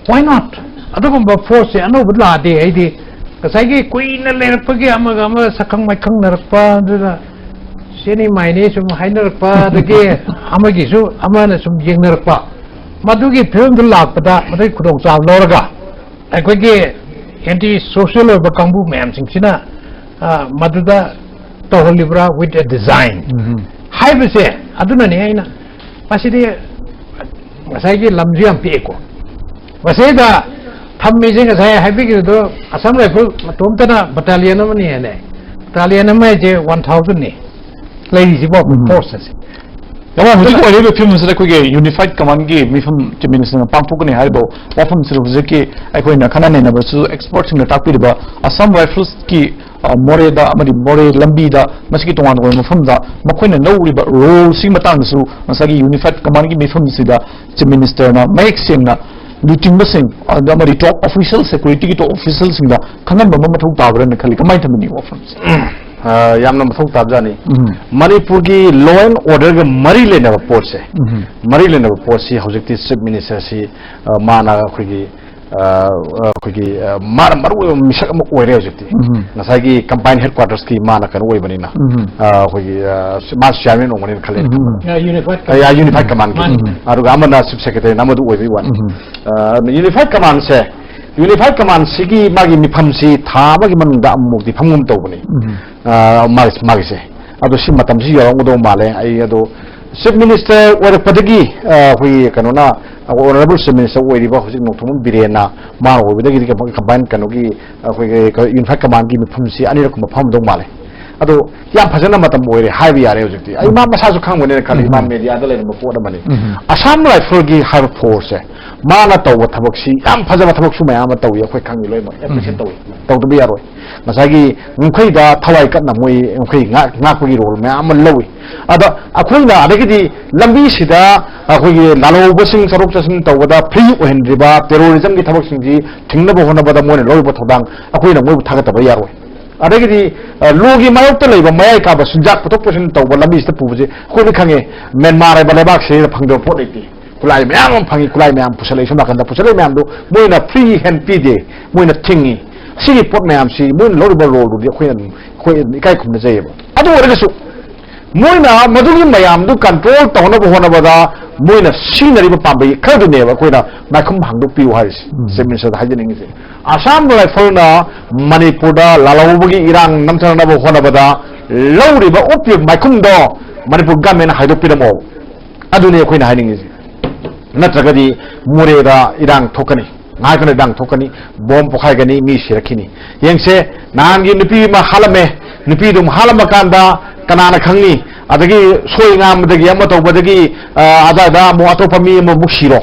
Why not? ꯑꯗꯨꯒꯨꯝꯕ forceꯁꯦ ꯑꯅꯧꯕ ꯂꯥꯛꯑꯗꯤ ꯑꯩꯗꯤ ꯉꯁꯥꯏꯒꯤ ꯀꯨꯏꯅ ꯂꯩꯔꯛꯄꯒꯤ ꯑꯃꯒ ꯑꯃꯒ ꯁꯛꯈꯪ ꯃꯥꯏꯈꯪꯅꯔꯛꯄ, ꯑꯗꯨꯅ ꯁꯤꯅꯤ ꯃꯥꯏꯅꯤ ꯁꯨꯝ ꯍꯥꯏꯅꯔꯛꯄ, ꯑꯗꯒꯤ ꯑꯃꯒꯤꯁꯨ ꯑꯃꯅ ꯁꯨꯝ ꯌꯦꯡꯅꯔꯛꯄ, ꯃꯗꯨꯒꯤ ꯐꯤꯕꯝꯗꯨ ꯂꯥꯛꯄꯗ ꯃꯗꯨꯒꯤ ꯈꯨꯗꯣꯡꯆꯥꯕ ꯂꯧꯔꯒ ꯑꯩꯈꯣꯏꯒꯤ ꯑꯦꯟꯇꯤ ꯁꯣꯁꯤꯌꯦꯜ ꯑꯣꯏꯕ ꯀꯥꯡꯕꯨ ꯃꯌꯥꯝꯁꯤꯡꯁꯤꯅ, ꯑ, ꯃꯗꯨꯗ ꯇꯧꯍꯜꯂꯤꯕ꯭ꯔꯥ with a design ꯎꯝ꯫ ꯍꯥꯏꯕꯁꯦ꯫ ꯑꯗꯨꯅꯅꯦ ꯑꯩꯅ ꯃꯁꯤꯗꯤ ꯉꯁꯥꯏꯒꯤ ꯂꯝꯁꯨ ꯌꯥꯝ ꯄꯤꯛꯑꯦꯀꯣ꯫ ꯃꯁꯤꯗ ꯊꯝꯃꯤꯁꯦ ꯉꯁꯥꯏ ꯍꯥꯏꯕꯤꯈꯤꯕꯗꯣ ꯑꯁꯥꯝ ꯔꯥꯏꯐꯜ ꯃꯇꯣꯝꯇꯅ ꯕꯇꯥꯂꯤꯌꯟ ꯑꯃꯅꯤ ꯍꯥꯏꯅꯦ꯫ ꯕꯇꯥꯂꯤꯌꯟ ꯑꯃ ꯍꯥꯏꯁꯦ ꯋꯥꯟ ꯊꯥꯎꯖꯟꯅꯤ ꯂꯩꯔꯤꯁꯤꯕꯣ ꯎꯝ꯫ ꯐꯣꯔꯁ ꯑꯁꯦ꯫ ꯌꯥꯝ ꯍꯧꯖꯤꯛ ꯑꯣꯏꯔꯤꯕ ꯐꯤꯕꯝꯁꯤꯗ ꯑꯩꯈꯣꯏꯒꯤ ꯌꯨꯅꯤꯐꯥꯏꯠ ꯀꯃꯥꯟꯒꯤ ꯃꯤꯐꯝ ꯆꯤꯐ ꯃꯤꯅꯤꯁꯇꯔꯅ ꯄꯥꯡꯊꯣꯛꯀꯅꯤ ꯍꯥꯏꯔꯤꯕ ꯋꯥꯐꯝꯁꯤꯗ ꯍꯧꯖꯤꯛꯀꯤ ꯑꯩꯈꯣꯏꯅ ꯈꯟꯅ ꯅꯩꯅꯕꯁꯨ ꯑꯦꯛꯁꯄꯔꯠꯁꯤꯡꯅ ꯇꯥꯛꯄꯤꯔꯤꯕ ꯑꯁꯥꯝ ꯔꯥꯏꯐꯜꯁꯀꯤ, ꯑ, ꯃꯣꯔꯦꯗ ꯑꯃꯗꯤ ꯃꯣꯔꯦ ꯂꯝꯕꯤꯗ ꯃꯁꯤꯒꯤ ꯇꯣꯉꯥꯟ ꯇꯣꯉꯥꯟꯕ ꯃꯐꯝꯗ ꯃꯈꯣꯏꯅ ꯂꯧꯔꯤꯕ ꯔꯣꯜꯁꯤꯒꯤ ꯃꯇꯥꯡꯗꯁꯨ ꯉꯁꯥꯏꯒꯤ ꯌꯨꯅꯤꯐꯥꯏꯠ ꯀꯃꯥꯟꯒꯤ ꯃꯤꯐꯝꯁꯤꯗ ꯆꯤꯐ ꯃꯤꯅꯤꯁꯇꯔꯅ ꯃꯌꯦꯛ ꯁꯦꯡꯅ ꯂꯨꯆꯤꯡꯕꯁꯤꯡ ꯑꯗ ꯑꯃꯗꯤ ꯇꯣꯞ ꯑꯣꯐꯤꯁꯤꯌꯦꯜ, ꯁꯦꯀ꯭ꯌꯨꯔꯤꯇꯤꯒꯤ ꯇꯣꯞ ꯑꯣꯐꯤꯁꯤꯌꯦꯜꯁꯤꯡꯗ ꯈꯪꯍꯟꯕ ꯑꯃ ꯃꯊꯧ ꯇꯥꯕ꯭ꯔꯅ ꯈꯜꯂꯤ꯫ ꯀꯃꯥꯏꯅ ꯊꯝꯕꯤꯅꯤ ꯋꯥꯐꯝꯁꯦ? ꯑ, ꯌꯥꯝꯅ ꯃꯊꯧ ꯇꯥꯕꯖꯥꯠꯅꯤ꯫ ꯎꯝ꯫ ꯃꯅꯤꯄꯨꯔꯒꯤ law and orderꯒ ꯃꯔꯤ ꯂꯩꯅꯕ ꯄꯣꯠꯁꯦ, ꯎꯝ꯫ ꯃꯔꯤ ꯂꯩꯅꯕ ꯄꯣꯠꯁꯤ ꯍꯧꯖꯤꯛꯇꯤ ꯆꯤꯐ ꯃꯤꯅꯤꯁꯇꯔꯁꯤ, ꯑ, ꯃꯥꯅ ꯑꯩꯈꯣꯏꯒꯤ, ꯑ, ꯑꯩꯈꯣꯏꯒꯤ, ꯑ, ꯃꯥꯅ ꯃꯔꯨꯑꯣꯏꯕ ꯃꯤꯁꯛ ꯑꯃ ꯑꯣꯏꯔꯦ ꯍꯧꯖꯤꯛꯇꯤ꯫ ꯎꯝ꯫ ꯉꯁꯥꯏꯒꯤ ꯀꯝꯕꯥꯏꯟ ꯍꯦꯗꯀ꯭ꯋꯥꯇꯔꯁꯀꯤ ꯃꯥꯅ ꯀꯩꯅꯣ ꯑꯣꯏꯕꯅꯤꯅ, ꯎꯝ꯫ ꯑ, ꯑꯩꯈꯣꯏꯒꯤ, ꯑ, ꯃꯥ ꯆꯤꯌꯥꯔꯃꯦꯟ ꯑꯣꯏꯕꯅꯤꯅ ꯈꯜꯂꯦ꯫ ꯎꯝ꯫ ꯑ, ꯌꯨꯅꯤꯐꯥꯏꯠ ꯑ, ꯌꯥ, ꯌꯨꯅꯤꯐꯥꯏꯠ ꯀꯃꯥꯟꯒꯤ꯫ ꯃꯥꯅꯤ꯫ ꯑꯗꯨꯒ ꯑꯃꯅ ꯆꯤꯐ ꯁꯦꯀ꯭ꯔꯦꯇꯔꯤ ꯑꯃꯗꯨ ꯑꯣꯏꯕꯒꯤ ꯋꯥꯅꯤ꯫ ꯎꯝ꯫ ꯑ, ꯌꯨꯅꯤꯐꯥꯏꯠ ꯀꯃꯥꯟꯁꯦ, ꯌꯨꯅꯤꯐꯥꯏꯠ ꯀꯃꯥꯟꯁꯤꯒꯤ ꯃꯥꯒꯤ ꯃꯤꯐꯝꯁꯤ ꯊꯥ ꯑꯃꯒꯤ ꯃꯅꯨꯡꯗ ꯑꯃꯨꯛꯇꯤ ꯐꯝꯒꯨꯝ ꯇꯧꯕꯅꯤ꯫ ꯎꯝ꯫ ꯑ, ꯃꯥꯒꯤ-, ꯃꯥꯒꯤꯁꯦ꯫ ꯑꯗꯣ ꯁꯤ ꯃꯇꯝꯁꯤ ꯌꯧꯔꯝꯒꯗꯧ ꯃꯥꯜꯂꯦ꯫ ꯑꯩ ꯑꯗꯣ ꯆꯤꯐ ꯃꯤꯅꯤꯁꯇꯔ ꯑꯣꯏꯔꯛꯄꯗꯒꯤ, ꯑ, ꯑꯩꯈꯣꯏꯒꯤ ꯀꯩꯅꯣꯅ, ꯑꯣꯅꯔꯦꯕꯜ ꯆꯤꯐ ꯃꯤꯅꯤꯁꯇꯔ ꯑꯣꯏꯔꯤꯕ ꯍꯧꯖꯤꯛ ꯅꯣꯡꯊꯣꯝꯕꯝ ꯕꯤꯔꯦꯟꯅ ꯃꯥ ꯑꯣꯏꯕꯗꯒꯤꯗꯤ ꯀꯝꯕꯥꯏꯟ ꯀꯩꯅꯣꯒꯤ, ꯑꯩꯈꯣꯏꯒꯤ ꯌꯨꯅꯤꯐꯥꯏꯠ ꯀꯃꯥꯟꯒꯤ ꯃꯤꯐꯝꯁꯤ ꯑꯅꯤꯔꯛ ꯀꯨꯝꯕ ꯐꯝꯗꯧ ꯃꯥꯜꯂꯦ꯫ ꯑꯗꯣ ꯌꯥꯝ ꯐꯖꯅ ꯃꯇꯝ ꯑꯣꯏꯔꯦ ꯍꯥꯏꯕ ꯌꯥꯔꯦ ꯍꯧꯖꯤꯛꯇꯤ꯫ ꯑꯩ ꯃꯥ ꯃꯁꯥꯁꯨ ꯈꯪꯕꯅꯤꯅ ꯈꯜꯂꯤ, ꯎꯝ꯫ ꯃꯥ ꯃꯦꯗꯤꯌꯥꯗ ꯂꯩꯔꯝꯕ ꯄꯣꯠ ꯑꯃꯅꯤ꯫ ꯎꯝ꯫ ꯑꯁꯥꯝ ꯔꯥꯏꯐꯜꯒꯤ ꯍꯥꯏꯕ ꯐꯣꯔꯁꯁꯦ ꯃꯥꯅ ꯇꯧꯕ ꯊꯕꯛꯁꯤ ꯌꯥꯝ ꯐꯖꯕ ꯊꯕꯛꯁꯨ ꯃꯌꯥꯝ ꯑꯃ ꯇꯧꯏ, ꯑꯩꯈꯣꯏ ꯈꯪꯉꯤ ꯂꯣꯏꯅꯃꯛ, ꯑꯦꯄ꯭ꯔꯤꯁꯤꯌꯦꯠ ꯇꯧꯏ, ꯇꯧꯗꯕ ꯌꯥꯔꯣꯏ꯫ ꯉꯁꯥꯏꯒꯤ ꯉꯝꯈꯩꯗ ꯊꯋꯥꯏ ꯀꯠꯅ ꯃꯣꯏ ꯉꯝꯈꯩ ꯉꯥꯛ-, ꯉꯥꯛꯄꯒꯤ ꯔꯣꯜ ꯃꯌꯥꯝ ꯑꯃ ꯂꯧꯏ꯫ ꯑꯗ ꯑꯩꯈꯣꯏꯅ ꯑꯗꯒꯤꯗꯤ ꯂꯝꯕꯤꯁꯤꯗ ꯑꯩꯈꯣꯏꯒꯤ ꯂꯥꯜꯍꯧꯕꯁꯤꯡ ꯆꯠꯊꯣꯛ ꯆꯠꯁꯤꯟ ꯇꯧꯕꯗ ꯐ꯭ꯔꯤ ꯑꯣꯏꯍꯟꯗ꯭ꯔꯤꯕ ꯇꯦꯔꯣꯔꯤꯖꯝꯒꯤ ꯊꯕꯛꯁꯤꯡꯁꯤ ꯊꯤꯡꯅꯕ ꯍꯣꯠꯅꯕꯗ ꯃꯣꯏꯅ ꯂꯧꯔꯤꯕ ꯊꯧꯗꯥꯡ ꯑꯩꯈꯣꯏꯅ ꯃꯣꯏꯕꯨ ꯊꯥꯒꯠꯇꯕ ꯌꯥꯔꯣꯏ꯫ ꯑꯗꯒꯤꯗꯤ, ꯑ, ꯂꯣꯒꯤ ꯃꯥꯌꯣꯛꯇ ꯂꯩꯕ ꯃꯌꯥꯏ ꯀꯥꯕ ꯆꯤꯟꯖꯥꯛ ꯄꯨꯊꯣꯛ ꯄꯨꯁꯤꯟ ꯇꯧꯕ ꯂꯝꯕꯤꯁꯤꯗ ꯄꯨꯕꯁꯦ ꯑꯩꯈꯣꯏꯅ ꯈꯪꯉꯦ꯫ ꯃ꯭ꯌꯥꯟꯃꯥꯔ ꯍꯥꯏꯕ ꯂꯩꯕꯥꯛꯁꯤꯗ ꯐꯪꯗꯕ ꯄꯣꯠ ꯂꯩꯇꯦ꯫ ꯈꯨꯠꯂꯥꯏ ꯃꯌꯥꯝ ꯑꯃ ꯐꯪꯉꯤ, ꯈꯨꯠꯂꯥꯏ ꯃꯌꯥꯝ ꯄꯨꯁꯜꯂꯛꯏ, ꯁꯣꯝ ꯅꯥꯀꯟꯗ ꯄꯨꯁꯜꯂꯛꯏ ꯃꯌꯥꯝꯗꯨ ꯃꯣꯏꯅ ꯐ꯭ꯔꯤ ꯍꯦꯟ ꯄꯤꯗꯦ, ꯃꯣꯏꯅ ꯊꯤꯡꯉꯤ꯫ ꯁꯤꯒꯤ ꯄꯣꯠ ꯃꯌꯥꯝꯁꯤ ꯃꯣꯏꯅ ꯂꯧꯔꯤꯕ ꯔꯣꯜꯗꯨꯗꯤ ꯑꯩꯈꯣꯏꯅ ꯑꯗꯨꯝ, ꯑꯩꯈꯣꯏ ꯑꯗꯨꯝ ꯏꯀꯥꯏ ꯈꯨꯝꯅꯖꯩꯌꯦꯕ꯫ ꯑꯗꯨ ꯑꯣꯏꯔꯒꯁꯨ ꯃꯣꯏꯅ ꯃꯗꯨꯒꯤ ꯃꯌꯥꯝꯗꯨ ꯀꯟꯇ꯭ꯔꯣꯜ ꯇꯧꯅꯕ ꯍꯣꯠꯅꯕꯗ ꯃꯣꯏꯅ ꯁꯤꯖꯤꯟꯅꯔꯤꯕ ꯄꯥꯝꯕꯩ ꯈꯔꯗꯨꯅꯦꯕ ꯑꯩꯈꯣꯏꯅ ꯃꯥꯏꯈꯨꯝ ꯍꯥꯡꯗꯣꯛꯄꯤꯌꯨ ꯍꯥꯏꯔꯤꯁꯦ꯫ ꯎꯝ꯫ ꯆꯤꯐ ꯃꯤꯅꯤꯁꯇꯔꯗ ꯍꯥꯏꯖꯅꯤꯡꯉꯤꯁꯦ, ꯑꯁꯥꯝ ꯔꯥꯏꯐꯜꯅ ꯃꯅꯤꯄꯨꯔꯗ ꯂꯥꯜꯍꯧꯕꯒꯤ ꯏꯔꯥꯡ ꯅꯝꯊꯅꯕ ꯍꯣꯠꯅꯕꯗ ꯂꯧꯔꯤꯕ ꯎꯞꯄꯤꯕ ꯃꯥꯏꯈꯨꯝꯗꯣ ꯃꯅꯤꯄꯨꯔ ꯒꯃꯦꯟꯅ ꯍꯥꯏꯗꯣꯛꯄꯤꯔꯝꯃꯣ꯫ ꯑꯗꯨꯅꯤ ꯑꯩꯈꯣꯏꯅ ꯍꯥꯏꯅꯤꯡꯉꯤꯁꯦ꯫ ꯅꯠꯇ꯭ꯔꯒꯗꯤ ꯃꯣꯔꯦꯗ ꯏꯔꯥꯡ ꯊꯣꯛꯀꯅꯤ, ꯉꯥꯏꯍꯥꯛꯇꯅ ꯏꯔꯥꯡ ꯊꯣꯛꯀꯅꯤ, ꯕꯣꯝ ꯄꯣꯈꯥꯏꯒꯅꯤ, ꯃꯤ ꯁꯤꯔꯛꯈꯤꯅꯤ꯫ ꯌꯦꯡꯁꯦ, ꯅꯍꯥꯟꯒꯤ ꯅꯨꯄꯤ ꯑꯃ ꯍꯥꯠꯂꯝꯃꯦ, ꯅꯨꯄꯤꯗꯨ ꯑꯃ ꯍꯥꯠꯂꯝꯃ ꯀꯥꯟꯗ ꯀꯅꯥꯅ ꯈꯪꯅꯤ? ꯑꯗꯒꯤ ꯁꯣꯏ ꯉꯥꯝꯕꯗꯒꯤ ꯑꯃ ꯇꯧꯕꯗꯒꯤ, ꯑ, ꯑꯗꯥꯏꯗ ꯑꯃꯨꯛ ꯑꯇꯣꯞꯄ ꯃꯤ ꯑꯃꯃꯨꯛ ꯁꯤꯔꯣ,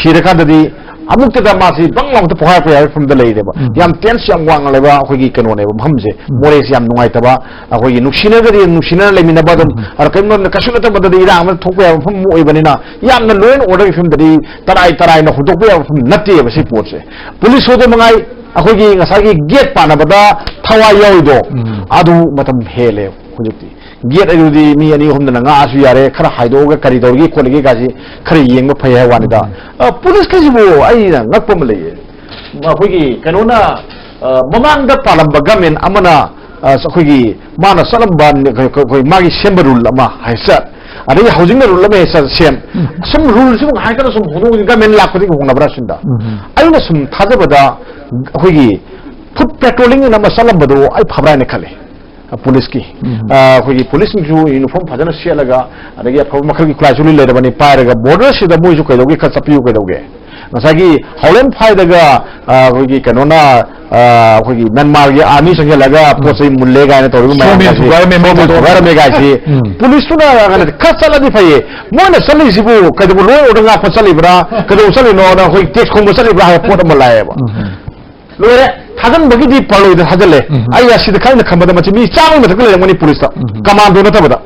ꯁꯤꯔꯀꯥꯟꯗꯗꯤ ꯑꯃꯨꯛꯇꯗ ꯃꯥꯁꯤ ꯕꯪ ꯂꯥꯎꯅ ꯄꯣꯈꯥꯏꯔꯛꯄ ꯌꯥꯕꯒꯤ ꯐꯤꯕꯝꯗ ꯂꯩꯔꯦꯕ꯫ ꯎꯝ꯫ ꯌꯥꯝ ꯇꯦꯟꯁ ꯌꯥꯝ ꯋꯥꯡꯅ ꯂꯩꯕ ꯑꯩꯈꯣꯏꯒꯤ ꯀꯩꯅꯣꯅꯦꯕ, ꯃꯐꯝꯁꯦ꯫ ꯎꯝ꯫ ꯃꯣꯔꯦꯁꯤ ꯌꯥꯝ ꯅꯨꯡꯉꯥꯏꯇꯕ, ꯑꯩꯈꯣꯏꯒꯤ ꯅꯨꯡꯁꯤꯅꯔꯒꯗꯤ ꯅꯨꯡꯁꯤꯅꯅ ꯂꯩꯃꯤꯟꯅꯕ ꯑꯗꯨꯝ, ꯎꯝ꯫ ꯑꯗ ꯀꯔꯤꯒꯨꯝꯕ ꯃꯇꯝꯗ ꯀꯩꯁꯨ ꯅꯠꯇꯕꯗꯗꯤ ꯏꯔꯥꯡ ꯑꯃ ꯊꯣꯛꯄ ꯌꯥꯕ ꯃꯐꯝ ꯑꯃ ꯑꯣꯏꯕꯅꯤꯅ, ꯌꯥꯝꯅ law and order ꯒꯤ ꯐꯤꯕꯝꯗꯗꯤ ꯇꯔꯥꯏ ꯇꯔꯥꯏꯅ ꯍꯨꯟꯗꯣꯛꯄ ꯌꯥꯕ ꯃꯐꯝ ꯅꯠꯇꯦꯕ ꯁꯤ ꯄꯣꯠꯁꯦ꯫ ꯄꯨꯂꯤꯁ ꯍꯣꯏꯗ ꯃꯉꯥꯏ ꯑꯩꯈꯣꯏꯒꯤ ꯉꯁꯥꯏꯒꯤ ꯒꯦꯠ ꯄꯥꯟꯅꯕꯗ ꯊꯋꯥꯏ ꯌꯥꯎꯔꯤꯗꯣ, ꯎꯝ꯫ ꯑꯗꯨ ꯃꯇꯝ ꯍꯦꯜꯂꯦ ꯍꯧꯖꯤꯛꯇꯤ꯫ ꯒꯦꯠ ꯑꯗꯨꯗꯤ ꯃꯤ ꯑꯅꯤ ꯑꯍꯨꯝꯗꯅ ꯉꯥꯛꯑꯁꯨ ꯌꯥꯔꯦ, ꯈꯔ ꯍꯥꯏꯗꯣꯛꯑꯒ ꯀꯔꯤ ꯇꯧꯔꯤꯒꯦ ꯈꯣꯠꯂꯤꯒꯦ ꯀꯥꯏꯁꯤ ꯈꯔ ꯌꯦꯡꯕ ꯐꯩ ꯍꯥꯏ ꯋꯥꯅꯤꯗ꯫ ꯎꯝ꯫ ꯑ, ꯄꯨꯂꯤꯁꯈꯩꯁꯤꯕꯨ ꯑꯩꯅ ꯉꯛꯄ ꯑꯃ ꯂꯩꯌꯦ꯫ ꯑꯩꯈꯣꯏꯒꯤ ꯀꯩꯅꯣꯅ, ꯑ, ꯃꯃꯥꯡꯗ ꯄꯥꯜꯂꯝꯕ ꯒꯃꯦꯟ ꯑꯃꯅ, ꯑ, ꯑꯩꯈꯣꯏꯒꯤ ꯃꯥꯅ ꯆꯠꯂꯝꯕ, ꯑꯩꯈꯣꯏ ꯃꯥꯒꯤ ꯁꯦꯝꯕ ꯔꯨꯜ ꯑꯃ ꯍꯥꯏꯆꯠ, ꯑꯗꯒꯤ ꯍꯧꯖꯤꯛꯅ ꯔꯨꯜ ꯑꯃ ꯍꯦꯛ ꯆꯠ ꯁꯦꯝ, ꯎꯝ꯫ ꯁꯨꯝ ꯔꯨꯜꯁꯤꯕꯨ ꯉꯥꯏꯍꯥꯛꯇꯅ ꯁꯨꯝ ꯍꯣꯡꯗꯣꯛ, ꯒꯃꯦꯟ ꯂꯥꯛꯄꯗꯒꯤ ꯍꯣꯡꯅꯕ꯭ꯔꯥ ꯁꯤꯅꯤꯗ꯫ ꯎꯝ꯫ ꯑꯩꯅ ꯁꯨꯝ ꯊꯥꯖꯕꯗ ꯑꯩꯈꯣꯏꯒꯤ ꯐꯨꯠ ꯄꯦꯇ꯭ꯔꯣꯂꯤꯡ ꯑꯅ ꯑꯃ ꯆꯠꯂꯝꯕꯗꯣ ꯑꯩ ꯐꯕ꯭ꯔꯥ ꯍꯥꯏꯅ ꯈꯜꯂꯤ꯫ ꯑ, ꯄꯨꯂꯤꯁꯀꯤ, ꯎꯝ꯫ ꯑ, ꯑꯩꯈꯣꯏꯒꯤ ꯄꯨꯂꯤꯁꯁꯤꯡꯁꯨ ꯌꯨꯅꯤꯐꯣꯔꯝ ꯐꯖꯅ ꯁꯦꯠꯂꯒ, ꯑꯗꯒꯤ ꯑꯐꯕ ꯃꯈꯜꯒꯤ ꯈꯨꯠꯂꯥꯏꯁꯨ ꯂꯣꯏ ꯂꯩꯔꯕꯅꯤ, ꯄꯥꯏꯔꯒ ꯕꯣꯔꯗꯔꯁꯤꯗ ꯃꯣꯏꯁꯨ ꯀꯩꯗꯧꯒꯦ, ꯈꯔ ꯆꯠꯄꯤꯌꯨ ꯀꯩꯗꯧꯒꯦ? ꯉꯁꯥꯏꯒꯤ ꯍꯥꯎꯂꯦꯟ ꯐꯥꯏꯗꯒ, ꯑ, ꯑꯩꯈꯣꯏꯒꯤ ꯀꯩꯅꯣꯅ, ꯑ, ꯑꯩꯈꯣꯏꯒꯤ ꯃ꯭ꯌꯥꯟꯃꯥꯔꯒꯤ ꯑꯥꯔꯃꯤ ꯆꯪꯁꯤꯜꯂꯒ ꯄꯣꯠ ꯆꯩ ꯃꯨꯜꯂꯦ ꯀꯥꯏꯅ ꯇꯧꯔꯤꯕ ꯁꯣꯝꯅ ꯃꯌꯥꯝ ꯊꯨꯒꯥꯏꯔꯝꯃꯦ, ꯁꯣꯝꯅ ꯃꯣꯏ ꯊꯨꯒꯥꯏꯔꯝꯃꯦ ꯀꯥꯏꯁꯤ ꯎꯝ꯫ ꯄꯨꯂꯤꯁꯇꯨꯅ ꯈꯔ ꯆꯠꯂꯗꯤ ꯐꯩꯌꯦ꯫ ꯃꯣꯏꯅ ꯆꯠꯂꯤꯁꯤꯕꯨ ꯀꯩꯗꯧꯕ, ꯂꯣ ꯑꯣꯔꯗꯔ ꯉꯥꯛꯄ ꯆꯠꯂꯤꯕ꯭ꯔꯥ, ꯀꯩꯗꯧꯕ ꯆꯠꯂꯤꯅꯣꯅ ꯑꯩꯈꯣꯏ ꯇꯦꯛꯁ ꯈꯣꯝꯕ ꯆꯠꯂꯤꯕ꯭ꯔꯥ ꯍꯥꯏꯕ ꯄꯣꯠ ꯑꯃ ꯂꯥꯛꯑꯦꯕ꯫ ꯎꯝ꯫ ꯂꯣꯏꯔꯦ꯫ ꯊꯥꯖꯤꯟꯕꯒꯤꯗꯤ ꯄꯔꯂꯣꯏꯗ ꯊꯥꯖꯤꯜꯂꯦ꯫ ꯎꯝ꯫ ꯑꯩ ꯑꯁꯤꯗ ꯈꯔ ꯈꯟꯕꯗ ꯃꯁꯤ ꯃꯤ ꯆꯥꯝꯃꯒꯤ ꯃꯊꯛꯇ ꯂꯩꯔꯝꯒꯅꯤ ꯄꯨꯂꯤꯁꯇ꯫ ꯎꯝ꯫ ꯀꯃꯥꯟꯗꯣ ꯅꯠꯇꯕꯗ꯫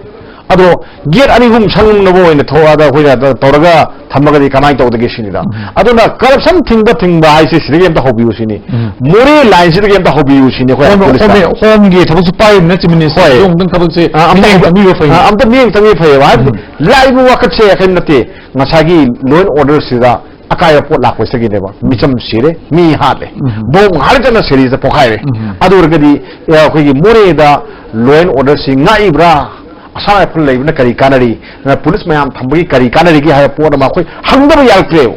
ꯑꯗꯣ ꯒꯦꯠ ꯑꯅꯤ ꯑꯍꯨꯝ ꯁꯪꯅꯕ ꯑꯣꯏꯅ ꯊꯣꯛꯑꯒ ꯑꯩꯈꯣꯏꯅ ꯇꯧꯔꯒ ꯊꯝꯃꯒꯗꯤ ꯀꯃꯥꯏꯅ ꯇꯧꯗꯒꯦ ꯁꯤꯅꯤꯗ꯫ ꯎꯝ꯫ ꯑꯗꯨꯅ ꯀꯔꯞꯁꯟ ꯊꯤꯡꯕ ꯊꯤꯡꯕ ꯍꯥꯏꯁꯦ ꯁꯤꯗꯒꯤ ꯑꯝꯇ ꯍꯧꯕꯤꯌꯨ ꯁꯤꯅꯤ꯫ ꯎꯝ꯫ ꯃꯣꯔꯦ ꯂꯥꯏꯟꯁꯤꯗꯒꯤ ꯑꯝꯇ ꯍꯧꯕꯤꯌꯨ ꯁꯤꯅꯤ ꯑꯩꯈꯣꯏ ꯍꯣꯝ-, ꯄꯨꯂꯤꯁꯇ꯫ ꯍꯣꯝ-, ꯍꯣꯝꯒꯤ ꯊꯕꯛꯁꯨ ꯄꯥꯏꯔꯤꯕꯅꯤꯅ ꯆꯤꯞ ꯃꯤꯅꯤꯁꯇꯔ ꯍꯣꯏ꯫ ꯑꯃꯨꯛꯇꯪ ꯊꯕꯛꯁꯦ ꯑ, ꯑꯝꯇ ꯃꯤꯠꯌꯦꯡ ꯍꯧꯕ-, ꯑꯝꯇꯪ ꯌꯦꯡꯕ ꯐꯩ꯫ ꯑ, ꯑꯝꯇ ꯃꯤꯠꯌꯦꯡ ꯆꯪꯕꯤꯕ ꯐꯩꯌꯦꯕ꯫ ꯍꯥꯏꯕꯗꯤ ꯎꯝ꯫ ꯂꯥꯛꯏꯕ ꯋꯥꯀꯠꯁꯦ ꯀꯔꯤꯝ ꯅꯠꯇꯦ꯫ ꯉꯁꯥꯏꯒꯤ law and order ꯁꯤꯗ ꯑꯀꯥꯏꯕ ꯄꯣꯠ ꯂꯥꯛꯄꯁꯤꯗꯒꯤꯅꯦꯕ꯫ ꯃꯤꯆꯝ ꯁꯤꯔꯦ, ꯃꯤ ꯍꯥꯠꯂꯦ, ꯎꯝ꯫ ꯕꯣꯝ ꯉꯥꯏꯍꯥꯛ ꯂꯩꯇꯅ ꯁꯦꯔꯤꯁꯇ ꯄꯣꯈꯥꯏꯔꯦ꯫ ꯎꯝ꯫ ꯑꯗꯨ ꯑꯣꯏꯔꯒꯗꯤ, ꯑꯦ, ꯑꯩꯈꯣꯏꯒꯤ ꯃꯣꯔꯦꯗ law and order ꯁꯤ ꯉꯥꯛꯏꯕ꯭ꯔꯥ, ꯑꯁꯥꯝ ꯔꯥꯏꯐꯜ ꯂꯩꯕꯅ ꯀꯔꯤ ꯀꯥꯟꯅꯔꯤ? ꯅ ꯄꯨꯂꯤꯁ ꯃꯌꯥꯝ ꯊꯝꯕꯒꯤ ꯀꯔꯤ ꯀꯥꯟꯅꯔꯤꯒꯦ ꯍꯥꯏꯕ ꯄꯣꯠ ꯑꯃ ꯑꯩꯈꯣꯏ ꯍꯪꯗꯕ ꯌꯥꯔꯛꯇ꯭ꯔꯦꯕ꯫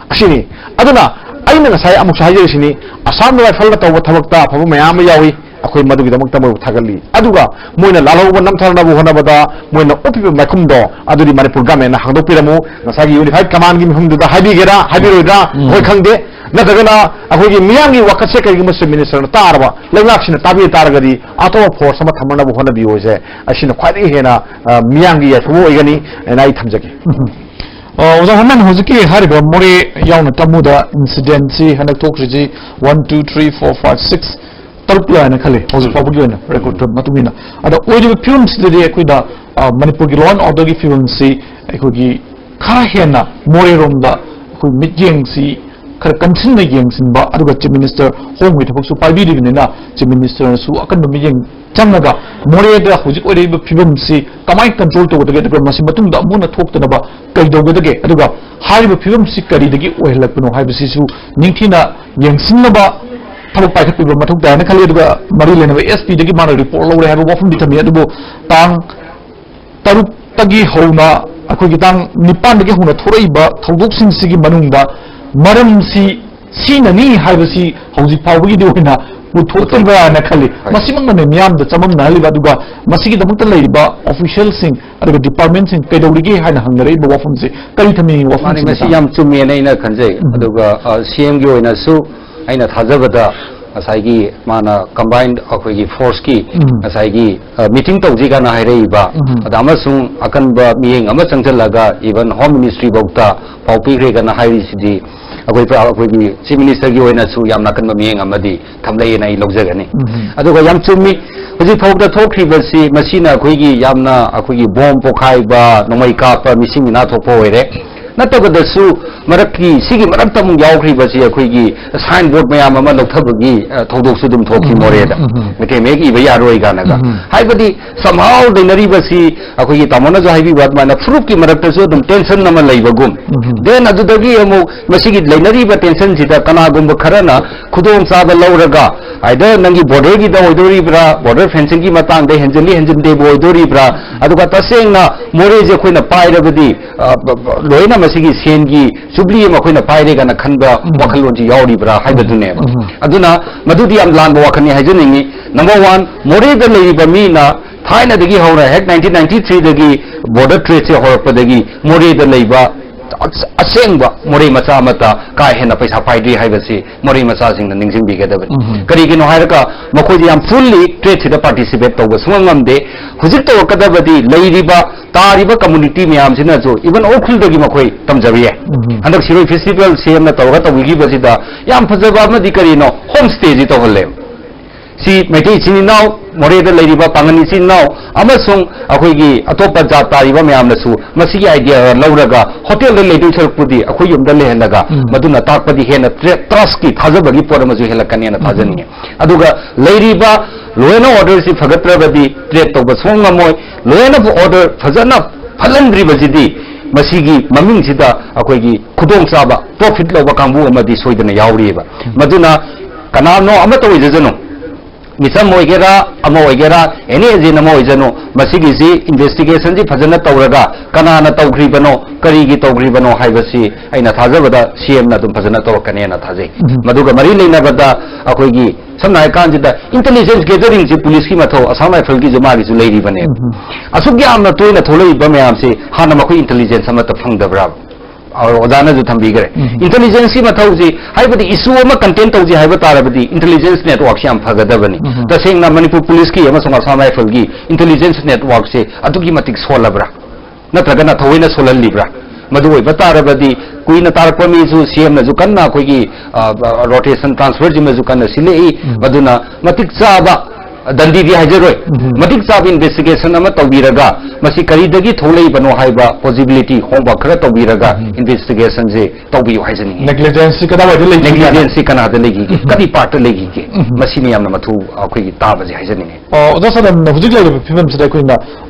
ꯑꯁꯤꯅꯤ꯫ ꯑꯗꯨꯅ ꯑꯩꯅ ꯉꯁꯥꯏ ꯑꯃꯨꯛꯁꯨ ꯍꯥꯏꯖꯔꯤꯁꯤꯅꯤ, ꯑꯁꯥꯝ ꯔꯥꯏꯐꯜꯅ ꯇꯧꯕ ꯊꯕꯛꯇ ꯑꯐꯕ ꯃꯌꯥꯝ ꯑꯃ ꯌꯥꯎꯏ꯫ ꯑꯩꯈꯣꯏ ꯃꯗꯨꯒꯤꯗꯃꯛꯇ ꯃꯣꯏꯕꯨ ꯊꯥꯒꯠꯂꯤ꯫ ꯑꯗꯨꯒ ꯃꯣꯏꯅ ꯂꯥꯜꯍꯧꯕ ꯅꯝꯊꯅꯕ ꯍꯣꯠꯅꯕꯗ ꯃꯣꯏꯅ ꯎꯠꯄꯤꯕ ꯃꯥꯏꯈꯨꯝꯗꯣ ꯑꯗꯨꯗꯤ ꯃꯅꯤꯄꯨꯔ ꯒꯃꯦꯟꯅ ꯍꯥꯡꯗꯣꯛꯄꯤꯔꯝꯃꯨ꯫ ꯉꯁꯥꯏꯒꯤ ꯌꯨꯅꯤꯐꯥꯏꯠ ꯀꯃꯥꯟꯒꯤ ꯃꯐꯝꯗꯨꯗ ꯍꯥꯏꯕꯤꯒꯦꯔꯥ ꯍꯥꯏꯕꯤꯔꯣꯏꯗ꯭ꯔꯥ ꯑꯩꯈꯣꯏ ꯈꯪꯗꯦ꯫ ꯅꯠꯇ꯭ꯔꯒꯅ ꯑꯩꯈꯣꯏꯒꯤ ꯃꯤꯌꯥꯝꯒꯤ ꯋꯥꯀꯠꯁꯦ ꯀꯔꯤꯒꯨꯝꯕ ꯆꯤꯐ ꯃꯤꯅꯤꯁꯇꯔꯅ ꯇꯥꯔꯕ, ꯂꯩꯉꯥꯛꯁꯤꯅ ꯇꯥꯕꯤꯕ ꯇꯥꯔꯒꯗꯤ ꯑꯇꯣꯞꯄ ꯐꯣꯔꯁ ꯑꯃ ꯊꯝꯅꯅꯕ ꯍꯣꯠꯅꯕꯤꯌꯨ ꯍꯥꯏꯁꯦ ꯑꯁꯤꯅ ꯈ꯭ꯋꯥꯏꯗꯒꯤ ꯍꯦꯟꯅ, ꯑ, ꯃꯤꯌꯥꯝꯒꯤ ꯌꯥꯏꯐꯕ ꯑꯣꯏꯒꯅꯤ ꯍꯥꯏꯅ ꯑꯩ ꯊꯝꯖꯒꯦ꯫ ꯑ, ꯑꯣꯖꯥ ꯍꯣꯃꯟ, ꯍꯧꯖꯤꯛꯀꯤ ꯍꯥꯏꯔꯤꯕ ꯃꯣꯔꯦ ꯌꯥꯎꯅ ꯇꯃꯨꯗ ꯏꯟꯁꯤꯗꯦꯟꯁꯤ ꯍꯟꯗꯛ ꯊꯣꯛꯈ꯭ꯔꯤꯁꯤ one, two, three, four, five, six, ꯇꯔꯨꯛ ꯂꯥꯛꯑꯦꯅ ꯈꯜꯂꯤ ꯍꯧꯖꯤꯛ ꯐꯥꯎꯕꯒꯤ ꯑꯣꯏꯅ ꯔꯦꯀꯣꯔꯗ ꯃꯇꯨꯡ ꯏꯟꯅ꯫ ꯑꯗ ꯑꯣꯏꯔꯤꯕ ꯐꯤꯕꯝꯁꯤꯗꯗꯤ ꯑꯩꯈꯣꯏꯗ, ꯑ, ꯃꯅꯤꯄꯨꯔꯒꯤ law and order ꯒꯤ ꯐꯤꯕꯝꯁꯤ ꯑꯩꯈꯣꯏꯒꯤ ꯈꯔ ꯍꯦꯟꯅ ꯃꯣꯔꯦꯔꯣꯝꯗ ꯑꯩꯈꯣꯏ ꯃꯤꯠꯌꯦꯡꯁꯤ ꯈꯔ ꯀꯟꯁꯤꯟꯅ ꯌꯦꯡꯁꯤꯟꯕ, ꯑꯗꯨꯒ ꯆꯤꯐ ꯃꯤꯅꯤꯁꯇꯔ ꯍꯣꯝꯒꯤ ꯊꯕꯛꯁꯨ ꯄꯥꯏꯕꯤꯔꯤꯕꯅꯤꯅ ꯆꯤꯐ ꯃꯤꯅꯤꯁꯇꯔꯅꯁꯨ ꯑꯀꯟꯕ ꯃꯤꯠꯌꯦꯡ ꯆꯪꯉꯒ ꯃꯣꯔꯦꯗ ꯍꯧꯖꯤꯛ ꯑꯣꯏꯔꯛꯏꯕ ꯐꯤꯕꯝꯁꯤ ꯀꯃꯥꯏꯅ ꯀꯟꯇ꯭ꯔꯣꯜ ꯇꯧꯒꯗꯒꯦ, ꯑꯗꯨꯒ ꯃꯁꯤ ꯃꯇꯨꯡꯗ ꯑꯃꯨꯛ ꯍꯟꯅ ꯊꯣꯛꯇꯅꯕ ꯀꯩꯗꯧꯒꯗꯒꯦ, ꯑꯗꯨꯒ ꯍꯥꯏꯔꯤꯕ ꯐꯤꯕꯝꯁꯤ ꯀꯔꯤꯗꯒꯤ ꯑꯣꯏꯍꯜꯂꯛꯄꯅꯣ ꯍꯥꯏꯕꯁꯤꯁꯨ ꯅꯤꯡꯊꯤꯅ ꯌꯦꯡꯁꯤꯟꯅꯕ ꯊꯕꯛ ꯄꯥꯏꯈꯠꯄꯤꯕ ꯃꯊꯧ ꯇꯥꯏꯅ ꯈꯜꯂꯤ꯫ ꯑꯗꯨꯒ ꯃꯔꯤ ꯂꯩꯅꯕ ꯑꯦꯁ ꯄꯤꯗꯒꯤ ꯃꯥꯅ ꯔꯤꯄꯣꯔꯠ ꯂꯧꯔꯦ ꯍꯥꯏꯕ ꯋꯥꯐꯝꯗꯤ ꯊꯝꯃꯤ꯫ ꯑꯗꯨꯕꯨ ꯇꯥꯡ ꯇꯔꯨꯛꯇꯒꯤ ꯍꯧꯅ ꯑꯩꯈꯣꯏꯒꯤ ꯇꯥꯡ ꯅꯤꯄꯥꯟꯗꯒꯤ ꯍꯧꯅ ꯊꯣꯔꯛꯏꯕ ꯊꯧꯗꯣꯛꯁꯤꯡꯁꯤꯒꯤ ꯃꯅꯨꯡꯗ ꯃꯔꯝꯁꯤ ꯁꯤꯅꯅꯤ ꯍꯥꯏꯕꯁꯤ ꯍꯧꯖꯤꯛ ꯐꯥꯎꯕꯒꯤꯗꯤ ꯑꯣꯏꯅ ꯄꯨꯊꯣꯛꯇ꯭ꯔꯤꯕ꯭ꯔꯥꯅ ꯈꯜꯂꯤ꯫ ꯃꯁꯤꯃꯛꯅꯅꯦ ꯃꯤꯌꯥꯝꯗ ꯆꯃꯝꯅꯍꯜꯂꯤꯕ꯫ ꯑꯗꯨꯒ ꯃꯁꯤꯒꯤꯗꯃꯛꯇ ꯂꯩꯔꯤꯕ ꯑꯣꯐꯤꯁꯤꯌꯦꯜꯁꯤꯡ ꯑꯗꯨꯒ ꯗꯤꯄꯥꯔꯠꯃꯦꯟꯁꯤꯡ ꯀꯩꯗꯧꯔꯤꯒꯦ ꯍꯥꯏꯅ ꯍꯪꯅꯔꯛꯏꯕ ꯋꯥꯐꯝꯁꯦ ꯀꯔꯤ ꯊꯝꯅꯤꯡꯉꯤ? ꯃꯥꯅꯤ, ꯋꯥꯐꯝꯁꯤ ꯃꯁꯤ ꯃꯇꯥꯡꯗ ꯌꯥꯝ ꯆꯨꯝꯃꯦꯅ ꯑꯩꯅ ꯈꯟꯖꯩ꯫ ꯎꯝ꯫ ꯑꯗꯨꯒ, ꯑ, ꯁꯤ ꯑꯦꯝꯒꯤ ꯑꯣꯏꯅꯁꯨ ꯑꯩꯅ ꯊꯥꯖꯕꯗ ꯉꯁꯥꯏꯒꯤ ꯃꯥꯅ ꯀꯝꯕꯥꯏꯟ ꯑꯩꯈꯣꯏꯒꯤ ꯐꯣꯔꯁꯀꯤ ꯎꯝ꯫ ꯉꯁꯥꯏꯒꯤ, ꯑ, ꯃꯤꯇꯤꯡ ꯇꯧꯁꯤ ꯀꯥꯏꯅ ꯍꯥꯏꯔꯛꯏꯕ, ꯎꯝ꯫ ꯑꯗ ꯑꯃꯁꯨꯡ ꯑꯀꯟꯕ ꯃꯤꯠꯌꯦꯡ ꯑꯃ ꯆꯪꯁꯤꯜꯂꯒ even ꯍꯣꯝ ꯃꯤꯅꯤꯁꯇ꯭ꯔꯤ ꯐꯥꯎꯗ ꯄꯥꯎ ꯄꯤꯈ꯭ꯔꯦ ꯀꯥꯏꯅ ꯍꯥꯏꯔꯤꯁꯤꯗꯤ ꯑꯩꯈꯣꯏ, ꯑꯩꯈꯣꯏꯒꯤ ꯆꯤꯐ ꯃꯤꯅꯤꯁꯇꯔꯒꯤ ꯑꯣꯏꯅꯁꯨ ꯌꯥꯝꯅ ꯑꯀꯟꯕ ꯃꯤꯠꯌꯦꯡ ꯑꯃꯗꯤ ꯊꯝꯂꯛꯑꯦꯅ ꯑꯩ ꯂꯧꯖꯒꯅꯤ꯫ ꯎꯝ꯫ ꯑꯗꯨꯒ ꯌꯥꯝ ꯆꯨꯝꯃꯤ, ꯍꯧꯖꯤꯛ ꯐꯥꯎꯕꯗ ꯊꯣꯛꯈ꯭ꯔꯤꯕꯁꯤ ꯃꯁꯤꯅ ꯑꯩꯈꯣꯏꯒꯤ ꯌꯥꯝꯅ ꯑꯩꯈꯣꯏꯒꯤ ꯕꯣꯝ ꯄꯣꯈꯥꯏꯕ, ꯅꯣꯡꯃꯩ ꯀꯥꯞꯄ, ꯃꯤꯁꯤꯡ ꯃꯤꯅꯥ ꯊꯣꯛꯄ ꯑꯣꯏꯔꯦ꯫ ꯅꯠꯇꯕꯗꯁꯨ ꯃꯔꯛꯀꯤ, ꯁꯤꯒꯤ ꯃꯔꯛꯇ ꯑꯃꯨꯛ ꯌꯥꯎꯈ꯭ꯔꯤꯕꯁꯤ ꯑꯩꯈꯣꯏꯒꯤ ꯁꯥꯏꯟ ꯕꯣꯔꯗ ꯃꯌꯥꯝ ꯑꯃ ꯂꯧꯊꯕꯒꯤ, ꯑ, ꯊꯧꯗꯣꯛꯁꯨ ꯑꯗꯨꯝ ꯊꯣꯛꯈꯤ ꯎꯝ, ꯃꯣꯔꯦꯗ꯫ ꯎꯝ, ꯎꯝ꯫ ꯃꯩꯇꯩ ꯃꯌꯦꯛ ꯏꯕ ꯌꯥꯔꯣꯏ ꯀꯥꯏꯅꯒ꯫ ꯎꯝ꯫ ꯍꯥꯏꯕꯗꯤ somehow ꯂꯩꯅꯔꯤꯕꯁꯤ ꯑꯩꯈꯣꯏꯒꯤ ꯇꯥꯃꯣꯅꯁꯨ ꯍꯥꯏꯕꯤꯕ ꯑꯗꯨꯃꯥꯏꯅ ꯐꯨꯔꯨꯞꯀꯤ ꯃꯔꯛꯇꯁꯨ ꯑꯗꯨꯝ tension ꯑꯃ ꯂꯩꯕꯒꯨꯝ꯫ ꯎꯝ꯫ Then ꯑꯗꯨꯗꯒꯤ ꯑꯃꯨꯛ ꯃꯁꯤꯒꯤ ꯂꯩꯅꯔꯤꯕ tensionꯁꯤꯗ ꯀꯅꯥꯒꯨꯝꯕ ꯈꯔꯅ ꯈꯨꯗꯣꯡꯆꯥꯕ ꯂꯧꯔꯒ, either ꯅꯪꯒꯤ borderꯒꯤꯗ ꯑꯣꯏꯗꯣꯔꯤꯕ꯭ꯔꯥ, border fencingꯒꯤ ꯃꯇꯥꯡꯗ ꯍꯦꯟꯖꯤꯜꯂꯤ ꯍꯦꯟꯖꯤꯟꯗꯦꯕꯨ ꯑꯣꯏꯗꯣꯔꯤꯕ꯭ꯔꯥ, ꯑꯗꯨꯒ ꯇꯁꯦꯡꯅ ꯃꯣꯔꯦꯁꯦ ꯑꯩꯈꯣꯏꯅ ꯄꯥꯏꯔꯕꯗꯤ, ꯑ, ꯕ-, ꯕ-, ꯂꯣꯏꯅ ꯃꯁꯤꯒꯤ ꯁꯦꯟꯒꯤ ꯆꯨꯞꯂꯤ ꯑꯃ ꯑꯩꯈꯣꯏꯅ ꯄꯥꯏꯔꯦ ꯀꯥꯏꯅ ꯈꯟꯕ ꯎꯝ꯫ ꯋꯥꯈꯜꯂꯣꯟꯁꯤ ꯌꯥꯎꯔꯤꯕ꯭ꯔꯥ ꯍꯥꯏꯕꯗꯨꯅꯦꯕ꯫ ꯎꯝ꯫ ꯑꯗꯨꯅ ꯃꯗꯨꯗꯤ ꯌꯥꯝ ꯂꯥꯟꯕ ꯋꯥꯈꯜꯅꯤ ꯍꯥꯏꯖꯅꯤꯡꯉꯤ꯫ Number one, ꯃꯣꯔꯦꯗ ꯂꯩꯔꯤꯕ ꯃꯤꯅ ꯊꯥꯏꯅꯗꯒꯤ ꯍꯧꯅ, ꯍꯦꯛ nineteen ninety threeꯗꯒꯤ border tradeꯁꯦ ꯍꯧꯔꯛꯄꯗꯒꯤ ꯃꯣꯔꯦꯗ ꯂꯩꯕ ꯑꯁ-, ꯑꯁꯦꯡꯕ ꯃꯣꯔꯦ ꯃꯆꯥ ꯑꯃꯠꯇ ꯀꯥ ꯍꯦꯟꯅ ꯄꯩꯁꯥ ꯄꯥꯏꯗ꯭ꯔꯤ ꯍꯥꯏꯕꯁꯤ ꯃꯣꯔꯦ ꯃꯆꯥꯁꯤꯡꯅ ꯅꯤꯡꯁꯤꯡꯕꯤꯒꯗꯕꯅꯤ꯫ ꯎꯝ꯫ ꯀꯔꯤꯒꯤꯅꯣ ꯍꯥꯏꯔꯒ ꯃꯈꯣꯏꯗꯤ ꯌꯥꯝ fully tradeꯁꯤꯗ participate ꯇꯧꯕ ꯁꯨꯡꯉꯝ ꯉꯝꯗꯦ꯫ ꯍꯧꯖꯤꯛ ꯇꯧꯔꯛꯀꯗꯕꯗꯤ ꯂꯩꯔꯤꯕ, ꯇꯥꯔꯤꯕ community ꯃꯌꯥꯝꯁꯤꯅꯁꯨ, even ꯎꯈ꯭ꯔꯨꯜꯗꯒꯤ ꯃꯈꯣꯏ ꯇꯝꯖꯕ ꯌꯥꯏ꯫ ꯎꯝ꯫ ꯍꯟꯗꯛ ꯁꯤꯔꯣꯏ festival CMꯅ ꯇꯧꯔꯒ ꯇꯧꯕꯤꯈꯤꯕꯁꯤꯗ ꯌꯥꯝ ꯐꯖꯕ ꯑꯃꯗꯤ ꯀꯔꯤꯅꯣ, home stayꯁꯤ ꯇꯧꯍꯜꯂꯦ꯫ ꯁꯤ ꯃꯩꯇꯩ ꯏꯆꯤꯟ ꯏꯅꯥꯎ, ꯃꯣꯔꯦꯗ ꯂꯩꯔꯤꯕ ꯄꯥꯡꯒꯜ ꯏꯆꯤꯟ ꯏꯅꯥꯎ ꯑꯃꯁꯨꯡ ꯑꯩꯈꯣꯏꯒꯤ ꯑꯇꯣꯞꯄ ꯖꯥꯠ ꯇꯥꯔꯤꯕ ꯃꯌꯥꯝꯅꯁꯨ ꯃꯁꯤꯒꯤ idea ꯂꯧꯔꯒ hotelꯗ ꯂꯩꯗꯣꯏ ꯁꯔꯨꯛꯄꯨꯗꯤ ꯑꯩꯈꯣꯏ ꯌꯨꯝꯗ ꯂꯩꯍꯜꯂꯒ ꯎꯝ꯫ ꯃꯗꯨꯅ ꯇꯥꯛꯄꯗꯤ ꯍꯦꯟꯅ ꯇ꯭ꯔꯦ-, trustꯀꯤ ꯊꯥꯖꯕꯒꯤ ꯄꯣꯠ ꯑꯃꯁꯨ ꯍꯦꯜꯂꯛꯀꯅꯦꯅ ꯎꯝ꯫ ꯊꯥꯖꯅꯤꯡꯉꯤ꯫ ꯑꯗꯨꯒ ꯂꯩꯔꯤꯕ law and orderꯁꯤ ꯐꯒꯠꯇ꯭ꯔꯕꯗꯤ trade ꯇꯧꯕ ꯁꯨꯡꯉꯝ ꯉꯝꯃꯣꯏ꯫ Law and order ꯐꯖꯅ ꯐꯠꯍꯟꯗ꯭ꯔꯤꯕꯁꯤꯗꯤ ꯃꯁꯤꯒꯤ ꯃꯃꯤꯡꯁꯤꯗ ꯑꯩꯈꯣꯏꯒꯤ ꯈꯨꯗꯣꯡꯆꯥꯕ, profit ꯂꯧꯕ ꯀꯥꯡꯕꯨ ꯑꯃꯗꯤ ꯁꯣꯏꯗꯅ ꯌꯥꯎꯔꯤꯑꯕ꯫ ꯃꯗꯨꯅ ꯀꯅꯥꯅꯣ ꯑꯃꯠꯇ ꯑꯣꯏꯖꯁꯅꯨ, ꯃꯤꯆꯝ ꯑꯣꯏꯒꯦꯔꯥ, ꯑꯃ ꯑꯣꯏꯒꯦꯔꯥ, any agent ꯑꯃ ꯑꯣꯏꯖꯅꯨ, ꯃꯁꯤꯒꯤꯁꯤ investigationꯁꯤ ꯐꯖꯅ ꯇꯧꯔꯒ ꯀꯅꯥꯅ ꯇꯧꯈ꯭ꯔꯤꯕꯅꯣ, ꯀꯔꯤꯒꯤ ꯇꯧꯈ꯭ꯔꯤꯕꯅꯣ ꯍꯥꯏꯕꯁꯤ ꯑꯩꯅ ꯊꯥꯖꯕꯗ CMꯅ ꯑꯗꯨꯝ ꯐꯖꯅ ꯇꯧꯔꯛꯀꯅꯦꯅ ꯊꯥꯖꯩ꯫ ꯎꯝ꯫ ꯃꯗꯨꯒ ꯃꯔꯤ ꯂꯩꯅꯕꯗ ꯑꯩꯈꯣꯏꯒꯤ ꯁꯝꯅ ꯍꯥꯏꯔꯀꯥꯟꯁꯤꯗ intelligence gatheringꯁꯤ policeꯀꯤ ꯃꯊꯧ, Assam Rifleꯒꯤꯁꯨ ꯃꯥꯒꯤꯁꯨ ꯂꯩꯔꯤꯕꯅꯦꯕ꯫ ꯎꯝ꯫ ꯑꯁꯨꯛ ꯌꯥꯝꯅ ꯇꯣꯏꯅ ꯊꯣꯛꯂꯛꯏꯕ ꯃꯌꯥꯝꯁꯤ ꯍꯥꯟꯅ ꯃꯈꯣꯏ intelligence ꯑꯃꯠꯇ ꯐꯪꯗꯕ꯭ꯔꯥꯕ? ꯑꯣꯖꯥꯅꯁꯨ ꯊꯝꯕꯤꯈ꯭ꯔꯦ꯫ ꯎꯝ꯫ Intelligenceꯀꯤ ꯃꯊꯧꯁꯤ, ꯍꯥꯏꯕꯗꯤ issue ꯑꯃ contain ꯇꯧꯁꯤ ꯍꯥꯏꯕ ꯇꯥꯔꯕꯗꯤ intelligence networkꯁꯤ ꯌꯥꯝ ꯐꯒꯗꯕꯅꯤ꯫ ꯎꯝ꯫ ꯇꯁꯦꯡꯅ ꯃꯅꯤꯄꯨꯔ policeꯀꯤ ꯑꯃꯁꯨꯡ Assam Rifleꯒꯤ intelligence networkꯁꯦ ꯑꯗꯨꯛꯀꯤ ꯃꯇꯤꯛ ꯁꯣꯜꯂꯕ꯭ꯔꯥ? ꯅꯠꯇ꯭ꯔꯒꯅ ꯊꯑꯣꯏꯅ ꯁꯣꯜꯍꯜꯂꯤꯕ꯭ꯔꯥ? ꯃꯗꯨ ꯑꯣꯏꯕ ꯇꯥꯔꯕꯗꯤ ꯀꯨꯏꯅ ꯇꯥꯔꯛꯄ ꯃꯤꯁꯨ CMꯅꯁꯨ ꯀꯟꯅ ꯑꯩꯈꯣꯏꯒꯤ, ꯑ, rotation transferꯁꯤꯃꯁꯨ ꯀꯟꯅ ꯁꯤꯜꯂꯛꯏ꯫ ꯎꯝ꯫ ꯃꯗꯨꯅ ꯃꯇꯤꯛ ꯆꯥꯕ ꯗꯟꯗꯤꯗꯤ ꯍꯥꯏꯖꯔꯣꯏ, ꯎꯝ꯫ ꯃꯇꯤꯛ ꯆꯥꯕ investigation ꯑꯃ ꯇꯧꯕꯤꯔꯒ ꯃꯁꯤ ꯀꯔꯤꯗꯒꯤ ꯊꯣꯛꯂꯛꯏꯕꯅꯣ ꯍꯥꯏꯕ possibility homework ꯈꯔ ꯇꯧꯕꯤꯔꯒ investigationꯁꯦ ꯇꯧꯕꯤꯌꯨ ꯍꯥꯏꯖꯅꯤꯡꯉꯤ꯫ Negligenceꯁꯤ ꯀꯗꯥꯏꯋꯥꯏꯗ ꯂꯩꯈꯤꯒꯦ? Negligenceꯁꯤ ꯀꯅꯥꯗ ꯂꯩꯈꯤꯒꯦ? ꯀꯔꯤ partꯇ ꯂꯩꯈꯤꯒꯦ? ꯃꯁꯤꯅꯤ ꯌꯥꯝꯅ ꯃꯊꯧ ꯑꯩꯈꯣꯏꯒꯤ ꯇꯥꯕꯁꯦ ꯍꯥꯏꯖꯅꯤꯡꯉꯤ꯫ ꯑꯣꯖꯥ ꯁꯗꯥꯅꯟꯗ, ꯍꯧꯖꯤꯛ ꯂꯩꯔꯤꯕ ꯐꯤꯕꯝꯁꯤꯗ ꯑꯩꯈꯣꯏꯅ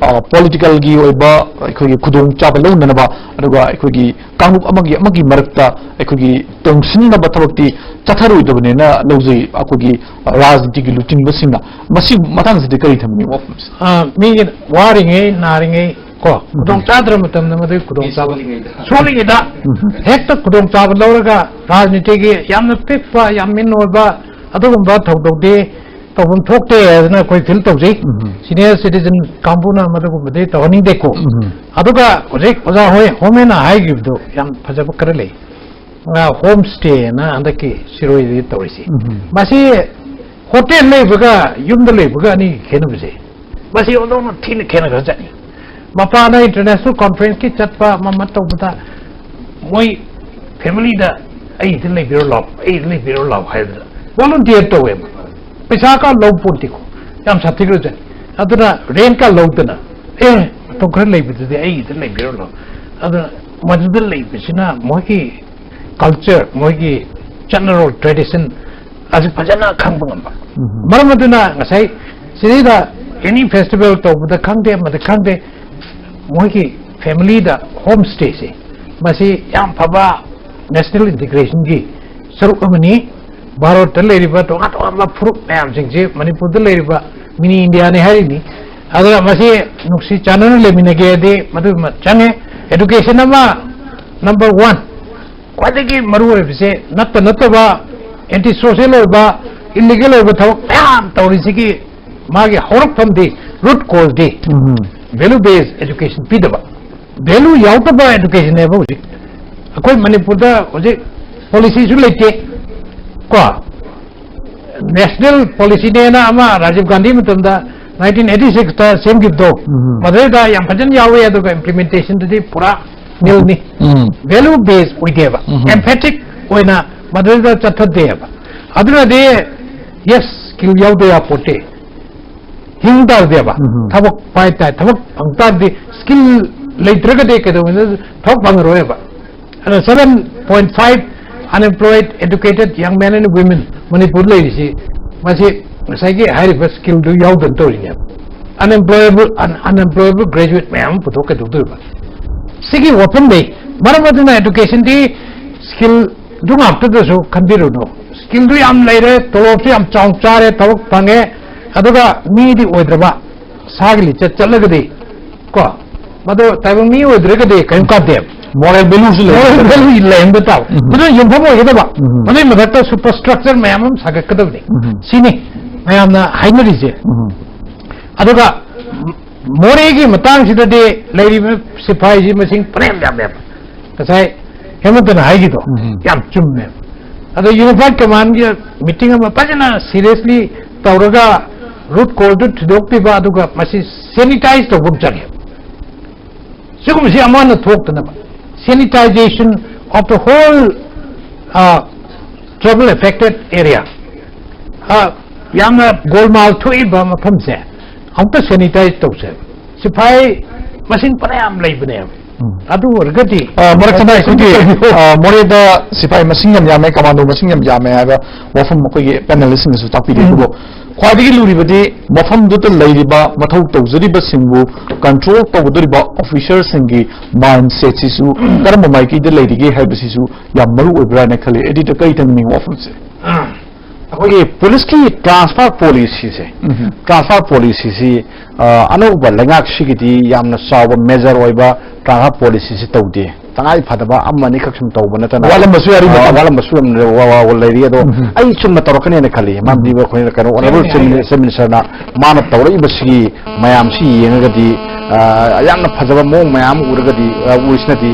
political ꯒꯤ ꯑꯣꯏꯕ ꯑꯩꯈꯣꯏꯒꯤ ꯈꯨꯗꯣꯡꯆꯥꯕ ꯂꯧꯅꯅꯕ, ꯑꯗꯨꯒ ꯑꯩꯈꯣꯏꯒꯤ ꯀꯥꯡꯂꯨꯞ ꯑꯃꯒꯤ ꯑꯃꯒꯤ ꯃꯔꯛꯇ ꯑꯩꯈꯣꯏꯒꯤ ꯇꯣꯡꯁꯤꯟꯅꯕ ꯊꯕꯛꯇꯤ ꯆꯠꯊꯔꯣꯏꯗꯕꯅꯦꯅ ꯂꯧꯖꯩ ꯑꯩꯈꯣꯏꯒꯤ ꯔꯥꯖꯅꯤꯇꯤꯒꯤ ꯂꯨꯆꯤꯡꯕꯁꯤꯡꯅ꯫ ꯃꯁꯤ ꯃꯇꯥꯡꯁꯤꯗ ꯀꯔꯤ ꯊꯝꯕꯤꯅꯤꯡꯕ ꯋꯥꯐꯝꯁꯦ? ꯑ, ꯃꯤꯒꯤ ꯋꯥꯔꯤꯉꯩ ꯅꯥꯔꯤꯉꯩ ꯀꯣ ꯈꯨꯗꯣꯡ ꯆꯥꯗ꯭ꯔ ꯃꯇꯝꯗ ꯃꯗꯨꯒꯤ ꯈꯨꯗꯣꯡ ꯆꯥꯕ ꯁꯣꯜꯂꯤꯉꯩꯗ ꯍꯦꯛꯇ ꯈꯨꯗꯣꯡ ꯆꯥꯕ ꯂꯧꯔꯒ ꯔꯥꯖꯅꯤꯇꯤꯒꯤ ꯌꯥꯝꯅ ꯄꯤꯛꯄ ꯌꯥꯝ ꯃꯤꯟ ꯑꯣꯏꯕ ꯑꯗꯨꯒꯨꯝꯕ ꯊꯧꯗꯣꯛꯇꯤ ꯇꯧꯐꯝ ꯊꯣꯛꯇꯦ ꯍꯥꯏꯗꯅ ꯑꯩꯈꯣꯏ ꯐꯤꯜ ꯇꯧꯖꯩ꯫ Senior citizen ꯀꯥꯡꯕꯨꯅ ꯃꯗꯨꯒꯨꯝꯕꯗꯤ ꯇꯧꯍꯟꯅꯤꯡꯗꯦꯀꯣ꯫ ꯑꯗꯨꯒ ꯍꯧꯖꯤꯛ ꯑꯣꯖꯥ ꯍꯣꯏ ꯍꯣꯝꯃꯦꯅ ꯍꯥꯏꯈꯤꯕꯗꯣ ꯌꯥꯝ ꯐꯖꯕ ꯈꯔ ꯂꯩ꯫ ꯍꯣꯝ ꯁ꯭ꯇꯦꯅ ꯍꯟꯗꯛꯀꯤ ꯁꯤꯔꯣꯏꯗꯤ ꯇꯧꯔꯤꯁꯤ꯫ ꯃꯁꯤ ꯍꯣꯇꯦꯜ ꯂꯩꯕꯒ ꯌꯨꯝꯗ ꯂꯩꯕꯒ ꯑꯅꯤꯒꯤ ꯈꯦꯠꯅꯕꯁꯦ, ꯃꯁꯤ ꯑꯣꯟꯊꯣꯛꯅ ꯊꯤꯅ ꯈꯦꯠꯅꯈ꯭ꯔꯖꯥꯠꯅꯤ꯫ ꯃꯄꯥꯟꯗ international conference ꯀꯤ ꯆꯠꯄ ꯑꯃ ꯑꯃ ꯇꯧꯕꯗ ꯃꯣꯏ family ꯗ "ꯑꯩꯗ ꯂꯩꯕꯤꯔꯣ ꯂꯥꯎ, ꯑꯩꯗ ꯂꯩꯕꯤꯔꯣ ꯂꯥꯎ" ꯍꯥꯏꯗꯅ volunteer ꯇꯧꯋꯦꯕ꯫ ꯄꯩꯁꯥ ꯀ ꯂꯧ ꯄꯣꯟꯇꯦꯀꯣ, ꯌꯥꯝ ꯁꯥꯊꯤꯈ꯭ꯔꯖꯥꯠꯅꯤ꯫ ꯑꯗꯨꯅ rent ꯀ ꯂꯧꯗꯅ, "ꯑꯦ, ꯃꯇꯝ ꯈꯔ ꯂꯩꯕꯗꯨꯗꯤ ꯑꯩꯗ ꯂꯩꯕꯤꯔꯣ ꯂꯥꯎ"꯫ ꯑꯗꯨꯅ ꯃꯗꯨꯗ ꯂꯩꯕꯁꯤꯅ ꯃꯣꯏꯒꯤ culture, ꯃꯣꯏꯒꯤ ꯆꯠꯅꯔꯣꯜ, tradition ꯑꯁꯤ ꯐꯖꯅ ꯈꯪꯕ ꯉꯝꯕ꯫ ꯃꯔꯝ ꯑꯗꯨꯅ ꯉꯁꯥꯏ ꯁꯤꯗꯩꯗ any festival ꯇꯧꯕꯗ ꯈꯪꯗꯦ, ꯑꯃꯗ ꯈꯪꯗꯦ, ꯃꯣꯏꯒꯤ family ꯗ home stay ꯁꯦ ꯃꯁꯤ ꯌꯥꯝ ꯐꯕ national integration ꯒꯤ ꯁꯔꯨꯛ ꯑꯃꯅꯤ꯫ ꯚꯥꯔꯠꯇ ꯂꯩꯔꯤꯕ ꯇꯣꯉꯥꯟ ꯇꯣꯉꯥꯟꯕ ꯐꯨꯔꯨꯞ ꯃꯌꯥꯝꯁꯤꯡꯁꯤ ꯃꯅꯤꯄꯨꯔꯗ ꯂꯩꯔꯤꯕ mini India ꯅꯤ ꯍꯥꯏꯔꯤꯅꯤ꯫ ꯑꯗꯨꯅ ꯃꯁꯤ ꯅꯨꯡꯁꯤ ꯆꯥꯟꯅꯅ ꯂꯩꯃꯤꯟꯅꯒꯦꯗꯤ ꯃꯗꯨꯃ ꯆꯪꯉꯦ꯫ Education ꯑꯃ number one, ꯈ꯭ꯋꯥꯏꯗꯒꯤ ꯃꯔꯨ ꯑꯣꯏꯕꯁꯦ ꯅꯠꯇ ꯅꯠꯇꯕ anti social ꯑꯣꯏꯕ, illegal ꯑꯣꯏꯕ ꯊꯕꯛ ꯃꯌꯥꯝ ꯇꯧꯔꯤꯁꯤꯒꯤ ꯃꯥꯒꯤ ꯍꯧꯔꯛꯐꯝꯗꯤ, root cause ꯗꯤ value based education ꯄꯤꯗꯕ, value ꯌꯥꯎꯗꯕ education ꯅꯦꯕ꯫ ꯍꯧꯖꯤꯛ ꯑꯩꯈꯣꯏ ꯃꯅꯤꯄꯨꯔꯗ ꯍꯧꯖꯤꯛ policy ꯁꯨ ꯂꯩꯇꯦ ꯀꯣ꯫ National policy ꯅꯦꯅ ꯑꯃ ꯔꯥꯖꯤꯕ ꯒꯥꯟꯙꯤ ꯃꯇꯝꯗ nineteen eighty six ꯇ ꯁꯦꯝꯈꯤꯕꯗꯣ, ꯃꯗꯨꯗꯩꯗ ꯌꯥꯝ ꯐꯖꯅ ꯌꯥꯎꯋꯦ, ꯑꯗꯨꯒ implementation ꯗꯗꯤ ꯄꯨꯔꯥ nil ꯅꯤ꯫ Value based ꯑꯣꯏꯗꯦꯕ, emphatic ꯑꯣꯏꯅ ꯃꯗꯨꯗꯩꯗ ꯆꯠꯊꯗꯦꯕ꯫ ꯑꯗꯨꯅꯗꯤ yes, skill ꯌꯥꯎꯗ ꯌꯥꯄꯣꯠꯇꯦ꯫ ꯍꯤꯡ ꯇꯥꯔꯗꯤꯕ, ꯎꯝ꯫ ꯊꯕꯛ ꯄꯥꯏ ꯇꯥꯏ, ꯊꯕꯛ ꯐꯪ ꯇꯥꯔꯗꯤ, skill ꯂꯩꯇ꯭ꯔꯒꯗꯤ ꯀꯩꯗꯧꯕꯅꯤ, ꯊꯕꯛ ꯐꯪꯉꯔꯣꯏꯕ꯫ ꯑꯗꯣ seven point five unemployed educated young men and women Manipur ꯂꯩꯔꯤꯁꯤ, ꯃꯁꯤ ꯉꯁꯥꯏꯒꯤ ꯍꯥꯏꯔꯤꯕ skillꯗꯨ ꯌꯥꯎꯗꯅ ꯇꯧꯔꯤꯅꯦꯕ꯫ Unemployable, un-, unemployable graduate ꯃꯌꯥꯝ ꯑꯃ ꯄꯨꯊꯣꯛ ꯀꯩꯗꯧꯗꯣꯏꯕ? ꯁꯤꯒꯤ ꯋꯥꯐꯝꯗꯩ, ꯃꯔꯝ ꯑꯗꯨꯅ educationꯗꯤ skillꯗꯨ ꯉꯥꯛꯇꯗꯁꯨ ꯈꯟꯕꯤꯔꯨꯅꯨ꯫ Skillꯗꯨ ꯌꯥꯝ ꯂꯩꯔꯦ, ꯇꯣꯂꯣꯞꯁꯨ ꯌꯥꯝ ꯆꯥꯎ ꯆꯥꯔꯦ, ꯊꯕꯛ ꯐꯪꯉꯦ, ꯑꯗꯨꯒ ꯃꯤꯗꯤ ꯑꯣꯏꯗ꯭ꯔꯕ, ꯁꯥꯒꯤ ꯂꯤꯆꯠ ꯆꯠꯂꯒꯗꯤ, ꯀꯣ, ꯃꯗꯨ ꯇꯥꯏꯕꯪ ꯃꯤ ꯑꯣꯏꯗ꯭ꯔꯒꯗꯤ ꯀꯔꯤꯝ ꯀꯥꯟꯗꯦ꯫ Moral valueꯁꯨ ꯂꯩ꯫ Moral value ꯂꯩꯍꯟꯕ ꯇꯥꯕ꯫ ꯎꯝ꯫ ꯃꯗꯨ ꯌꯨꯝꯐꯝ ꯑꯣꯏꯒꯗꯕ꯫ ꯎꯝ꯫ ꯃꯗꯨꯒꯤ ꯃꯊꯛꯇ superstructure ꯃꯌꯥꯝ ꯑꯃ ꯁꯥꯒꯠꯀꯗꯕꯅꯤ꯫ ꯎꯝ꯫ ꯁꯤꯅꯤ ꯃꯌꯥꯝꯅ ꯍꯥꯏꯅꯔꯤꯁꯦ꯫ ꯎꯝ꯫ ꯑꯗꯨꯒ ꯃꯣꯔꯦꯒꯤ ꯃꯇꯥꯡꯁꯤꯗꯗꯤ ꯂꯩꯔꯤꯕ ꯁꯤꯐꯥꯏꯁꯤ ꯃꯁꯤꯡ ꯐꯅꯌꯥꯝ ꯌꯥꯝꯃꯦꯕ꯫ ꯉꯁꯥꯏ ꯍꯦꯃꯟꯇꯅ ꯍꯥꯏꯈꯤꯗꯣ ꯎꯝ꯫ ꯌꯥꯝ ꯆꯨꯝꯃꯦꯕ꯫ ꯑꯗꯣ Unified Commandꯒꯤ meeting ꯑꯃ ꯐꯖꯅ seriously ꯇꯧꯔꯒ root causeꯗꯨ ꯊꯤꯗꯣꯛꯄꯤꯕ, ꯑꯗꯨꯒ ꯃꯁꯤ sanitize ꯇꯧꯕ ꯑꯃ ꯆꯪꯉꯦ꯫ ꯁꯤꯒꯨꯝꯕꯁꯤ ꯑꯃꯨꯛ ꯍꯟꯅ ꯊꯣꯛꯇꯅꯕ, sanitization of the whole, ꯑ, trouble affected area, ꯑ, ꯌꯥꯝꯅ ꯒꯣꯜꯃꯥꯜ ꯊꯣꯛꯏꯕ ꯃꯐꯝꯁꯦ ꯑꯃꯨꯛꯇ sanitize ꯇꯧꯁꯦꯕ꯫ ꯁꯤꯐꯥꯏ ꯃꯁꯤꯡ ꯐꯅꯌꯥꯝ ꯂꯩꯕꯅꯦꯕ꯫ ꯎꯝ꯫ ꯑꯗꯨ ꯑꯣꯏꯔꯒꯗꯤ ꯑ, ꯃꯔꯛ ꯊꯠꯅ ꯑꯩꯈꯣꯏꯒꯤ, ꯑ, ꯃꯣꯔꯦꯗ ꯁꯤꯐꯥꯏ ꯃꯁꯤꯡ ꯌꯥꯝ ꯌꯥꯝꯃꯦ, commando ꯃꯁꯤꯡ ꯌꯥꯝ ꯌꯥꯝꯃꯦ ꯍꯥꯏꯕ ꯋꯥꯐꯝ ꯑꯩꯈꯣꯏꯒꯤ panelistꯁꯤꯡꯅꯁꯨ ꯇꯥꯛꯄꯤꯔꯤ꯫ ꯎꯝ꯫ ꯑꯗꯨꯕꯨ ꯈ꯭ꯋꯥꯏꯗꯒꯤ ꯂꯨꯔꯤꯕꯗꯤ ꯃꯐꯝꯗꯨꯗ ꯂꯩꯔꯤꯕ, ꯃꯊꯧ ꯇꯧꯖꯔꯤꯕꯁꯤꯡꯕꯨ control ꯇꯧꯒꯗꯧꯔꯤꯕ officerꯁꯤꯡꯒꯤ mindsetꯁꯤꯁꯨ ꯀꯔꯝꯕ ꯃꯥꯏꯀꯩꯗ ꯂꯩꯔꯤꯒꯦ ꯍꯥꯏꯕꯁꯤꯁꯨ ꯌꯥꯝ ꯃꯔꯨ ꯑꯣꯏꯕ꯭ꯔꯥꯅ ꯈꯜꯂꯤ꯫ Editꯇ ꯀꯔꯤ ꯊꯝꯅꯤꯡꯉꯤ ꯋꯥꯐꯝꯁꯦ? ꯑꯩꯈꯣꯏꯒꯤ ꯄꯨꯂꯤꯁꯀꯤ transfer policyꯁꯦ, ꯎꯝ꯫ Transfer policyꯁꯤ, ꯑ, ꯑꯅꯧꯕ ꯂꯩꯉꯥꯛꯁꯤꯒꯤꯗꯤ ꯌꯥꯝꯅ ꯆꯥꯎꯕ major ꯑꯣꯏꯕ transfer policyꯁꯤ ꯇꯧꯗꯦ꯫ ꯇꯉꯥꯏ ꯐꯗꯕ ꯑꯃ ꯑꯅꯤꯈꯛ ꯁꯨꯝ ꯇꯧꯕ ꯅꯠꯇꯅ, ꯋꯥꯠꯂꯝꯕꯁꯨ ꯌꯥꯔꯤ, ꯑ, ꯃꯇꯝ꯫ ꯋꯥꯠꯂꯝꯕꯁꯨ ꯌꯥꯝ ꯂꯩ-, ꯋꯥ-, ꯋꯥ-, ꯋꯥ ꯂꯩꯔꯤ꯫ ꯑꯗꯣ ꯎꯝ꯫ ꯑꯩ ꯆꯨꯝꯅ ꯇꯧꯔꯛꯀꯅꯦꯅ ꯈꯜꯂꯤ꯫ ꯃꯔꯝꯗꯤ ꯎꯝ꯫ ꯑꯩꯈꯣꯏꯅ ꯀꯩꯅꯣ Honourable ꯌꯥꯏ, ꯌꯥꯏ, Chief ꯌꯥꯏ꯫ Minister, Chief Ministerꯅ ꯃꯥꯅ ꯇꯧꯔꯛꯏꯕꯁꯤꯒꯤ ꯃꯌꯥꯝꯁꯤ ꯌꯦꯡꯉꯒꯗꯤ, ꯑ, ꯌꯥꯝꯅ ꯐꯖꯕ ꯃꯑꯣꯡ ꯃꯌꯥꯝ ꯑꯃ ꯎꯔꯒꯗꯤ, ꯑ, ꯎꯔꯤꯁꯤꯅꯗꯤ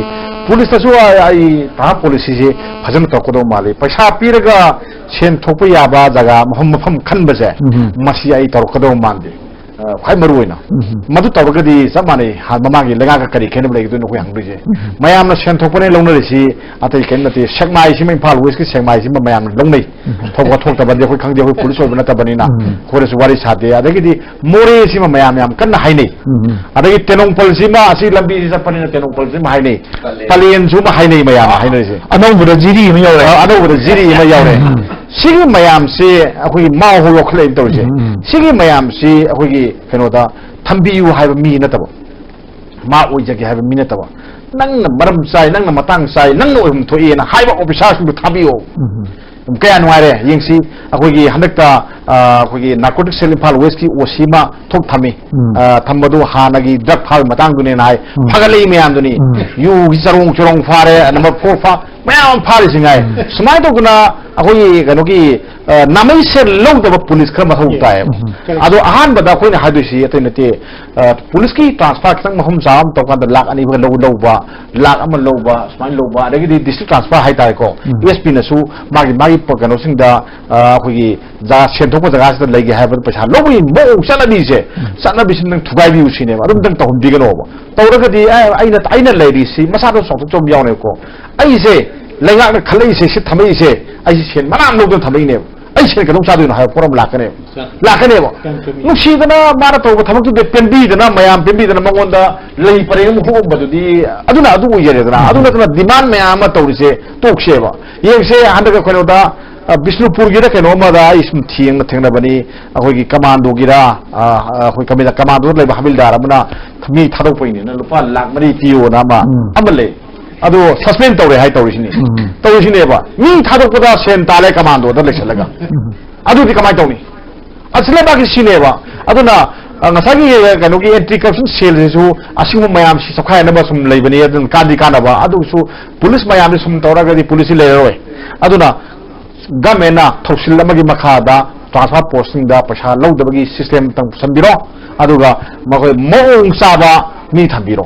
ꯄꯨꯂꯤꯁꯇꯁꯨ ꯑ, ꯑꯩ ꯇꯥꯍꯥ policyꯁꯦ ꯐꯖꯅ ꯇꯧꯔꯛꯀꯗꯧꯕ ꯃꯥꯜꯂꯤ꯫ ꯄꯩꯁꯥ ꯄꯤꯔꯒ ꯁꯦꯟ ꯊꯣꯛꯄ ꯌꯥꯕ ꯖꯒꯥ ꯃꯐꯝ, ꯃꯐꯝ ꯈꯟꯕꯁꯦ, ꯎꯝ꯫ ꯃꯁꯤ ꯑꯩ ꯇꯧꯔꯛꯀꯗꯧꯕ ꯃꯥꯟꯗꯦ꯫ ꯑ, ꯈ꯭ꯋꯥꯏ ꯃꯔꯨ ꯑꯣꯏꯅ꯫ ꯎꯝ꯫ ꯃꯗꯨ ꯇꯧꯔꯒꯗꯤ ꯆꯞ ꯃꯥꯟꯅꯩ, ꯍꯥꯟ ꯃꯃꯥꯡꯒꯤ ꯂꯩꯉꯥꯛꯀ ꯀꯔꯤ ꯈꯦꯠꯅꯕ ꯂꯩꯒꯗꯣꯏꯅꯣ ꯑꯩꯈꯣꯏ ꯍꯪꯗꯣꯏꯁꯦ꯫ ꯎꯝ꯫ ꯃꯌꯥꯝꯅ ꯁꯦꯟ ꯊꯣꯛꯄꯅꯦ ꯂꯧꯅꯔꯤꯁꯤ ꯑꯇꯩ ꯀꯔꯤꯝ ꯅꯠꯇꯦ, ꯁꯦꯛꯃꯥꯏꯁꯤꯃ, ꯏꯝꯐꯥꯜ ꯋꯦꯁꯀꯤ ꯁꯦꯛꯃꯥꯏꯁꯤꯃ ꯃꯌꯥꯝꯅ ꯂꯧꯅꯩ꯫ ꯎꯝ꯫ ꯊꯣꯛꯄ ꯊꯣꯛꯇꯕꯗꯤ ꯑꯩꯈꯣꯏ ꯈꯪꯗꯦ, ꯑꯩꯈꯣꯏ ꯄꯨꯂꯤꯁ ꯑꯣꯏꯕ ꯅꯠꯇꯕꯅꯤꯅ ꯎꯝ꯫ ꯑꯩꯈꯣꯏꯅꯁꯨ ꯋꯥꯔꯤ ꯁꯥꯗꯦ꯫ ꯑꯗꯒꯤꯗꯤ ꯃꯣꯔꯦꯁꯤꯃ ꯃꯌꯥꯝ ꯌꯥꯝ ꯀꯟꯅ ꯍꯥꯏꯅꯩ꯫ ꯎꯝ꯫ ꯑꯗꯒꯤ ꯇꯦꯡꯅꯧꯄꯜꯁꯤꯃ, ꯑꯁꯤ ꯂꯝꯕꯤꯁꯤ ꯆꯠꯄꯅꯤꯅ ꯇꯦꯡꯅꯧꯄꯜꯁꯤꯃ ꯍꯥꯏꯅꯩ, ꯄꯂꯦꯟ꯫ ꯄꯂꯦꯟꯁꯨꯃ ꯍꯥꯏꯅꯩ ꯃꯌꯥꯝꯅ ꯍꯥꯏꯅꯔꯤꯁꯦ꯫ ꯑꯅꯧꯕꯗ ꯖꯤꯔꯤ ꯑꯃ ꯌꯧꯔꯦ꯫ ꯑ, ꯑꯅꯧꯕꯗ ꯖꯤꯔꯤ ꯑꯃ ꯌꯧꯔꯦ꯫ ꯎꯝ꯫ ꯁꯤꯒꯤ ꯃꯌꯥꯝꯁꯤ ꯑꯩꯈꯣꯏꯒꯤ ꯃꯥꯎ ꯍꯧ ꯌꯣꯛꯈꯠꯂꯛꯏꯕ ꯇꯧꯔꯤꯁꯦ꯫ ꯎꯝ, ꯎꯝ꯫ ꯁꯤꯒꯤ ꯃꯌꯥꯝꯁꯤ ꯑꯩꯈꯣꯏꯒꯤ ꯀꯩꯅꯣꯗ ꯊꯝꯕꯤꯌꯨ ꯍꯥꯏꯕ ꯃꯤ ꯅꯠꯇꯕ, ꯃꯥ ꯑꯣꯏꯖꯒꯦ ꯍꯥꯏꯕ ꯃꯤ ꯅꯠꯇꯕ, ꯅꯪꯅ ꯃꯔꯝ ꯆꯥꯏ, ꯅꯪꯅ ꯃꯇꯥꯡ ꯆꯥꯏ, ꯅꯪꯅ ꯑꯣꯏꯐꯝ ꯊꯣꯛꯏꯅ ꯍꯥꯏꯕ ꯑꯣꯐꯤꯁꯥꯔꯁꯤꯡꯗꯨ ꯊꯥꯕꯤꯌꯣ꯫ ꯎꯝ, ꯎꯝ꯫ ꯀꯌꯥ ꯅꯨꯡꯉꯥꯏꯔꯦ ꯌꯦꯡꯁꯤ꯫ ꯑꯩꯈꯣꯏꯒꯤ ꯍꯟꯗꯛꯇ, ꯑ, ꯑꯩꯈꯣꯏꯒꯤ ꯅꯥꯔꯀꯣꯇꯤꯛ ꯁꯦꯜ ꯏꯝꯐꯥꯜ ꯋꯦꯁꯀꯤ ꯑꯣ ꯁꯤ ꯑꯃ ꯊꯣꯛ ꯊꯝꯃꯤ꯫ ꯎꯝ꯫ ꯑ, ꯊꯝꯕꯗꯨ ꯍꯥꯟꯅꯒꯤ ꯗ꯭ꯔꯒ ꯐꯥꯕꯒꯤ ꯃꯇꯥꯡꯗꯨꯅꯦꯅ ꯍꯥꯏ꯫ ꯎꯝ꯫ ꯐꯒꯠꯂꯛꯏ ꯃꯌꯥꯝꯗꯨꯅꯤ꯫ ꯎꯝ꯫ ꯌꯨꯒꯤ ꯆꯔꯣꯡ ꯆꯔꯣꯡ ꯐꯥꯔꯦ, ꯅꯝꯕꯔ ꯐꯣꯔ ꯐꯥ-, ꯃꯌꯥꯝ ꯑꯃ ꯐꯥꯔꯤꯁꯤ ꯉꯥꯏ꯫ ꯎꯝ꯫ ꯁꯨꯃꯥꯏꯅ ꯇꯧꯗꯅ ꯑꯩꯈꯣꯏꯒꯤ ꯀꯩꯅꯣꯒꯤ, ꯑ, ꯅꯥꯃꯩ ꯁꯦꯜ ꯂꯧꯗꯕ ꯄꯨꯂꯤꯁ ꯈꯔ ꯃꯊꯧ ꯇꯥꯏꯌꯦꯕ꯫ ꯎꯝ꯫ ꯑꯗꯣ ꯑꯍꯥꯟꯕꯗ ꯑꯩꯈꯣꯏꯅ ꯍꯥꯏꯗꯣꯏꯁꯤ ꯑꯇꯩ ꯅꯠꯇꯦ, ꯑ, ꯄꯨꯂꯤꯁꯀꯤ ꯇ꯭ꯔꯥꯟꯁꯐꯔ ꯈꯤꯇꯪ ꯃꯐꯝ ꯆꯥꯕ ꯑꯃ ꯇꯧꯀꯥꯟꯗ ꯂꯥꯛ ꯑꯅꯤ ꯐꯥꯎ ꯂꯧ-, ꯂꯧꯕ, ꯂꯥꯛ ꯑꯃ ꯂꯧꯕ, ꯁꯨꯃꯥꯏꯅ ꯂꯧꯕ, ꯑꯗꯒꯤꯗꯤ ꯗꯤꯁꯇ꯭ꯔꯤꯛ ꯇ꯭ꯔꯥꯟꯁꯐꯔ ꯍꯥꯏꯇꯥꯔꯦꯀꯣ, ꯎꯝ꯫ ꯑꯦꯁ ꯄꯤꯅꯁꯨ ꯃꯥꯒꯤ, ꯃꯥꯒꯤ ꯄ-, ꯀꯩꯅꯣꯁꯤꯡꯗ, ꯑ, ꯑꯩꯈꯣꯏꯒꯤ ꯖꯒꯥ ꯁꯦꯟ ꯊꯣꯛꯄ ꯖꯒꯥꯁꯤꯗ ꯂꯩꯒꯦ ꯍꯥꯏꯕꯗ ꯄꯩꯁꯥ ꯂꯧꯕꯒꯤ ꯃꯑꯣꯡ ꯆꯠꯅꯕꯤꯁꯦ, ꯎꯝ꯫ ꯆꯠꯅꯕꯤꯁꯤ ꯅꯪ ꯊꯨꯒꯥꯏꯕꯤꯌꯨ ꯁꯤꯅꯦꯕ, ꯑꯗꯨꯝꯇꯪ ꯇꯧꯍꯟꯕꯤꯒꯅꯣꯕ꯫ ꯇꯧꯔꯒꯗꯤ ꯑꯦ, ꯑꯩꯅ, ꯑꯩꯅ ꯂꯩꯔꯤꯁꯤ ꯃꯁꯥꯗ ꯆꯥꯎꯊꯣꯛꯆꯕ ꯌꯥꯎꯅꯦꯕꯀꯣ꯫ ꯑꯩꯁꯦ ꯂꯩꯉꯥꯛꯅ ꯈꯜꯂꯛꯏꯁꯦ, ꯁꯤ ꯊꯝꯃꯛꯏꯁꯦ, ꯑꯩꯁꯦ ꯁꯦꯟ ꯃꯅꯥ ꯑꯃ ꯂꯧꯗꯅ ꯊꯝꯃꯛꯏꯅꯦꯕ꯫ ꯑꯩ ꯁꯦꯟ ꯀꯩꯗꯧ ꯆꯥꯗꯣꯏꯅꯣ ꯍꯥꯏꯕ ꯄꯣꯠ ꯑꯃ ꯂꯥꯛꯀꯅꯦꯕ꯫ ꯆꯥ-, ꯂꯥꯛꯀꯅꯦꯕ꯫ ꯌꯥꯝ ꯆꯨꯝꯃꯤ꯫ ꯅꯨꯡꯁꯤꯗꯅ ꯃꯥꯅ ꯇꯧꯕ ꯊꯕꯛꯇꯨꯗ ꯄꯦꯟꯕꯤꯗꯅ, ꯃꯌꯥꯝ ꯄꯦꯟꯕꯤꯗꯅ ꯃꯉꯣꯟꯗ ꯂꯩ ꯄꯔꯦꯡ ꯑꯃ ꯍꯨꯛꯑꯝꯕꯗꯨꯗꯤ ꯑꯗꯨꯅ ꯑꯗꯨ ꯑꯣꯏꯖꯔꯦꯗꯅ꯫ ꯎꯝ꯫ ꯑꯗꯨ ꯅꯠꯇꯅ ꯗꯤꯃꯥꯟ ꯃꯌꯥꯝ ꯑꯃ ꯇꯧꯔꯤꯁꯦ ꯇꯣꯛꯁꯦꯕ꯫ ꯌꯦꯡꯁꯦ ꯍꯟꯗꯛ ꯀꯩꯅꯣꯗ, ꯑ, ꯕꯤꯁꯅꯨꯄꯨꯔꯒꯤꯗ ꯀꯩꯅꯣ ꯑꯃꯗ ꯑꯩ ꯁꯨꯝ ꯊꯦꯡꯅ ꯊꯦꯡꯅꯕꯅꯤ꯫ ꯑꯩꯈꯣꯏꯒꯤ ꯀꯃꯥꯟꯗꯣꯒꯤꯔ, ꯑ, ꯑꯩꯈꯣꯏ ꯀꯃꯤ-, ꯀꯃꯥꯟꯗꯣꯗ ꯂꯩꯕ ꯍꯕꯤꯜꯗꯥꯔ ꯑꯃꯅ ꯃꯤ ꯊꯥꯗꯣꯛꯄꯩꯅꯦꯅ ꯂꯨꯄꯥ ꯂꯥꯛ ꯃꯔꯤ ꯄꯤꯌꯣꯅ ꯑꯃ, ꯎꯝ꯫ ꯑꯃ ꯂꯩ꯫ ꯑꯗꯣ ꯁꯁꯄꯦꯟ ꯇꯧꯔꯦ ꯍꯥꯏ ꯇꯧꯔꯤꯁꯤꯅꯦ꯫ ꯎꯝ꯫ ꯇꯧꯔꯤꯁꯤꯅꯦꯕ꯫ ꯃꯤ ꯊꯥꯗꯣꯛꯄꯗ ꯁꯦꯟ ꯇꯥꯜꯂꯦ ꯀꯃꯥꯟꯗꯣꯗ ꯂꯩꯁꯜꯂꯒ꯫ ꯎꯝ꯫ ꯑꯗꯨꯗꯤ ꯀꯃꯥꯏꯅ ꯇꯧꯅꯤ? ꯑꯁꯤ ꯂꯩꯕꯥꯛꯀꯤ ꯁꯤꯅꯦꯕ꯫ ꯑꯗꯨꯅ, ꯑ, ꯉꯁꯥꯏꯒꯤ, ꯑ, ꯀꯩꯅꯣꯒꯤ ꯑꯦꯟꯇꯤ ꯀꯔꯞꯁꯟ ꯁꯦꯜꯁꯤꯁꯨ ꯑꯁꯤꯒꯨꯝꯕ ꯃꯌꯥꯝꯁꯤ ꯆꯞꯈꯥꯏꯅꯕ ꯁꯨꯝ ꯂꯩꯕꯅꯤ, ꯑꯗꯨꯅ ꯀꯥꯟꯗꯤ ꯀꯥꯟꯅꯕ꯫ ꯑꯗꯨꯁꯨ ꯄꯨꯂꯤꯁ ꯃꯌꯥꯝꯁꯤ ꯁꯨꯝ ꯇꯧꯔꯒꯗꯤ ꯄꯨꯂꯤꯁꯁꯤ ꯂꯩꯔꯔꯣꯏ꯫ ꯑꯗꯨꯅ ꯒꯃꯦꯟꯅ ꯊꯧꯁꯤꯜ ꯑꯃꯒꯤ ꯃꯈꯥꯗ ꯇ꯭ꯔꯥꯟꯁꯐꯔ ꯄꯣꯁꯇꯤꯡꯗ ꯄꯩꯁꯥ ꯂꯧꯗꯕꯒꯤ ꯁꯤꯁꯇꯦꯝ ꯑꯃꯇꯪ ꯄꯨꯁꯟꯕꯤꯔꯣ, ꯑꯗꯨꯒ ꯃꯈꯣꯏ ꯃꯑꯣꯡ ꯆꯥꯕ ꯃꯤ ꯊꯝꯕꯤꯔꯣ꯫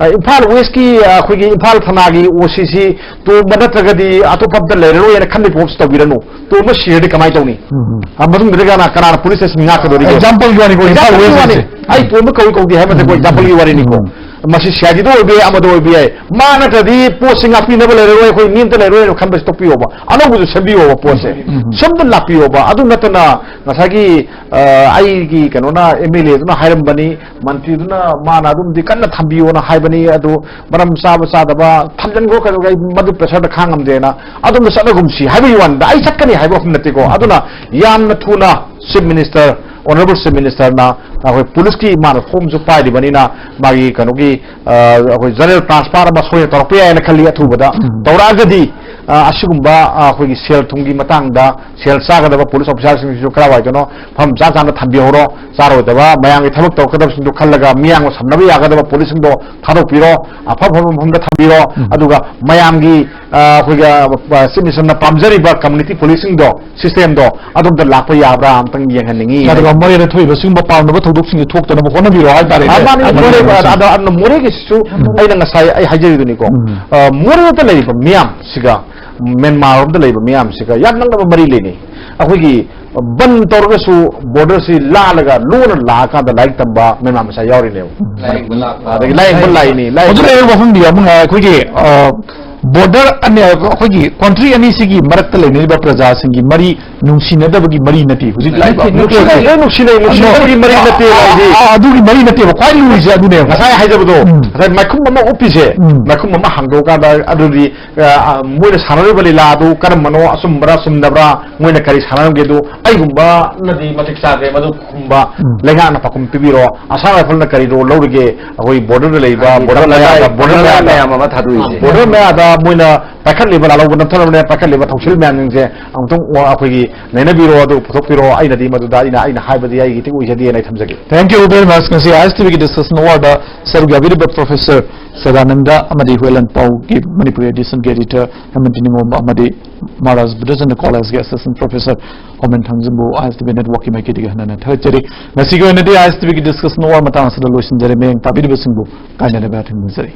ꯑ, ꯏꯝꯐꯥꯜ ꯋꯦꯁꯀꯤ, ꯑ, ꯑꯩꯈꯣꯏꯒꯤ ꯏꯝꯐꯥꯜ ꯊꯅꯥꯒꯤ ꯑꯣ ꯁꯤ ꯁꯤ ꯇꯣꯝꯕ ꯅꯠꯇ꯭ꯔꯒꯗꯤ ꯑꯇꯣꯞꯄ ꯑꯝꯇ ꯂꯩꯔꯔꯣꯏꯅ ꯈꯟꯕꯒꯤ ꯚꯣꯞꯁꯨ ꯇꯧꯕꯤꯔꯅꯨ꯫ ꯇꯣꯝꯕ ꯁꯤꯔꯗꯤ ꯀꯃꯥꯏꯅ ꯇꯧꯅꯤ? ꯎꯝ꯫ ꯑ, ꯃꯇꯨꯡꯗꯗꯤ ꯀꯅꯥ, ꯀꯅꯥꯅ ꯄꯨꯂꯤꯁ ꯁ꯭ꯇꯦꯁꯟ ꯉꯥꯛꯀꯗꯣꯔꯤꯒꯦ? Exampleꯒꯤ ꯋꯥꯅꯤꯀꯣ, ꯏꯝꯐꯥꯜ exampleꯒꯤ ꯋꯦꯁ ꯋꯥꯅꯤ꯫ ꯍꯥꯏꯁꯦ꯫ ꯑꯩ ꯇꯣꯝꯕ ꯀꯧꯏ ꯀꯧꯗꯦ ꯍꯥꯏꯕ ꯅꯠꯇꯦꯀꯣ, ꯎꯝ꯫ Exampleꯒꯤ ꯋꯥꯔꯤꯅꯤꯀꯣ꯫ ꯎꯝ꯫ ꯃꯁꯤ ꯁꯤ ꯑꯥꯏ ꯗꯤꯗ ꯑꯣꯏꯕ ꯌꯥꯏ, ꯑꯃꯗ ꯑꯣꯏꯕ ꯌꯥꯏ꯫ ꯃꯥ ꯅꯠꯇ꯭ꯔꯗꯤ ꯄꯣꯠꯁꯤ ꯉꯥꯛꯄꯤꯅꯕ ꯂꯩꯔꯔꯣꯏ, ꯑꯩꯈꯣꯏ ꯃꯤ ꯑꯝꯇ ꯂꯩꯔꯔꯣꯏꯅ ꯈꯟꯕꯁꯤ ꯇꯣꯛꯄꯤꯌꯣꯕ꯫ ꯑꯅꯧꯕꯁꯨ ꯁꯦꯝꯕꯤꯌꯣꯕ ꯄꯣꯠꯁꯦ꯫ ꯎꯝ꯫ ꯁꯦꯝꯗ ꯂꯥꯛꯄꯤꯌꯣꯕ꯫ ꯑꯗꯨ ꯅꯠꯇꯅ ꯉꯁꯥꯏꯒꯤ, ꯑ, ꯑꯩꯒꯤ ꯀꯩꯅꯣꯅ, ꯑꯦꯝ ꯑꯦꯜ ꯑꯦꯗꯨꯅ ꯍꯥꯏꯔꯝꯕꯅꯤ, ꯃꯟꯇ꯭ꯔꯤꯗꯨꯅ ꯃꯥꯅ ꯑꯗꯨꯝꯗꯤ ꯀꯟꯅ ꯊꯝꯕꯤꯌꯣꯅ ꯍꯥꯏꯕꯅꯤ꯫ ꯑꯗꯨ ꯃꯔꯝ ꯆꯥꯕ ꯆꯥꯗꯕ ꯊꯝꯖꯤꯟꯈ꯭ꯔꯣ, ꯀꯩꯗꯧꯒꯦ, ꯑꯩ ꯃꯗꯨ pressureꯗ ꯈꯥꯡꯉꯝꯗꯦꯅ ꯑꯗꯣꯝꯗ ꯆꯠꯂꯒꯨꯝꯁꯤ ꯍꯥꯏꯕꯒꯤ ꯋꯥꯅꯤꯗ꯫ ꯑꯩ ꯆꯠꯀꯅꯤ ꯍꯥꯏꯕ ꯋꯥꯐꯝ ꯅꯠꯇꯦꯀꯣ꯫ ꯑꯗꯨꯅ ꯌꯥꯝꯅ ꯊꯨꯅ Chief Minister, Honourable Chief Ministerꯅ ꯑꯩꯈꯣꯏ ꯄꯨꯂꯤꯁꯀꯤ ꯃꯥꯅ formꯁꯨ ꯄꯥꯏꯔꯤꯕꯅꯤꯅ ꯃꯥꯒꯤ ꯀꯩꯅꯣꯒꯤ, ꯑ, ꯑꯩꯈꯣꯏ general transfer ꯑꯃ ꯁꯣꯏꯅ ꯇꯧꯔꯛꯄ ꯌꯥꯏꯅ ꯈꯜꯂꯤ ꯑꯊꯨꯕꯗ꯫ ꯎꯝ꯫ ꯇꯧꯔꯛꯑꯒꯗꯤ, ꯑ, ꯑꯁꯤꯒꯨꯝꯕ, ꯑ, ꯑꯩꯈꯣꯏꯒꯤ ꯁꯦꯜ ꯊꯨꯝꯒꯤ ꯃꯇꯥꯡꯗ ꯁꯦꯜ ꯆꯥꯒꯗꯕ ꯄꯨꯂꯤꯁ ꯑꯣꯐꯤꯁꯥꯔꯁꯤꯡꯁꯤꯁꯨ ꯀꯗꯥꯏꯋꯥꯏꯗꯅꯣ ꯃꯐꯝ ꯆꯥ ꯆꯥꯅ ꯊꯝꯕꯤꯍꯧꯔꯣ꯫ ꯆꯥꯔꯣꯏꯗꯕ, ꯃꯌꯥꯝꯒꯤ ꯊꯕꯛ ꯇꯧꯔꯛꯀꯗꯕꯁꯤꯡꯗꯣ ꯈꯜꯂꯒ ꯃꯤꯌꯥꯝꯒ ꯁꯝꯅꯕ ꯌꯥꯒꯗꯕ ꯄꯨꯂꯤꯁꯁꯤꯡꯗꯣ ꯊꯥꯗꯣꯛꯄꯤꯔꯣ, ꯑꯐ ꯑꯐꯕ ꯃꯐꯝꯗ ꯊꯝꯕꯤꯔꯣ꯫ ꯎꯝ꯫ ꯑꯗꯨꯒ ꯃꯌꯥꯝꯒꯤ, ꯑ, ꯑꯩꯈꯣꯏꯒꯤ, ꯑ, Chief Ministerꯅ ꯄꯥꯝꯖꯔꯤꯕ community policingꯗꯣ, systemꯗꯣ ꯑꯗꯣꯝꯗ ꯂꯥꯛꯄ ꯌꯥꯕ꯭ꯔꯥ ꯑꯝꯇꯪ ꯌꯦꯡꯍꯟꯅꯤꯡꯉꯤ꯫ ꯑꯗꯨꯒ ꯃꯣꯔꯦꯗ ꯊꯣꯛꯏꯕ ꯁꯤꯒꯨꯝꯕ ꯄꯥꯝꯗꯕ ꯊꯧꯗꯣꯛꯁꯤꯡꯁꯦ ꯊꯣꯛꯇꯅꯕ ꯍꯣꯠꯅꯕꯤꯔꯣ ꯍꯥꯏꯇꯥꯔꯦꯅꯦ꯫ ꯑ, ꯃꯥꯅꯤ, ꯑꯗꯨ ꯃꯣꯔꯦ, ꯂꯩꯕꯁꯤꯡ꯫ ꯑꯗ, ꯑꯗ, ꯑꯗ ꯃꯣꯔꯦꯒꯤꯁꯤꯁꯨ ꯎꯝ꯫ ꯑꯩꯅ ꯉꯁꯥꯏ ꯑꯩ ꯍꯥꯏꯖꯔꯤꯗꯨꯅꯤꯀꯣ꯫ ꯎꯝ꯫ ꯑ, ꯃꯣꯔꯦꯗ ꯂꯩꯔꯤꯕ ꯃꯤꯌꯥꯝꯁꯤꯒ ꯃ꯭ꯌꯥꯟꯃꯥꯔ ꯔꯣꯝꯗ ꯂꯩꯕ ꯃꯤꯌꯥꯝꯁꯤꯒ ꯌꯥꯝ ꯅꯛꯅꯕ ꯃꯔꯤ ꯂꯩꯅꯩ꯫ ꯑꯩꯈꯣꯏꯒꯤ ꯕꯟ ꯇꯧꯔꯒꯁꯨ borderꯁꯤ ꯂꯥꯜꯂꯒ ꯂꯣꯟꯅ ꯂꯥꯛꯑꯀꯥꯟꯗ ꯂꯥꯏꯔꯤꯛ ꯇꯝꯕ ꯃ꯭ꯌꯥꯟꯃꯥꯔ ꯃꯆꯥ ꯌꯥꯎꯔꯤꯅꯦꯕ꯫ ꯂꯥꯌꯦꯡꯕ ꯂꯥꯛꯄ꯫ ꯑꯗꯒꯤ ꯂꯥꯌꯦꯡꯕ ꯂꯥꯛꯏꯅꯤ, ꯂꯥꯌꯦꯡꯕ ꯍꯧꯖꯤꯛ ꯂꯩꯔꯤꯕ ꯋꯥꯐꯝꯗꯤ ꯑꯃꯨꯛ ꯑꯩꯈꯣꯏꯒꯤ, ꯑ, border ꯑꯅꯤ, ꯑꯩꯈꯣꯏꯒꯤ country ꯑꯅꯤꯁꯤꯒꯤ ꯃꯔꯛꯇ ꯂꯩꯅꯔꯤꯕ ꯄ꯭ꯔꯖꯥꯁꯤꯡꯒꯤ ꯃꯔꯤ ꯅꯨꯡꯁꯤꯅꯗꯕꯒꯤ ꯃꯔꯤ ꯅꯠꯇꯦ ꯍꯧꯖꯤꯛ ꯂꯩꯔꯤꯕ꯫ ꯅꯨꯡꯁꯤꯅꯩ, ꯂꯣꯏ ꯅꯨꯡꯁꯤꯅꯩ, ꯅꯨꯡꯁꯤꯅꯗꯕꯒꯤ ꯃꯔꯤ ꯅꯠꯇꯦ ꯑ, ꯍꯥꯏꯗꯤ꯫ ꯑ, ꯑꯗꯨꯒꯤ ꯃꯔꯤ ꯅꯠꯇꯦꯕ, ꯈ꯭ꯋꯥꯏ ꯂꯨꯔꯤꯁꯦ ꯑꯗꯨꯅꯦꯕ꯫ ꯉꯁꯥꯏ ꯍꯥꯏꯖꯕꯗꯣ, ꯎꯝ꯫ ꯉꯁꯥꯏ ꯃꯥꯏꯈꯨꯝ ꯑꯃ ꯎꯞꯄꯤꯁꯦ, ꯎꯝ꯫ ꯃꯥꯏꯈꯨꯝ ꯑꯃ ꯍꯥꯡꯗꯣꯛꯑꯀꯥꯟꯗ ꯑꯗꯨꯗꯤ, ꯑ, ꯑ, ꯃꯣꯏꯅ ꯁꯥꯟꯅꯔꯤꯕ ꯂꯤꯂꯥ ꯑꯗꯨ ꯀꯔꯝꯕꯅꯣ, ꯑꯆꯨꯝꯕ꯭ꯔꯥ, ꯆꯨꯝꯗꯕ꯭ꯔꯥ, ꯃꯣꯏꯅ ꯀꯔꯤ ꯁꯥꯟꯅꯔꯝꯒꯦ ꯑꯗꯨ ꯑꯩꯒꯨꯝꯕꯅꯗꯤ ꯃꯇꯤꯛ ꯆꯥꯗ꯭ꯔꯦ, ꯃꯗꯨ ꯈꯨꯝꯕ ꯎꯝ꯫ ꯂꯩꯉꯥꯛꯅ ꯄꯥꯎꯈꯨꯝ ꯄꯤꯕꯤꯔꯣ꯫ ꯑꯁꯥꯝ ꯔꯥꯏꯐꯜꯅ ꯀꯔꯤ role ꯂꯧꯔꯤꯒꯦ, ꯑꯩꯈꯣꯏ borderꯗ ꯂꯩꯕ, ꯍꯥꯏꯗꯤ border ꯇꯞꯅ ꯃꯌꯥꯗ, ꯇꯞꯅ border ꯃꯌꯥꯗ, ꯃꯌꯥꯝ ꯑꯃ ꯊꯥꯗꯣꯛꯏꯁꯦ꯫ Border ꯃꯌꯥꯗ ꯃꯣꯏꯅ ꯄꯥꯏꯈꯠꯂꯤꯕ, ꯂꯥꯜꯍꯧꯕ ꯅꯝꯊꯅꯕꯅꯦ ꯄꯥꯏꯈꯠꯂꯤꯕ ꯊꯧꯁꯤꯜ ꯃꯌꯥꯝꯁꯤꯡꯁꯦ ꯑꯃꯨꯛꯇꯪ ꯑꯩꯈꯣꯏꯒꯤ ꯅꯩꯅꯕꯤꯔꯣ, ꯑꯗꯨ ꯄꯨꯊꯣꯛꯄꯤꯔꯣ꯫ ꯑꯩꯅꯗꯤ ꯃꯗꯨꯗ ꯑꯩꯅ ꯑꯩꯅ ꯍꯥꯏꯕꯗꯤ ꯑꯩꯒꯤ ꯏꯊꯤꯛ ꯑꯣꯏꯖꯗꯦꯅ ꯑꯩ ꯊꯝꯖꯒꯦ꯫ Thank you very much. ꯉꯁꯤ ꯑꯥꯏ ꯑꯦꯁ ꯇꯤ ꯚꯤꯒꯤ ꯗꯤꯁꯀꯁꯟ ꯑꯋꯥꯔꯗ ꯁꯔꯨꯛ ꯌꯥꯕꯤꯔꯤꯕ ꯄ꯭ꯔꯣꯐꯦꯁꯔ ꯁꯗꯥꯅꯟꯗ ꯑꯃꯗꯤ ꯍꯨꯌꯦꯂꯦꯟꯄꯥꯎꯒꯤ ꯃꯅꯤꯄꯨꯔꯤ ꯑꯦꯗꯤꯁꯟꯒꯤ ꯑꯦꯗꯤꯇꯔ ꯍꯦꯃꯟꯇ ꯅꯤꯉꯣꯝꯕ ꯑꯃꯗꯤ ꯃꯍꯥꯔꯥꯖ ꯕꯨꯙꯆꯟꯗ꯭ꯔ ꯀꯣꯂꯦꯖꯀꯤ ꯑꯦꯁꯤꯁꯇꯦꯟ ꯄ꯭ꯔꯣꯐꯦꯁꯔ ꯍꯣꯃꯦꯟ ꯊꯥꯡꯖꯝꯕꯨ ꯑꯥꯏ ꯑꯦꯁ ꯇꯤ ꯚꯤ ꯅꯦꯠꯋꯥꯔꯛꯀꯤ ꯃꯥꯏꯀꯩꯗꯒꯤ ꯍꯟꯅ ꯍꯟꯅ ꯊꯥꯒꯠꯆꯔꯤ꯫ ꯉꯁꯤꯒꯤ ꯑꯣꯏꯅꯗꯤ ꯑꯥꯏ ꯑꯦꯁ ꯇꯤ ꯚꯤꯒꯤ ꯗꯤꯁꯀꯁꯟ ꯑꯋꯥꯔ ꯃꯇꯥꯡ ꯑꯁꯤꯗ ꯂꯣꯏꯁꯤꯟꯖꯔꯦ꯫ ꯃꯌꯦꯡ ꯇꯥꯕꯤꯔꯤꯕꯁꯤꯡꯕꯨ ꯀꯥꯏꯅꯅꯕ ꯌꯥꯊꯪ ꯅꯤꯖꯔꯤ꯫